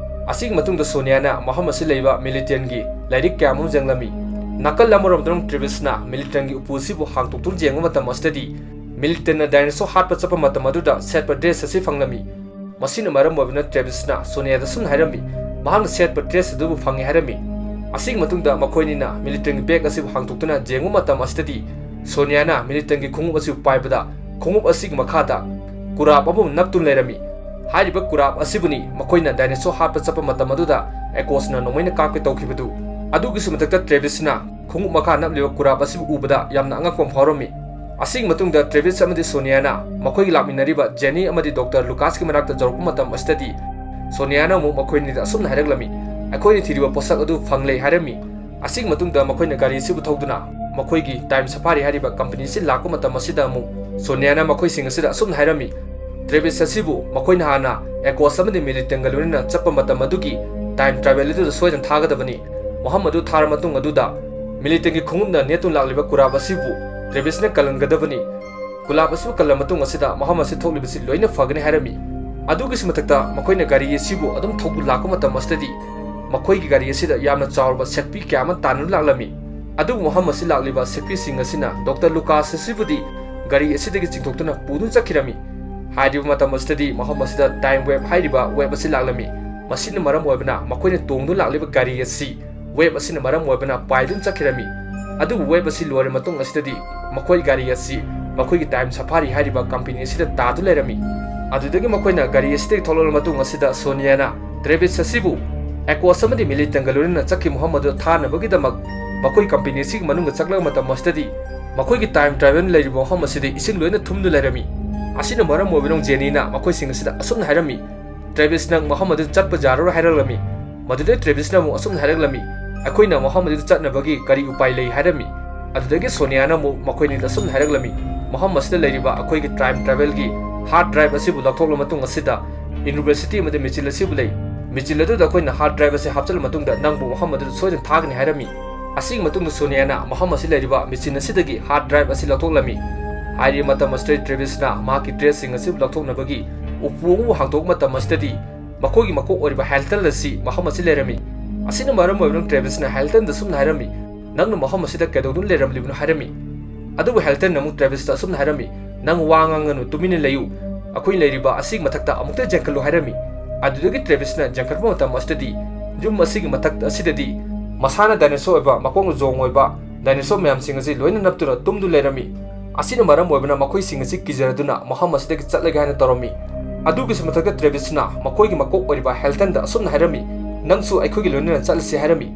ꯑꯁꯤꯒꯤ ꯃꯇꯨꯡꯗ ꯁꯣꯅꯤꯌꯥꯅ ꯃꯐꯝ ꯑꯁꯤꯗ ꯂꯩꯕ ꯃꯤꯂꯤꯇꯦꯟꯒꯤ ꯂꯥꯏꯔꯤꯛ ꯀꯌꯥ ꯑꯃ ꯌꯦꯡꯂꯝꯃꯤ꯫ ꯅꯥꯀꯜ ꯑꯃꯔꯣꯝꯗꯅ ꯇ꯭ꯔꯦꯚꯤꯁꯅ ꯃꯤꯂꯤꯇꯦꯟꯒꯤ ꯎꯄꯨ ꯑꯁꯤꯕꯨ ꯍꯥꯡꯗꯣꯛꯇꯨꯅ ꯌꯦꯡꯕ ꯃꯇꯝ ꯑꯁꯤꯗꯗꯤ ꯃꯤꯂꯤꯇꯟꯅ ꯗꯥꯏꯅꯣꯁꯣꯔ ꯍꯥꯠꯄ ꯆꯠꯄ ꯃꯇꯝ ꯑꯗꯨꯗ ꯁꯦꯠꯄ ꯗ꯭ꯔꯦꯁ ꯑꯁꯤ ꯐꯪꯂꯝꯃꯤ꯫ ꯃꯁꯤꯅ ꯃꯔꯝ ꯑꯣꯏꯗꯨꯅ ꯇ꯭ꯔꯦꯚꯤꯁꯅ ꯁꯣꯅꯤꯌꯥꯗ ꯑꯁꯨꯝꯅ ꯍꯥꯏꯔꯝꯃꯤ, ꯃꯍꯥꯛꯅ ꯁꯦꯠꯄ ꯗ꯭ꯔꯦꯁ ꯑꯗꯨꯕꯨ ꯐꯪꯉꯤ ꯍꯥꯏꯔꯝꯃꯤ꯫ ꯑꯁꯤꯒꯤ ꯃꯇꯨꯡꯗ ꯃꯈꯣꯏꯅꯤꯅ ꯃꯤꯂꯤꯇꯟꯒꯤ ꯕꯦꯒ ꯑꯁꯤꯕꯨ ꯍꯥꯡꯗꯣꯛꯇꯨꯅ ꯌꯦꯡꯕ ꯃꯇꯝ ꯑꯁꯤꯗꯗꯤ ꯁꯣꯅꯤꯌꯥꯅ ꯃꯤꯂꯤꯇꯟꯒꯤ ꯈꯣꯡꯎꯞ ꯑꯁꯤꯕꯨ ꯄꯥꯏꯕꯗ ꯈꯣꯡꯎꯞ ꯑꯁꯤꯒꯤ ꯃꯈꯥꯗ ꯀꯨꯔꯥꯞ ꯑꯃ ꯅꯞꯇꯨꯅ ꯂꯩꯔꯝꯃꯤ꯫ ꯍꯥꯏꯔꯤꯕ ꯀꯨꯔꯥꯞ ꯑꯁꯤꯕꯨꯅꯤ ꯃꯈꯣꯏꯅ ꯗꯥꯏꯅꯣꯁꯣꯔ ꯍꯥꯠꯄ ꯆꯠꯄ ꯃꯇꯝ ꯑꯗꯨꯗ ꯑꯦꯀꯣꯁꯅ ꯅꯣꯡꯃꯩꯅ ꯀꯥꯞꯀꯦ ꯇꯧꯈꯤꯕꯗꯨ꯫ ꯑꯗꯨꯒꯤꯁꯨ ꯃꯊꯛꯇ ꯇ꯭ꯔꯦꯚꯤꯁꯅ ꯈꯣꯡꯎꯞ ꯃꯈꯥ ꯅꯞꯂꯤꯕ ꯀꯨꯔꯥꯞ ꯑꯁꯤꯕꯨ ꯎꯕꯗ ꯌꯥꯝꯅ ꯑꯉꯛꯄ ꯑꯃ ꯐꯥꯎꯔꯝꯃꯤ꯫ ꯑꯁꯤꯒꯤ ꯃꯇꯨꯡꯗ ꯇ꯭ꯔꯦꯚꯤꯁ ꯑꯃꯗꯤ ꯁꯣꯅꯤꯌꯥꯅ ꯃꯈꯣꯏꯒꯤ ꯂꯥꯛꯃꯤꯟꯅꯔꯤꯕ ꯖꯦꯅꯤ ꯑꯃꯗꯤ ꯗꯣꯛꯇꯔ ꯂꯨꯀꯥꯁꯀꯤ ꯃꯅꯥꯛꯇ ꯌꯧꯔꯛꯄ ꯃꯇꯝ ꯑꯁꯤꯗꯗꯤ ꯁꯣꯅꯤꯌꯥꯅ ꯑꯃꯨꯛ ꯃꯈꯣꯏꯅꯤꯗ ꯑꯁꯨꯝꯅ ꯍꯥꯏꯔꯛꯂꯝꯃꯤ, "ꯑꯩꯈꯣꯏꯅ ꯊꯤꯔꯤꯕ ꯄꯣꯠꯁꯛ ꯑꯗꯨ ꯐꯪꯂꯦ" ꯍꯥꯏꯔꯝꯃꯤ꯫ ꯑꯁꯤꯒꯤ ꯃꯇꯨꯡꯗ ꯃꯈꯣꯏꯅ ꯒꯥꯔꯤ ꯑꯁꯤꯕꯨ ꯊꯧꯗꯨꯅ ꯃꯈꯣꯏꯒꯤ ꯇꯥꯏꯝ ꯁꯐꯥꯔꯤ ꯍꯥꯏꯔꯤꯕ ꯀꯝꯄꯅꯤ ꯑꯁꯤ ꯂꯥꯛꯄ ꯃꯇꯝ ꯑꯁꯤꯗ ꯑꯃꯨꯛ ꯁꯣꯅꯤꯌꯥꯅ ꯃꯈꯣꯏꯁꯤꯡ ꯑꯁꯤꯗ ꯑꯁꯨꯝꯅ ꯍꯥꯏꯔꯝꯃꯤ, ꯇ꯭ꯔꯦꯚꯤꯁ ꯑꯁꯤꯕꯨ ꯃꯈꯣꯏꯅ ꯍꯥꯟꯅ ꯑꯦꯀꯣꯁ ꯑꯃꯗꯤ ꯃꯤꯂꯤꯇꯟꯒ ꯂꯣꯏꯅꯅ ꯆꯠꯄ ꯃꯇꯝ ꯑꯗꯨꯒꯤ ꯇꯥꯏꯝ ꯇ꯭ꯔꯥꯚꯦꯜ ꯑꯗꯨꯗ ꯁꯣꯏꯗꯅ ꯊꯥꯒꯗꯕꯅꯤ꯫ ꯃꯐꯝ ꯑꯗꯨ ꯊꯥꯔ ꯃꯇꯨꯡ ꯑꯗꯨꯗ ꯃꯤꯂꯤꯇꯟꯒꯤ ꯈꯣꯡꯎꯞꯅ ꯅꯦꯠꯇꯨꯅ ꯂꯥꯛꯂꯤꯕ ꯀꯨꯔꯥꯞ ꯑꯁꯤꯕꯨ ꯇ꯭ꯔꯦꯚꯤꯁꯅ ꯀꯜꯍꯟꯒꯗꯕꯅꯤ꯫ ꯀꯨꯔꯥꯞ ꯑꯁꯤꯕꯨ ꯀꯜꯂ ꯃꯇꯨꯡ ꯑꯁꯤꯗ ꯃꯐꯝ ꯑꯁꯤ ꯊꯣꯛꯂꯤꯕꯁꯤ ꯂꯣꯏꯅ ꯐꯒꯅꯤ ꯍꯥꯏꯔꯝꯃꯤ꯫ ꯑꯗꯨꯒꯤꯁꯨ ꯃꯊꯛꯇ ꯃꯈꯣꯏꯅ ꯒꯥꯔꯤ ꯑꯁꯤꯕꯨ ꯑꯗꯨꯝ ꯊꯧꯗꯨꯅ ꯂꯥꯛꯄ ꯃꯇꯝ ꯑꯁꯤꯗꯗꯤ ꯃꯈꯣꯏꯒꯤ ꯒꯥꯔꯤ ꯑꯁꯤꯗ ꯌꯥꯝꯅ ꯆꯥꯎꯔꯕ ꯁꯦꯛꯄꯤ ꯀꯌꯥ ꯑꯃ ꯇꯥꯟꯗꯨꯅ ꯂꯥꯛꯂꯝꯃꯤ꯫ ꯑꯗꯨꯕꯨ ꯃꯐꯝ ꯑꯁꯤ ꯂꯥꯛꯂꯤꯕ ꯁꯦꯛꯄꯤꯁꯤꯡ ꯑꯁꯤꯅ ꯗꯣꯛꯇꯔ ꯂꯨꯀꯥꯁ ꯑꯁꯤꯕꯨꯗꯤ ꯒꯥꯔꯤ ꯑꯁꯤꯗꯒꯤ ꯆꯤꯡꯊꯣꯛꯇꯨꯅ ꯄꯨꯗꯨꯅ ꯆꯠꯈꯤꯔꯝꯃꯤ꯫ ꯍꯥꯏꯔꯤꯕ ꯃꯇꯝ ꯑꯁꯤꯗꯗꯤ ꯃꯐꯝ ꯑꯁꯤꯗ ꯇꯥꯏꯝ ꯋꯦꯕ ꯍꯥꯏꯔꯤꯕ ꯋꯦꯕ ꯑꯁꯤ ꯂꯥꯛꯂꯝꯃꯤ꯫ ꯃꯁꯤꯅ ꯃꯔꯝ ꯑꯣꯏꯕꯅ ꯃꯈꯣꯏꯅ ꯇꯣꯡꯗꯨꯅ ꯂꯥꯛꯂꯤꯕ ꯒꯥꯔꯤ ꯑꯁꯤ ꯋꯦꯕ ꯑꯁꯤꯅ ꯃꯔꯝ ꯑꯣꯏꯕꯅ ꯄꯥꯏꯗꯨꯅ ꯆꯠꯈꯤꯔꯝꯃꯤ꯫ ꯑꯗꯨꯕꯨ ꯋꯦꯕ ꯑꯁꯤ ꯂꯣꯏꯔ ꯃꯇꯨꯡ ꯑꯁꯤꯗꯗꯤ ꯃꯈꯣꯏ ꯒꯥꯔꯤ ꯑꯁꯤ ꯃꯈꯣꯏꯒꯤ ꯇꯥꯏꯝ ꯁꯐꯥꯔꯤ ꯍꯥꯏꯔꯤꯕ ꯀꯝꯄꯅꯤ ꯑꯁꯤꯗ ꯇꯥꯗꯨꯅ ꯂꯩꯔꯝꯃꯤ꯫ ꯑꯗꯨꯗꯒꯤ ꯃꯈꯣꯏꯅ ꯒꯥꯔꯤ ꯑꯁꯤꯗꯒꯤ ꯊꯣꯛꯂꯛꯂꯕ ꯃꯇꯨꯡ ꯑꯁꯤꯗ ꯁꯣꯅꯤꯌꯥꯅ ꯇ꯭ꯔꯦꯚꯤꯁ ꯑꯁꯤꯕꯨ ꯑꯦꯀꯣꯁ ꯑꯃꯗꯤ ꯃꯤꯂꯤꯇꯟꯒ ꯂꯣꯏꯅꯅ ꯆꯠꯈꯤꯕ ꯃꯐꯝ ꯑꯗꯨꯗ ꯊꯥꯅꯕꯒꯤꯗꯃꯛ ꯃꯈꯣꯏ ꯀꯝꯄꯅꯤ ꯑꯁꯤꯒꯤ ꯃꯅꯨꯡꯗ ꯆꯠꯂꯕ ꯃꯇꯝ ꯑꯁꯤꯗꯗꯤ ꯃꯈꯣꯏꯒꯤ ꯇꯥꯏꯝ ꯇ꯭ꯔꯥꯚꯦꯜ ꯂꯩꯔꯤꯕ ꯃꯐꯝ ꯑꯁꯤꯗ ꯏꯁꯤꯡ ꯂꯣꯏꯅ ꯊꯨꯝꯗꯨꯅ ꯂꯩꯔꯝꯃꯤ꯫ ꯑꯁꯤꯅ ꯃꯔꯝ ꯑꯣꯏꯕꯅ ꯖꯦꯅꯤꯅ ꯃꯈꯣꯏꯁꯤꯡ ꯑꯁꯤꯗ ꯑꯁꯨꯝꯅ ꯍꯥꯏꯔꯝꯃꯤ, "ꯇ꯭ꯔꯦꯚꯤꯁ, ꯅꯪ ꯃꯐꯝ ꯑꯗꯨꯗ ꯆꯠꯄ ꯌꯥꯔꯔꯣꯏ" ꯍꯥꯏꯔꯛꯂꯝꯃꯤ꯫ ꯃꯗꯨꯗ ꯇ꯭ꯔꯦꯚꯤꯁꯅ ꯑꯃꯨꯛ ꯑꯁꯨꯝꯅ ꯍꯥꯏꯔꯛꯂꯝꯃꯤ, "ꯑꯩꯈꯣꯏꯅ ꯃꯐꯝ ꯑꯗꯨꯗ ꯆꯠꯅꯕꯒꯤ ꯀꯔꯤ ꯎꯄꯥꯏ ꯂꯩ?" ꯍꯥꯏꯔꯝꯃꯤ꯫ ꯑꯗꯨꯗꯒꯤ ꯁꯣꯅꯤꯌꯥꯅ ꯑꯃꯨꯛ ꯃꯈꯣꯏꯅꯤꯗ ꯑꯁꯨꯝꯅ ꯍꯥꯏꯔꯛꯂꯝꯃꯤ, "ꯃꯐꯝ ꯑꯁꯤꯗ ꯂꯩꯔꯤꯕ ꯑꯩꯈꯣꯏꯒꯤ ꯇꯥꯏꯝ ꯇ꯭ꯔꯥꯚꯦꯜꯒꯤ ꯍꯥꯔꯗ ꯗ꯭ꯔꯥꯏꯚ ꯑꯁꯤꯕꯨ ꯂꯧꯊꯣꯛꯂꯕ ꯃꯇꯨꯡ ꯑꯁꯤꯗ ꯌꯨꯅꯤꯚꯔꯁꯤꯇꯤ ꯑꯃꯗ ꯃꯦꯆꯤꯟ ꯑꯁꯤꯕꯨ ꯂꯩ꯫ ꯃꯦꯆꯤꯟ ꯑꯗꯨꯗ ꯑꯩꯈꯣꯏꯅ ꯍꯥꯔꯗ ꯗ꯭ꯔꯥꯏꯚ ꯑꯁꯤ ꯍꯥꯞꯆꯤꯜꯂ ꯃꯇꯨꯡꯗ ꯅꯪꯕꯨ ꯃꯐꯝ ꯑꯗꯨꯗ ꯁꯣꯏꯗꯅ ꯊꯥꯒꯅꯤ" ꯍꯥꯏꯔꯝꯃꯤ꯫ ꯑꯁꯤꯒꯤ ꯃꯇꯨꯡꯗ ꯁꯣꯅꯤꯌꯥꯅ ꯃꯐꯝ ꯑꯁꯤ ꯂꯩꯔꯤꯕ ꯃꯦꯆꯤꯟ ꯑꯁꯤꯗꯒꯤ ꯍꯥꯔꯗ ꯗ꯭ꯔꯥꯏꯚ ꯑꯁꯤ ꯂꯧꯊꯣꯛꯂꯝꯃꯤ꯫ ꯍꯥꯏꯔꯤꯕ ꯃꯇꯝ ꯑꯁꯤꯗ ꯇ꯭ꯔꯦꯚꯤꯁꯅ ꯃꯍꯥꯛꯀꯤ ꯗ꯭ꯔꯦꯁꯁꯤꯡ ꯑꯁꯤ ꯂꯧꯊꯣꯛꯅꯕꯒꯤ ꯎꯄꯨ ꯑꯃꯕꯨ ꯍꯥꯡꯗꯣꯛꯄ ꯃꯇꯝ ꯑꯁꯤꯗꯗꯤ ꯃꯈꯣꯏꯒꯤ ꯃꯀꯣꯛ ꯑꯣꯏꯔꯤꯕ ꯍꯦꯜꯇꯟ ꯑꯁꯤ ꯃꯐꯝ ꯑꯁꯤ ꯂꯩꯔꯝꯃꯤ꯫ ꯑꯁꯤꯅ ꯃꯔꯝ ꯑꯣꯏꯔꯒ ꯇ꯭ꯔꯦꯚꯤꯁꯅ ꯍꯦꯜꯇꯟꯗ ꯑꯁꯨꯝꯅ ꯍꯥꯏꯔꯝꯃꯤ, "ꯅꯪꯅ ꯃꯐꯝ ꯑꯁꯤꯗ ꯀꯩꯗꯧꯗꯨꯅ ꯂꯩꯔꯝꯂꯤꯕꯅꯣ?" ꯍꯥꯏꯔꯝꯃꯤ꯫ ꯑꯗꯨꯕꯨ ꯍꯦꯜꯇꯟꯅ ꯑꯃꯨꯛ ꯇ꯭ꯔꯦꯚꯤꯁꯇ ꯑꯁꯨꯝꯅ ꯍꯥꯏꯔꯝꯃꯤ, "ꯅꯪ ꯋꯥ ꯉꯥꯡꯒꯅꯨ, ꯇꯨꯃꯤꯟꯅ ꯂꯩꯌꯨ, ꯑꯩꯈꯣꯏ ꯂꯩꯔꯤꯕ ꯑꯁꯤꯒꯤ ꯃꯊꯛꯇ ꯑꯃꯨꯛꯇ ꯌꯦꯡꯈꯠꯂꯨ" ꯍꯥꯏꯔꯝꯃꯤ꯫ ꯑꯗꯨꯗꯒꯤ ꯇ꯭ꯔꯦꯚꯤꯁꯅ ꯌꯦꯡꯈꯠꯄ ꯃꯇꯝ ꯑꯁꯤꯗꯗꯤ ꯌꯨꯝ ꯑꯁꯤꯒꯤ ꯃꯊꯛ ꯑꯁꯤꯗꯗꯤ ꯃꯁꯥꯅ ꯗꯥꯏꯅꯣꯁꯣꯔ ꯑꯣꯏꯕ, ꯃꯀꯣꯛꯅ ꯖꯣꯡ ꯑꯣꯏꯕ ꯗꯥꯏꯅꯣꯁꯣꯔ ꯃꯌꯥꯝꯁꯤꯡ ꯑꯁꯤ ꯂꯣꯏꯅ ꯅꯞꯇꯨꯅ ꯇꯨꯝꯗꯨ ꯂꯩꯔꯝꯃꯤ꯫ ꯑꯁꯤꯅ ꯃꯔꯝ ꯑꯣꯏꯕꯅ ꯃꯈꯣꯏꯁꯤꯡ ꯑꯁꯤ ꯀꯤꯖꯔꯗꯨꯅ ꯃꯐꯝ ꯑꯁꯤꯗꯒꯤ ꯆꯠꯂꯒꯦ ꯍꯥꯏꯅ ꯇꯧꯔꯝꯃꯤ꯫ ꯑꯗꯨꯒꯤꯁꯨ ꯃꯊꯛꯇ ꯇ꯭ꯔꯦꯚꯤꯁꯅ ꯃꯈꯣꯏꯒꯤ ꯃꯀꯣꯛ ꯑꯣꯏꯔꯤꯕ ꯍꯦꯜꯇꯟꯗ ꯑꯁꯨꯝꯅ ꯍꯥꯏꯔꯝꯃꯤ, "ꯅꯪꯁꯨ ꯑꯩꯈꯣꯏꯒꯤ ꯂꯣꯏꯅꯅ ꯆꯠꯂꯁꯤ" ꯍꯥꯏꯔꯝꯃꯤ꯫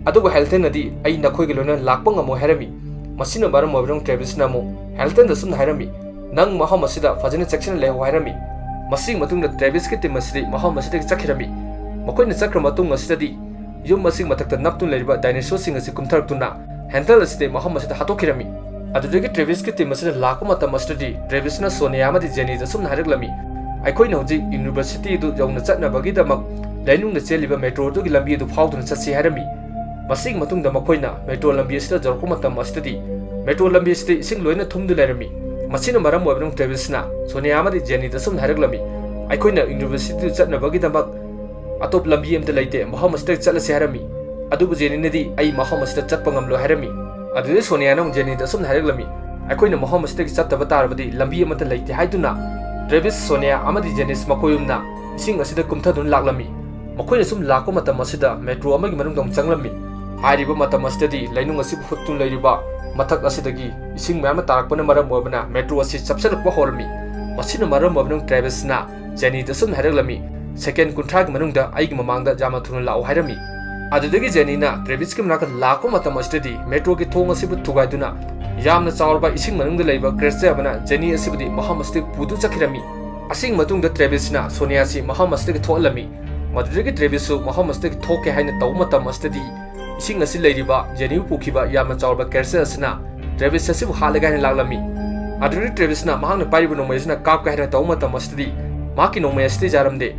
ꯑꯗꯨꯕꯨ ꯍꯦꯜꯇꯟꯅꯗꯤ, "ꯑꯩ ꯅꯈꯣꯏꯒꯤ ꯂꯣꯏꯅꯅ ꯂꯥꯛꯄ ꯉꯝꯃꯣꯏ" ꯍꯥꯏꯔꯝꯃꯤ꯫ ꯃꯁꯤꯅ ꯃꯔꯝ ꯑꯣꯏꯕꯅ ꯇ꯭ꯔꯦꯚꯤꯁꯅ ꯑꯃꯨꯛ ꯍꯦꯜꯇꯟꯗ ꯑꯁꯨꯝꯅ ꯍꯥꯏꯔꯝꯃꯤ, "ꯅꯪ ꯃꯐꯝ ꯑꯁꯤꯗ ꯐꯖꯅ ꯆꯦꯛꯁꯤꯟꯅ ꯂꯩꯍꯧ" ꯍꯥꯏꯔꯝꯃꯤ꯫ ꯃꯁꯤꯒꯤ ꯃꯇꯨꯡꯗ ꯇ꯭ꯔꯦꯚꯤꯁꯀꯤ ꯇꯤꯝ ꯑꯁꯤꯗꯤ ꯃꯐꯝ ꯑꯁꯤꯗꯒꯤ ꯆꯠꯈꯤꯔꯝꯃꯤ꯫ ꯃꯈꯣꯏꯅ ꯆꯠꯈ꯭ꯔ ꯃꯇꯨꯡ ꯑꯁꯤꯗꯗꯤ ꯌꯨꯝ ꯑꯁꯤꯒꯤ ꯃꯊꯛꯇ ꯅꯞꯇꯨꯅ ꯂꯩꯔꯤꯕ ꯗꯥꯏꯅꯣꯁꯣꯔꯁꯤꯡ ꯑꯁꯤ ꯀꯨꯝꯊꯔꯛꯇꯨꯅ ꯍꯦꯜꯇꯟ ꯑꯁꯤꯗꯤ ꯃꯐꯝ ꯑꯁꯤꯗ ꯍꯥꯠꯇꯣꯛꯈꯤꯔꯝꯃꯤ꯫ ꯑꯗꯨꯗꯒꯤ ꯇ꯭ꯔꯦꯚꯤꯁꯀꯤ ꯇꯤꯝ ꯑꯁꯤꯅ ꯂꯥꯛꯄ ꯃꯇꯝ ꯑꯁꯤꯗꯗꯤ ꯇ꯭ꯔꯦꯚꯤꯁꯅ ꯁꯣꯅꯤꯌꯥ ꯑꯃꯗꯤ ꯖꯦꯅꯤꯗ ꯑꯁꯨꯝꯅ ꯍꯥꯏꯔꯛꯂꯝꯃꯤ, "ꯑꯩꯈꯣꯏꯅ ꯍꯧꯖꯤꯛ ꯌꯨꯅꯤꯚꯔꯁꯤꯇꯤꯗꯨ ꯌꯧꯅ ꯆꯠꯅꯕꯒꯤꯗꯃꯛ ꯂꯩꯅꯨꯡꯗ ꯆꯦꯜꯂꯤꯕ ꯃꯦꯇ꯭ꯔꯣ ꯑꯗꯨꯒꯤ ꯂꯝꯕꯤ ꯑꯗꯨ ꯐꯥꯎꯗꯨꯅ ꯆꯠꯁꯤ" ꯍꯥꯏꯔꯝꯃꯤ꯫ ꯃꯁꯤꯒꯤ ꯃꯇꯨꯡꯗ ꯃꯈꯣꯏꯅ ꯃꯦꯇ꯭ꯔꯣ ꯂꯝꯕꯤ ꯑꯁꯤꯗ ꯌꯧꯔꯛꯄ ꯃꯇꯝ ꯑꯁꯤꯗꯗꯤ ꯃꯦꯇ꯭ꯔꯣ ꯂꯝꯕꯤ ꯑꯁꯤꯗ ꯏꯁꯤꯡ ꯂꯣꯏꯅ ꯊꯨꯝꯗꯨ ꯂꯩꯔꯝꯃꯤ꯫ ꯃꯁꯤꯅ ꯃꯔꯝ ꯑꯣꯏꯕꯅ ꯇ꯭ꯔꯦꯚꯤꯁꯅ ꯁꯣꯅꯤꯌꯥ ꯑꯃꯗꯤ ꯖꯦꯅꯤꯗ ꯑꯁꯨꯝꯅ ꯍꯥꯏꯔꯛꯂꯝꯃꯤ, "ꯑꯩꯈꯣꯏꯅ ꯌꯨꯅꯤꯚꯔꯁꯤꯇꯤꯗ ꯆꯠꯅꯕꯒꯤꯗꯃꯛ ꯑꯇꯣꯞꯄ ꯂꯝꯕꯤ ꯑꯃꯠꯇ ꯂꯩꯇꯦ, ꯃꯐꯝ ꯑꯁꯤꯗ ꯆꯠꯂꯁꯤ" ꯍꯥꯏꯔꯝꯃꯤ꯫ ꯑꯗꯨꯕꯨ ꯖꯦꯅꯤꯅꯗꯤ, "ꯑꯩ ꯃꯐꯝ ꯑꯁꯤꯗ ꯆꯠꯄ ꯉꯝꯂꯣꯏ" ꯍꯥꯏꯔꯝꯃꯤ꯫ ꯑꯗꯨꯗꯩ ꯁꯣꯅꯤꯌꯥꯅ ꯑꯃꯨꯛ ꯖꯦꯅꯤꯗ ꯑꯁꯨꯝꯅ ꯍꯥꯏꯔꯛꯂꯝꯃꯤ, "ꯑꯩꯈꯣꯏꯅ ꯃꯐꯝ ꯑꯁꯤꯗꯒꯤ ꯆꯠꯇꯕ ꯇꯥꯔꯕꯗꯤ ꯂꯝꯕꯤ ꯑꯃꯠꯇ ꯂꯩꯇꯦ" ꯍꯥꯏꯗꯨꯅ ꯇ꯭ꯔꯦꯚꯤꯁ, ꯁꯣꯅꯤꯌꯥ ꯑꯃꯗꯤ ꯖꯦꯅꯤꯁ ꯃꯈꯣꯏ ꯑꯍꯨꯝꯅ ꯏꯁꯤꯡ ꯑꯁꯤꯗ ꯀꯨꯝꯊꯗꯨꯅ ꯂꯥꯛꯂꯝꯃꯤ꯫ ꯃꯈꯣꯏꯅ ꯁꯨꯝ ꯂꯥꯛꯄ ꯃꯇꯝ ꯑꯁꯤꯗ ꯃꯦꯇ꯭ꯔꯣ ꯑꯃꯒꯤ ꯃꯅꯨꯡꯗ ꯑꯃꯨꯛ ꯆꯪꯂꯝꯃꯤ꯫ ꯍꯥꯏꯔꯤꯕ ꯃꯇꯝ ꯑꯁꯤꯗꯗꯤ ꯂꯩꯅꯨꯡ ꯑꯁꯤꯕꯨ ꯍꯨꯠꯇꯨꯅ ꯂꯩꯔꯤꯕ ꯃꯊꯛ ꯑꯁꯤꯗꯒꯤ ꯏꯁꯤꯡ ꯃꯌꯥꯝ ꯑꯃ ꯇꯥꯔꯛꯄꯅ ꯃꯔꯝ ꯑꯣꯏꯕꯅ ꯃꯦꯇ꯭ꯔꯣ ꯑꯁꯤ ꯆꯞꯁꯤꯜꯂꯛꯄ ꯍꯧꯔꯝꯃꯤ꯫ ꯃꯁꯤꯅ ꯃꯔꯝ ꯑꯣꯏꯕꯅ ꯇ꯭ꯔꯦꯚꯤꯁꯅ ꯖꯦꯅꯤꯗ ꯑꯁꯨꯝꯅ ꯍꯥꯏꯔꯛꯂꯝꯃꯤ, "ꯁꯦꯀꯦꯟ ꯀꯨꯟꯊ꯭ꯔꯥꯒꯤ ꯃꯅꯨꯡꯗ ꯑꯩꯒꯤ ꯃꯃꯥꯡꯗ ꯌꯥꯝꯅ ꯊꯨꯅ ꯂꯥꯛꯎ" ꯍꯥꯏꯔꯝꯃꯤ꯫ ꯑꯗꯨꯗꯒꯤ ꯖꯦꯅꯤꯅ ꯇ꯭ꯔꯦꯚꯤꯁꯀꯤ ꯃꯅꯥꯛꯇ ꯂꯥꯛꯄ ꯃꯇꯝ ꯑꯁꯤꯗꯗꯤ ꯃꯦꯇ꯭ꯔꯣꯒꯤ ꯊꯣꯡ ꯑꯁꯤꯕꯨ ꯊꯨꯒꯥꯏꯗꯨꯅ ꯌꯥꯝꯅ ꯆꯥꯎꯔꯕ ꯏꯁꯤꯡ ꯃꯅꯨꯡꯗ ꯂꯩꯕ ꯀ꯭ꯔꯦꯁꯇꯔ ꯑꯃꯅ ꯖꯦꯅꯤ ꯑꯁꯤꯕꯨꯗꯤ ꯃꯐꯝ ꯑꯁꯤꯗꯒꯤ ꯄꯨꯗꯨꯅ ꯆꯠꯈꯤꯔꯝꯃꯤ꯫ ꯑꯁꯤꯒꯤ ꯃꯇꯨꯡꯗ ꯇ꯭ꯔꯦꯚꯤꯁꯅ ꯁꯣꯅꯤꯌꯥꯁꯤ ꯃꯐꯝ ꯑꯁꯤꯗꯒꯤ ꯊꯣꯛꯍꯜꯂꯝꯃꯤ꯫ ꯃꯗꯨꯗꯒꯤ ꯇ꯭ꯔꯦꯚꯤꯁꯁꯨ ꯃꯐꯝ ꯑꯁꯤꯗꯒꯤ ꯊꯣꯛꯀꯦ ꯍꯥꯏꯅ ꯇꯧꯕ ꯃꯇꯝ ꯑꯁꯤꯗꯗꯤ ꯏꯁꯤꯡ ꯑꯁꯤ ꯂꯩꯔꯤꯕ ꯖꯦꯅꯤꯕꯨ ꯄꯨꯈꯤꯕ ꯌꯥꯝꯅ ꯆꯥꯎꯔꯕ ꯀ꯭ꯔꯦꯁꯇꯔ ꯑꯁꯤꯅ ꯇ꯭ꯔꯦꯚꯤꯁ ꯑꯁꯤꯕꯨ ꯍꯥꯠꯂꯒꯦ ꯍꯥꯏꯅ ꯂꯥꯛꯂꯝꯃꯤ꯫ ꯑꯗꯨꯗꯒꯤ ꯇ꯭ꯔꯦꯚꯤꯁꯅ ꯃꯍꯥꯛꯅ ꯄꯥꯏꯔꯤꯕ ꯅꯣꯡꯃꯩ ꯑꯁꯤꯅ ꯀꯥꯞꯀꯦ ꯍꯥꯏꯅ ꯇꯧꯕ ꯃꯇꯝ ꯑꯁꯤꯗꯗꯤ ꯃꯍꯥꯛꯀꯤ ꯅꯣꯡꯃꯩ ꯑꯁꯤꯗꯤ ꯌꯥꯔꯝꯗꯦ꯫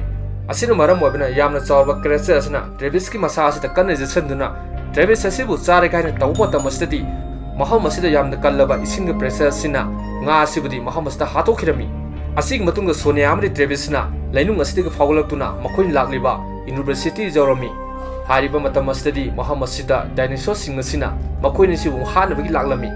ꯑꯁꯤꯅ ꯃꯔꯝ ꯑꯣꯏꯕꯅ ꯌꯥꯝꯅ ꯆꯥꯎꯔꯕ ꯀ꯭ꯔꯦꯁꯇꯔ ꯑꯁꯤꯅ ꯇ꯭ꯔꯦꯚꯤꯁꯀꯤ ꯃꯁꯥ ꯑꯁꯤꯗ ꯀꯟꯅ ꯌꯦꯠꯁꯤꯟꯗꯨꯅ ꯇ꯭ꯔꯦꯚꯤꯁ ꯑꯁꯤꯕꯨ ꯆꯥꯔꯒꯦ ꯍꯥꯏꯅ ꯇꯧꯕ ꯃꯇꯝ ꯑꯁꯤꯗꯗꯤ ꯃꯐꯝ ꯑꯁꯤꯗ ꯌꯥꯝꯅ ꯀꯜꯂꯕ ꯏꯁꯤꯡꯒꯤ ꯄ꯭ꯔꯦꯁꯔ ꯑꯁꯤꯅ ꯉꯥ ꯑꯁꯤꯕꯨꯗꯤ ꯃꯐꯝ ꯑꯁꯤꯗ ꯍꯥꯠꯇꯣꯛꯈꯤꯔꯝꯃꯤ꯫ ꯑꯁꯤꯒꯤ ꯃꯇꯨꯡꯗ ꯁꯣꯅꯤꯌꯥ ꯑꯃꯗꯤ ꯇ꯭ꯔꯦꯚꯤꯁꯅ ꯂꯩꯅꯨꯡ ꯑꯁꯤꯗꯒꯤ ꯐꯥꯎꯒꯠꯂꯛꯇꯨꯅ ꯃꯈꯣꯏꯅ ꯂꯥꯛꯂꯤꯕ ꯌꯨꯅꯤꯚꯔꯁꯤꯇꯤ ꯌꯧꯔꯝꯃꯤ꯫ ꯍꯥꯏꯔꯤꯕ ꯃꯇꯝ ꯑꯁꯤꯗꯗꯤ ꯃꯐꯝ ꯑꯁꯤꯗ ꯗꯥꯏꯅꯣꯁꯣꯔꯁꯤꯡ ꯑꯁꯤꯅ ꯃꯈꯣꯏꯅꯤꯁꯤꯕꯨ ꯍꯥꯠꯅꯕꯒꯤ ꯂꯥꯛꯂꯝꯃꯤ꯫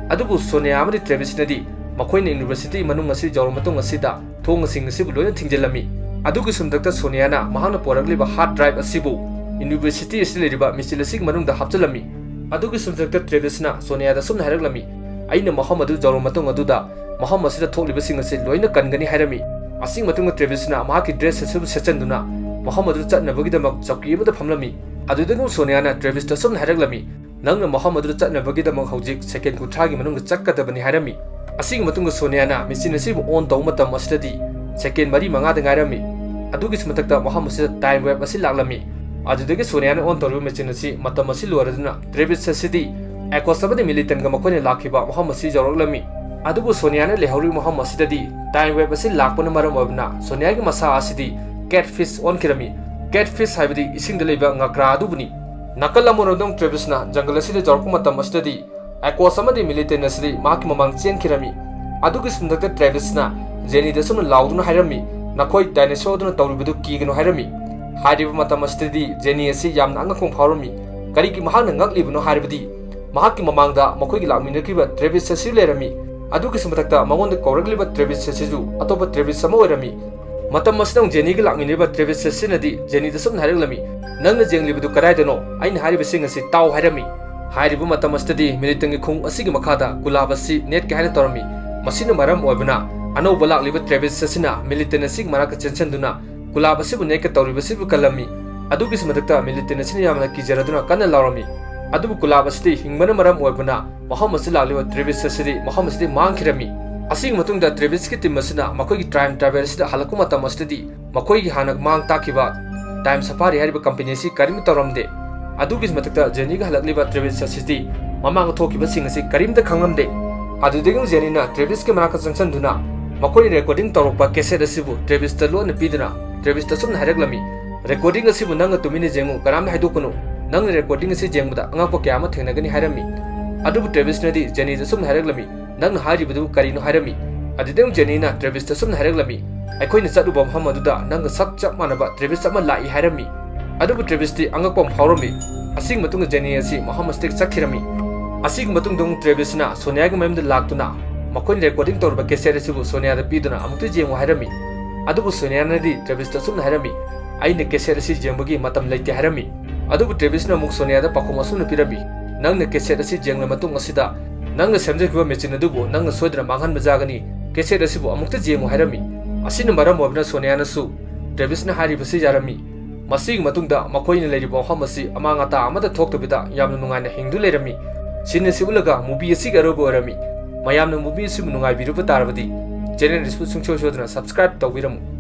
ꯑꯗꯨꯕꯨ ꯁꯣꯅꯤꯌꯥ ꯑꯃꯗꯤ ꯇ꯭ꯔꯦꯚꯤꯁꯅꯗꯤ ꯃꯈꯣꯏꯅ ꯌꯨꯅꯤꯚꯔꯁꯤꯇꯤ ꯃꯅꯨꯡ ꯑꯁꯤ ꯌꯧꯔꯕ ꯃꯇꯨꯡ ꯑꯁꯤꯗ ꯊꯣꯡꯁꯤꯡ ꯑꯁꯤꯕꯨ ꯂꯣꯏꯅ ꯊꯤꯡꯖꯤꯜꯂꯝꯃꯤ꯫ ꯑꯗꯨꯒꯤ ꯃꯊꯛꯇ ꯁꯣꯅꯤꯌꯥꯅ ꯃꯍꯥꯛꯅ ꯄꯣꯔꯛꯂꯤꯕ ꯍꯥꯔꯗ ꯗ꯭ꯔꯥꯏꯚ ꯑꯁꯤꯕꯨ ꯌꯨꯅꯤꯚꯔꯁꯤꯇꯤ ꯑꯁꯤꯗ ꯂꯩꯔꯤꯕ ꯃꯦꯆꯤꯟ ꯑꯁꯤꯒꯤ ꯃꯅꯨꯡꯗ ꯍꯥꯞꯆꯤꯜꯂꯝꯃꯤ꯫ ꯑꯗꯨꯒꯤ ꯃꯊꯛꯇ ꯇ꯭ꯔꯦꯚꯤꯁꯅ ꯁꯣꯅꯤꯌꯥꯗ ꯑꯁꯨꯝꯅ ꯍꯥꯏꯔꯛꯂꯝꯃꯤ, "ꯑꯩꯅ ꯃꯐꯝ ꯑꯗꯨ ꯌꯧꯔꯕ ꯃꯇꯨꯡ ꯑꯗꯨꯗ ꯃꯐꯝ ꯑꯁꯤꯗ ꯊꯣꯛꯂꯤꯕꯁꯤꯡ ꯑꯁꯤ ꯂꯣꯏꯅ ꯀꯟꯒꯅꯤ" ꯍꯥꯏꯔꯝꯃꯤ꯫ ꯑꯁꯤꯒꯤ ꯃꯇꯨꯡꯗ ꯇ꯭ꯔꯦꯚꯤꯁꯅ ꯃꯍꯥꯛꯀꯤ ꯗ꯭ꯔꯦꯁ ꯑꯁꯤꯕꯨ ꯁꯦꯠꯆꯟꯗꯨꯅ ꯃꯐꯝ ꯑꯗꯨꯗ ꯆꯠꯅꯕꯒꯤꯗꯃꯛ ꯆꯧꯀꯤ ꯑꯃꯗ ꯐꯝꯂꯝꯃꯤ꯫ ꯑꯗꯨꯗꯒꯤ ꯁꯣꯅꯤꯌꯥꯅ ꯇ꯭ꯔꯦꯚꯤꯁꯇ ꯑꯁꯨꯝꯅ ꯍꯥꯏꯔꯛꯂꯝꯃꯤ, "ꯅꯪꯅ ꯃꯐꯝ ꯑꯗꯨꯗ ꯆꯠꯅꯕꯒꯤꯗꯃꯛ ꯍꯧꯖꯤꯛ ꯁꯦꯀꯦꯟ ꯀꯨꯟꯊ꯭ꯔꯥꯒꯤ ꯃꯅꯨꯡꯗ ꯆꯠꯀꯗꯕꯅꯤ" ꯍꯥꯏꯔꯝꯃꯤ꯫ ꯑꯁꯤꯒꯤ ꯃꯇꯨꯡꯗ ꯁꯣꯅꯤꯌꯥꯅ ꯃꯦꯆꯤꯟ ꯑꯁꯤꯕꯨ ꯑꯣꯟ ꯇꯧꯕ ꯃꯇꯝ ꯑꯁꯤꯗꯗꯤ ꯁꯦꯀꯦꯟ ꯃꯔꯤ ꯃꯉꯥꯗ ꯉꯥꯏꯔꯝꯃꯤ꯫ ꯑꯗꯨꯒꯤ ꯃꯊꯛꯇ ꯃꯐꯝ ꯑꯁꯤꯗ ꯇꯥꯏꯝ ꯋꯦꯕ ꯑꯁꯤ ꯂꯥꯛꯂꯝꯃꯤ꯫ ꯑꯗꯨꯗꯒꯤ ꯁꯣꯅꯤꯌꯥꯅ ꯑꯣꯟ ꯇꯧꯔꯤꯕ ꯃꯦꯆꯤꯟ ꯑꯁꯤ ꯃꯇꯝ ꯑꯁꯤ ꯂꯣꯏꯔꯗꯨꯅ ꯇ꯭ꯔꯦꯚꯤꯁ ꯑꯁꯤꯗꯤ ꯑꯦꯀꯣꯁ ꯑꯃꯗꯤ ꯃꯤꯂꯤꯇꯟꯒ ꯃꯈꯣꯏꯅ ꯂꯥꯛꯈꯤꯕ ꯃꯐꯝ ꯑꯁꯤ ꯌꯧꯔꯛꯂꯝꯃꯤ꯫ ꯑꯗꯨꯕꯨ ꯁꯣꯅꯤꯌꯥꯅ ꯂꯩꯍꯧꯔꯤꯕ ꯃꯐꯝ ꯑꯁꯤꯗꯗꯤ ꯇꯥꯏꯝ ꯋꯦꯕ ꯑꯁꯤ ꯂꯥꯛꯄꯅ ꯃꯔꯝ ꯑꯣꯏꯕꯅ ꯁꯣꯅꯤꯌꯥꯒꯤ ꯃꯁꯥ ꯑꯁꯤꯗꯤ ꯀꯦꯠ ꯐꯤꯁ ꯑꯣꯟꯈꯤꯔꯝꯃꯤ꯫ ꯀꯦꯠ ꯐꯤꯁ ꯍꯥꯏꯕꯗꯤ ꯏꯁꯤꯡꯗ ꯂꯩꯕ ꯉꯀ꯭ꯔꯥ ꯑꯗꯨꯕꯨꯅꯤ꯫ ꯅꯥꯀꯜ ꯑꯃꯔꯣꯝꯗ ꯇ꯭ꯔꯦꯚꯤꯁꯅ ꯖꯪꯒꯜ ꯑꯁꯤꯗ ꯌꯧꯔꯛꯄ ꯃꯇꯝ ꯑꯁꯤꯗꯗꯤ ꯑꯦꯀꯣꯁ ꯑꯃꯗꯤ ꯃꯤꯂꯤꯇꯟ ꯑꯁꯤꯗꯤ ꯃꯍꯥꯛꯀꯤ ꯃꯃꯥꯡ ꯆꯦꯟꯈꯤꯔꯝꯃꯤ꯫ ꯑꯗꯨꯒꯤ ꯃꯊꯛꯇ ꯇ꯭ꯔꯦꯚꯤꯁꯅ ꯖꯦꯅꯤꯗ ꯑꯁꯨꯝꯅ ꯂꯥꯎꯗꯨꯅ ꯍꯥꯏꯔꯝꯃꯤ, "ꯅꯈꯣꯏ ꯗꯥꯏꯅꯣꯁꯣꯔ ꯑꯗꯨꯅ ꯇꯧꯔꯤꯕꯗꯨ ꯀꯤꯒꯅꯨ" ꯍꯥꯏꯔꯝꯃꯤ꯫ ꯍꯥꯏꯔꯤꯕ ꯃꯇꯝ ꯑꯁꯤꯗꯗꯤ ꯖꯦꯅꯤ ꯑꯁꯤ ꯌꯥꯝꯅ ꯑꯉꯛꯄ ꯐꯥꯎꯔꯝꯃꯤ꯫ ꯀꯔꯤꯒꯤ ꯃꯍꯥꯛꯅ ꯉꯛꯂꯤꯕꯅꯣ ꯍꯥꯏꯔꯕꯗꯤ ꯃꯍꯥꯛꯀꯤ ꯃꯃꯥꯡꯗ ꯃꯈꯣꯏꯒꯤ ꯂꯥꯛꯃꯤꯟꯅꯈꯤꯕ ꯇ꯭ꯔꯦꯚꯤꯁ ꯑꯁꯤ ꯂꯩꯔꯝꯃꯤ꯫ ꯑꯗꯨꯒꯤ ꯃꯊꯛꯇ ꯃꯉꯣꯟꯗ ꯀꯧꯔꯛꯂꯤꯕ ꯇ꯭ꯔꯦꯚꯤꯁ ꯑꯁꯤꯁꯨ ꯑꯇꯣꯞꯄ ꯇ꯭ꯔꯦꯚꯤꯁ ꯑꯃ ꯑꯣꯏꯔꯝꯃꯤ꯫ ꯃꯇꯝ ꯑꯁꯤꯗ ꯖꯦꯅꯤꯒ ꯂꯥꯛꯃꯤꯟꯅꯔꯤꯕ ꯇ꯭ꯔꯦꯚꯤꯁ ꯑꯁꯤꯅꯗꯤ ꯖꯦꯅꯤꯗ ꯑꯁꯨꯝꯅ ꯍꯥꯏꯔꯛꯂꯝꯃꯤ, "ꯅꯪꯅ ꯌꯦꯡꯂꯤꯕꯗꯨ ꯀꯗꯥꯏꯗꯅꯣ? ꯑꯩꯅ ꯍꯥꯏꯔꯤꯕꯁꯤꯡ ꯑꯁꯤ ꯇꯥꯎ" ꯍꯥꯏꯔꯝꯃꯤ꯫ ꯍꯥꯏꯔꯤꯕ ꯃꯇꯝ ꯑꯁꯤꯗꯗꯤ ꯃꯤꯂꯤꯇꯟꯒꯤ ꯈꯣꯡꯎꯞ ꯑꯁꯤꯒꯤ ꯃꯈꯥꯗ ꯒꯨꯂꯥꯕ ꯑꯁꯤ ꯅꯦꯠꯀꯦ ꯍꯥꯏꯅ ꯇꯧꯔꯝꯃꯤ꯫ ꯃꯁꯤꯅ ꯃꯔꯝ ꯑꯣꯏꯕꯅ ꯑꯅꯧꯕ ꯂꯥꯛꯂꯤꯕ ꯇ꯭ꯔꯦꯚꯤꯁ ꯑꯁꯤꯅ ꯃꯤꯂꯤꯇꯟ ꯑꯁꯤꯒꯤ ꯃꯅꯥꯛꯇ ꯆꯦꯟꯁꯤꯟꯗꯨꯅ ꯒꯨꯂꯥꯕ ꯑꯁꯤꯕꯨ ꯅꯦꯠꯀꯦ ꯇꯧꯔꯤꯕꯁꯤꯕꯨ ꯀꯜꯂꯝꯃꯤ꯫ ꯑꯗꯨꯒꯤ ꯃꯊꯛꯇ ꯃꯤꯂꯤꯇꯟ ꯑꯁꯤꯅ ꯌꯥꯝꯅ ꯀꯤꯖꯔꯗꯨꯅ ꯀꯟꯅ ꯂꯥꯎꯔꯝꯃꯤ꯫ ꯑꯗꯨꯕꯨ ꯒꯨꯂꯥꯕ ꯑꯁꯤꯗꯤ ꯍꯤꯡꯕꯅ ꯃꯔꯝ ꯑꯣꯏꯕꯅ ꯃꯐꯝ ꯑꯁꯤꯗ ꯂꯥꯛꯂꯤꯕ ꯇ꯭ꯔꯦꯚꯤꯁ ꯑꯁꯤꯗꯤ ꯃꯐꯝ ꯑꯁꯤꯗ ꯃꯥꯡꯈꯤꯔꯝꯃꯤ꯫ ꯑꯁꯤꯒꯤ ꯃꯇꯨꯡꯗ ꯇ꯭ꯔꯦꯚꯤꯁꯀꯤ ꯇꯤꯝ ꯑꯁꯤꯅ ꯃꯈꯣꯏꯒꯤ ꯇꯥꯏꯝ ꯇ꯭ꯔꯥꯚꯦꯜ ꯑꯁꯤꯗ ꯍꯜꯂꯛꯄ ꯃꯇꯝ ꯑꯁꯤꯗꯗꯤ ꯃꯈꯣꯏꯒꯤ ꯍꯥꯟꯅ ꯃꯥꯡ ꯇꯥꯛꯈꯤꯕ ꯇꯥꯏꯝ ꯁꯐꯥꯔꯤ ꯍꯥꯏꯔꯤꯕ ꯀꯝꯄꯦꯅꯤ ꯑꯁꯤ ꯀꯔꯤꯝꯇ ꯇꯧꯔꯝꯗꯦ꯫ ꯑꯗꯨꯒꯤ ꯃꯊꯛꯇ ꯖꯦꯅꯤꯒ ꯍꯜꯂꯛꯂꯤꯕ ꯇ꯭ꯔꯦꯚꯤꯁ ꯑꯁꯤꯗꯤ ꯃꯃꯥꯡꯗ ꯊꯣꯛꯈꯤꯕꯁꯤꯡ ꯑꯁꯤ ꯀꯔꯤꯝꯇ ꯈꯪꯂꯝꯗꯦ꯫ ꯑꯗꯨꯗꯒꯤ ꯖꯦꯅꯤꯅ ꯇ꯭ꯔꯦꯚꯤꯁꯀꯤ ꯃꯅꯥꯛꯇ ꯆꯪꯁꯤꯟꯗꯨꯅ ꯃꯈꯣꯏꯅ ꯔꯦꯀꯣꯔꯗꯤꯡ ꯇꯧꯔꯛꯄ ꯀꯦꯁꯦꯠ ꯑꯁꯤꯕꯨ ꯇ꯭ꯔꯦꯚꯤꯁꯇ ꯂꯣꯟꯅ ꯄꯤꯗꯨꯅ ꯇ꯭ꯔꯦꯚꯤꯁꯇ ꯑꯁꯨꯝꯅ ꯍꯥꯏꯔꯛꯂꯝꯃꯤ, "ꯔꯦꯀꯣꯔꯗꯤꯡ ꯑꯁꯤꯕꯨ ꯅꯪꯅ ꯇꯨꯃꯤꯟꯅ ꯌꯦꯡꯉꯨ, ꯀꯅꯥꯝꯇ ꯍꯥꯏꯗꯣꯛꯀꯅꯨ꯫ ꯅꯪꯅ ꯔꯦꯀꯣꯔꯗꯤꯡ ꯑꯁꯤ ꯌꯦꯡꯕꯗ ꯑꯉꯛꯄ ꯀꯌꯥ ꯑꯃ ꯊꯦꯡꯅꯒꯅꯤ" ꯍꯥꯏꯔꯝꯃꯤ꯫ ꯑꯗꯨꯕꯨ ꯇ꯭ꯔꯦꯚꯤꯁꯅꯗꯤ ꯖꯦꯅꯤꯗ ꯑꯁꯨꯝꯅ ꯍꯥꯏꯔꯛꯂꯝꯃꯤ, "ꯅꯪꯅ ꯍꯥꯏꯔꯤꯕꯗꯨ ꯀꯔꯤꯅꯣ?" ꯍꯥꯏꯔꯝꯃꯤ꯫ ꯑꯗꯨꯗꯩ ꯖꯦꯅꯤꯅ ꯇ꯭ꯔꯦꯚꯤꯁꯇ ꯑꯁꯨꯝꯅ ꯍꯥꯏꯔꯛꯂꯝꯃꯤ, "ꯑꯩꯈꯣꯏꯅ ꯆꯠꯂꯨꯕ ꯃꯐꯝ ꯑꯗꯨꯗ ꯅꯪꯒ ꯁꯛ ꯆꯞ ꯃꯥꯟꯅꯕ ꯇ꯭ꯔꯦꯚꯤꯁ ꯑꯃ ꯂꯥꯛꯏ" ꯍꯥꯏꯔꯝꯃꯤ꯫ ꯑꯗꯨꯕꯨ ꯇ꯭ꯔꯦꯚꯤꯁꯇꯤ ꯑꯉꯛꯄ ꯑꯃ ꯐꯥꯎꯔꯝꯃꯤ꯫ ꯑꯁꯤꯒꯤ ꯃꯇꯨꯡꯗ ꯖꯦꯅꯤ ꯑꯁꯤ ꯃꯐꯝ ꯑꯁꯤꯗꯒꯤ ꯆꯠꯈꯤꯔꯝꯃꯤ꯫ ꯑꯁꯤꯒꯤ ꯃꯇꯨꯡꯗ ꯑꯃꯨꯛ ꯇ꯭ꯔꯦꯚꯤꯁꯅ ꯁꯣꯅꯤꯌꯥꯒꯤ ꯃꯌꯨꯝꯗ ꯂꯥꯛꯇꯨꯅ ꯃꯈꯣꯏꯅ ꯔꯦꯀꯣꯔꯗꯤꯡ ꯇꯧꯔꯕ ꯀꯦꯁꯦꯠ ꯑꯁꯤꯕꯨ ꯁꯣꯅꯤꯌꯥꯗ ꯄꯤꯗꯨꯅ ꯑꯃꯨꯛꯇ ꯌꯦꯡꯉꯨ ꯍꯥꯏꯔꯝꯃꯤ꯫ ꯑꯗꯨꯕꯨ ꯁꯣꯅꯤꯌꯥꯅꯗꯤ ꯇ꯭ꯔꯦꯚꯤꯁꯇ ꯑꯁꯨꯝꯅ ꯍꯥꯏꯔꯝꯃꯤ, "ꯑꯩꯅ ꯀꯦꯁꯦꯠ ꯑꯁꯤ ꯌꯦꯡꯕꯒꯤ ꯃꯇꯝ ꯂꯩꯇꯦ" ꯍꯥꯏꯔꯝꯃꯤ꯫ ꯑꯗꯨꯕꯨ ꯇ꯭ꯔꯦꯚꯤꯁꯅ ꯑꯃꯨꯛ ꯁꯣꯅꯤꯌꯥꯗ ꯄꯥꯎꯈꯨꯝ ꯑꯁꯨꯝꯅ ꯄꯤꯔꯝꯃꯤ, "ꯅꯪꯅ ꯀꯦꯁꯦꯠ ꯑꯁꯤ ꯌꯦꯡꯂꯕ ꯃꯇꯨꯡ ꯑꯁꯤꯗ ꯅꯪꯅ ꯁꯦꯝꯖꯈꯤꯕ ꯃꯦꯆꯤꯟ ꯑꯗꯨꯕꯨ ꯅꯪꯅ ꯁꯣꯏꯗꯅ ꯃꯥꯡꯍꯟꯕ ꯌꯥꯒꯅꯤ꯫ ꯀꯦꯁꯦꯠ ꯑꯁꯤꯕꯨ ꯑꯃꯨꯛꯇ ꯌꯦꯡꯉꯨ" ꯍꯥꯏꯔꯝꯃꯤ꯫ ꯑꯁꯤꯅ ꯃꯔꯝ ꯑꯣꯏꯗꯨꯅ ꯁꯣꯅꯤꯌꯥꯅꯁꯨ ꯇ꯭ꯔꯦꯚꯤꯁꯅ ꯍꯥꯏꯔꯤꯕꯁꯤ ꯌꯥꯔꯝꯃꯤ꯫ ꯃꯁꯤꯒꯤ ꯃꯇꯨꯡꯗ ꯃꯈꯣꯏꯅ ꯂꯩꯔꯤꯕ ꯃꯐꯝ ꯑꯁꯤ ꯑꯃꯥꯡ ꯑꯇꯥ ꯑꯃꯠꯇ ꯊꯣꯛꯇꯕꯤꯗ ꯌꯥꯝꯅ ꯅꯨꯡꯉꯥꯏꯅ ꯍꯤꯡꯗꯨꯅ ꯂꯩꯔꯝꯃꯤ꯫ ꯁꯤꯟ ꯑꯁꯤ ꯎꯠꯂꯒ movie ꯑꯁꯤꯒꯤ ꯑꯔꯣꯏꯕ ꯑꯣꯏꯔꯝꯃꯤ꯫ ꯃꯌꯥꯝꯅ movie ꯑꯁꯤꯕꯨ ꯅꯨꯡꯉꯥꯏꯕꯤꯔꯨꯕ ꯇꯥꯔꯕꯗꯤ channel ꯑꯁꯤꯕꯨ ꯁꯨꯡꯁꯣꯏ ꯁꯣꯏꯗꯅ subscribe ꯇꯧꯕꯤꯔꯝꯃꯨ꯫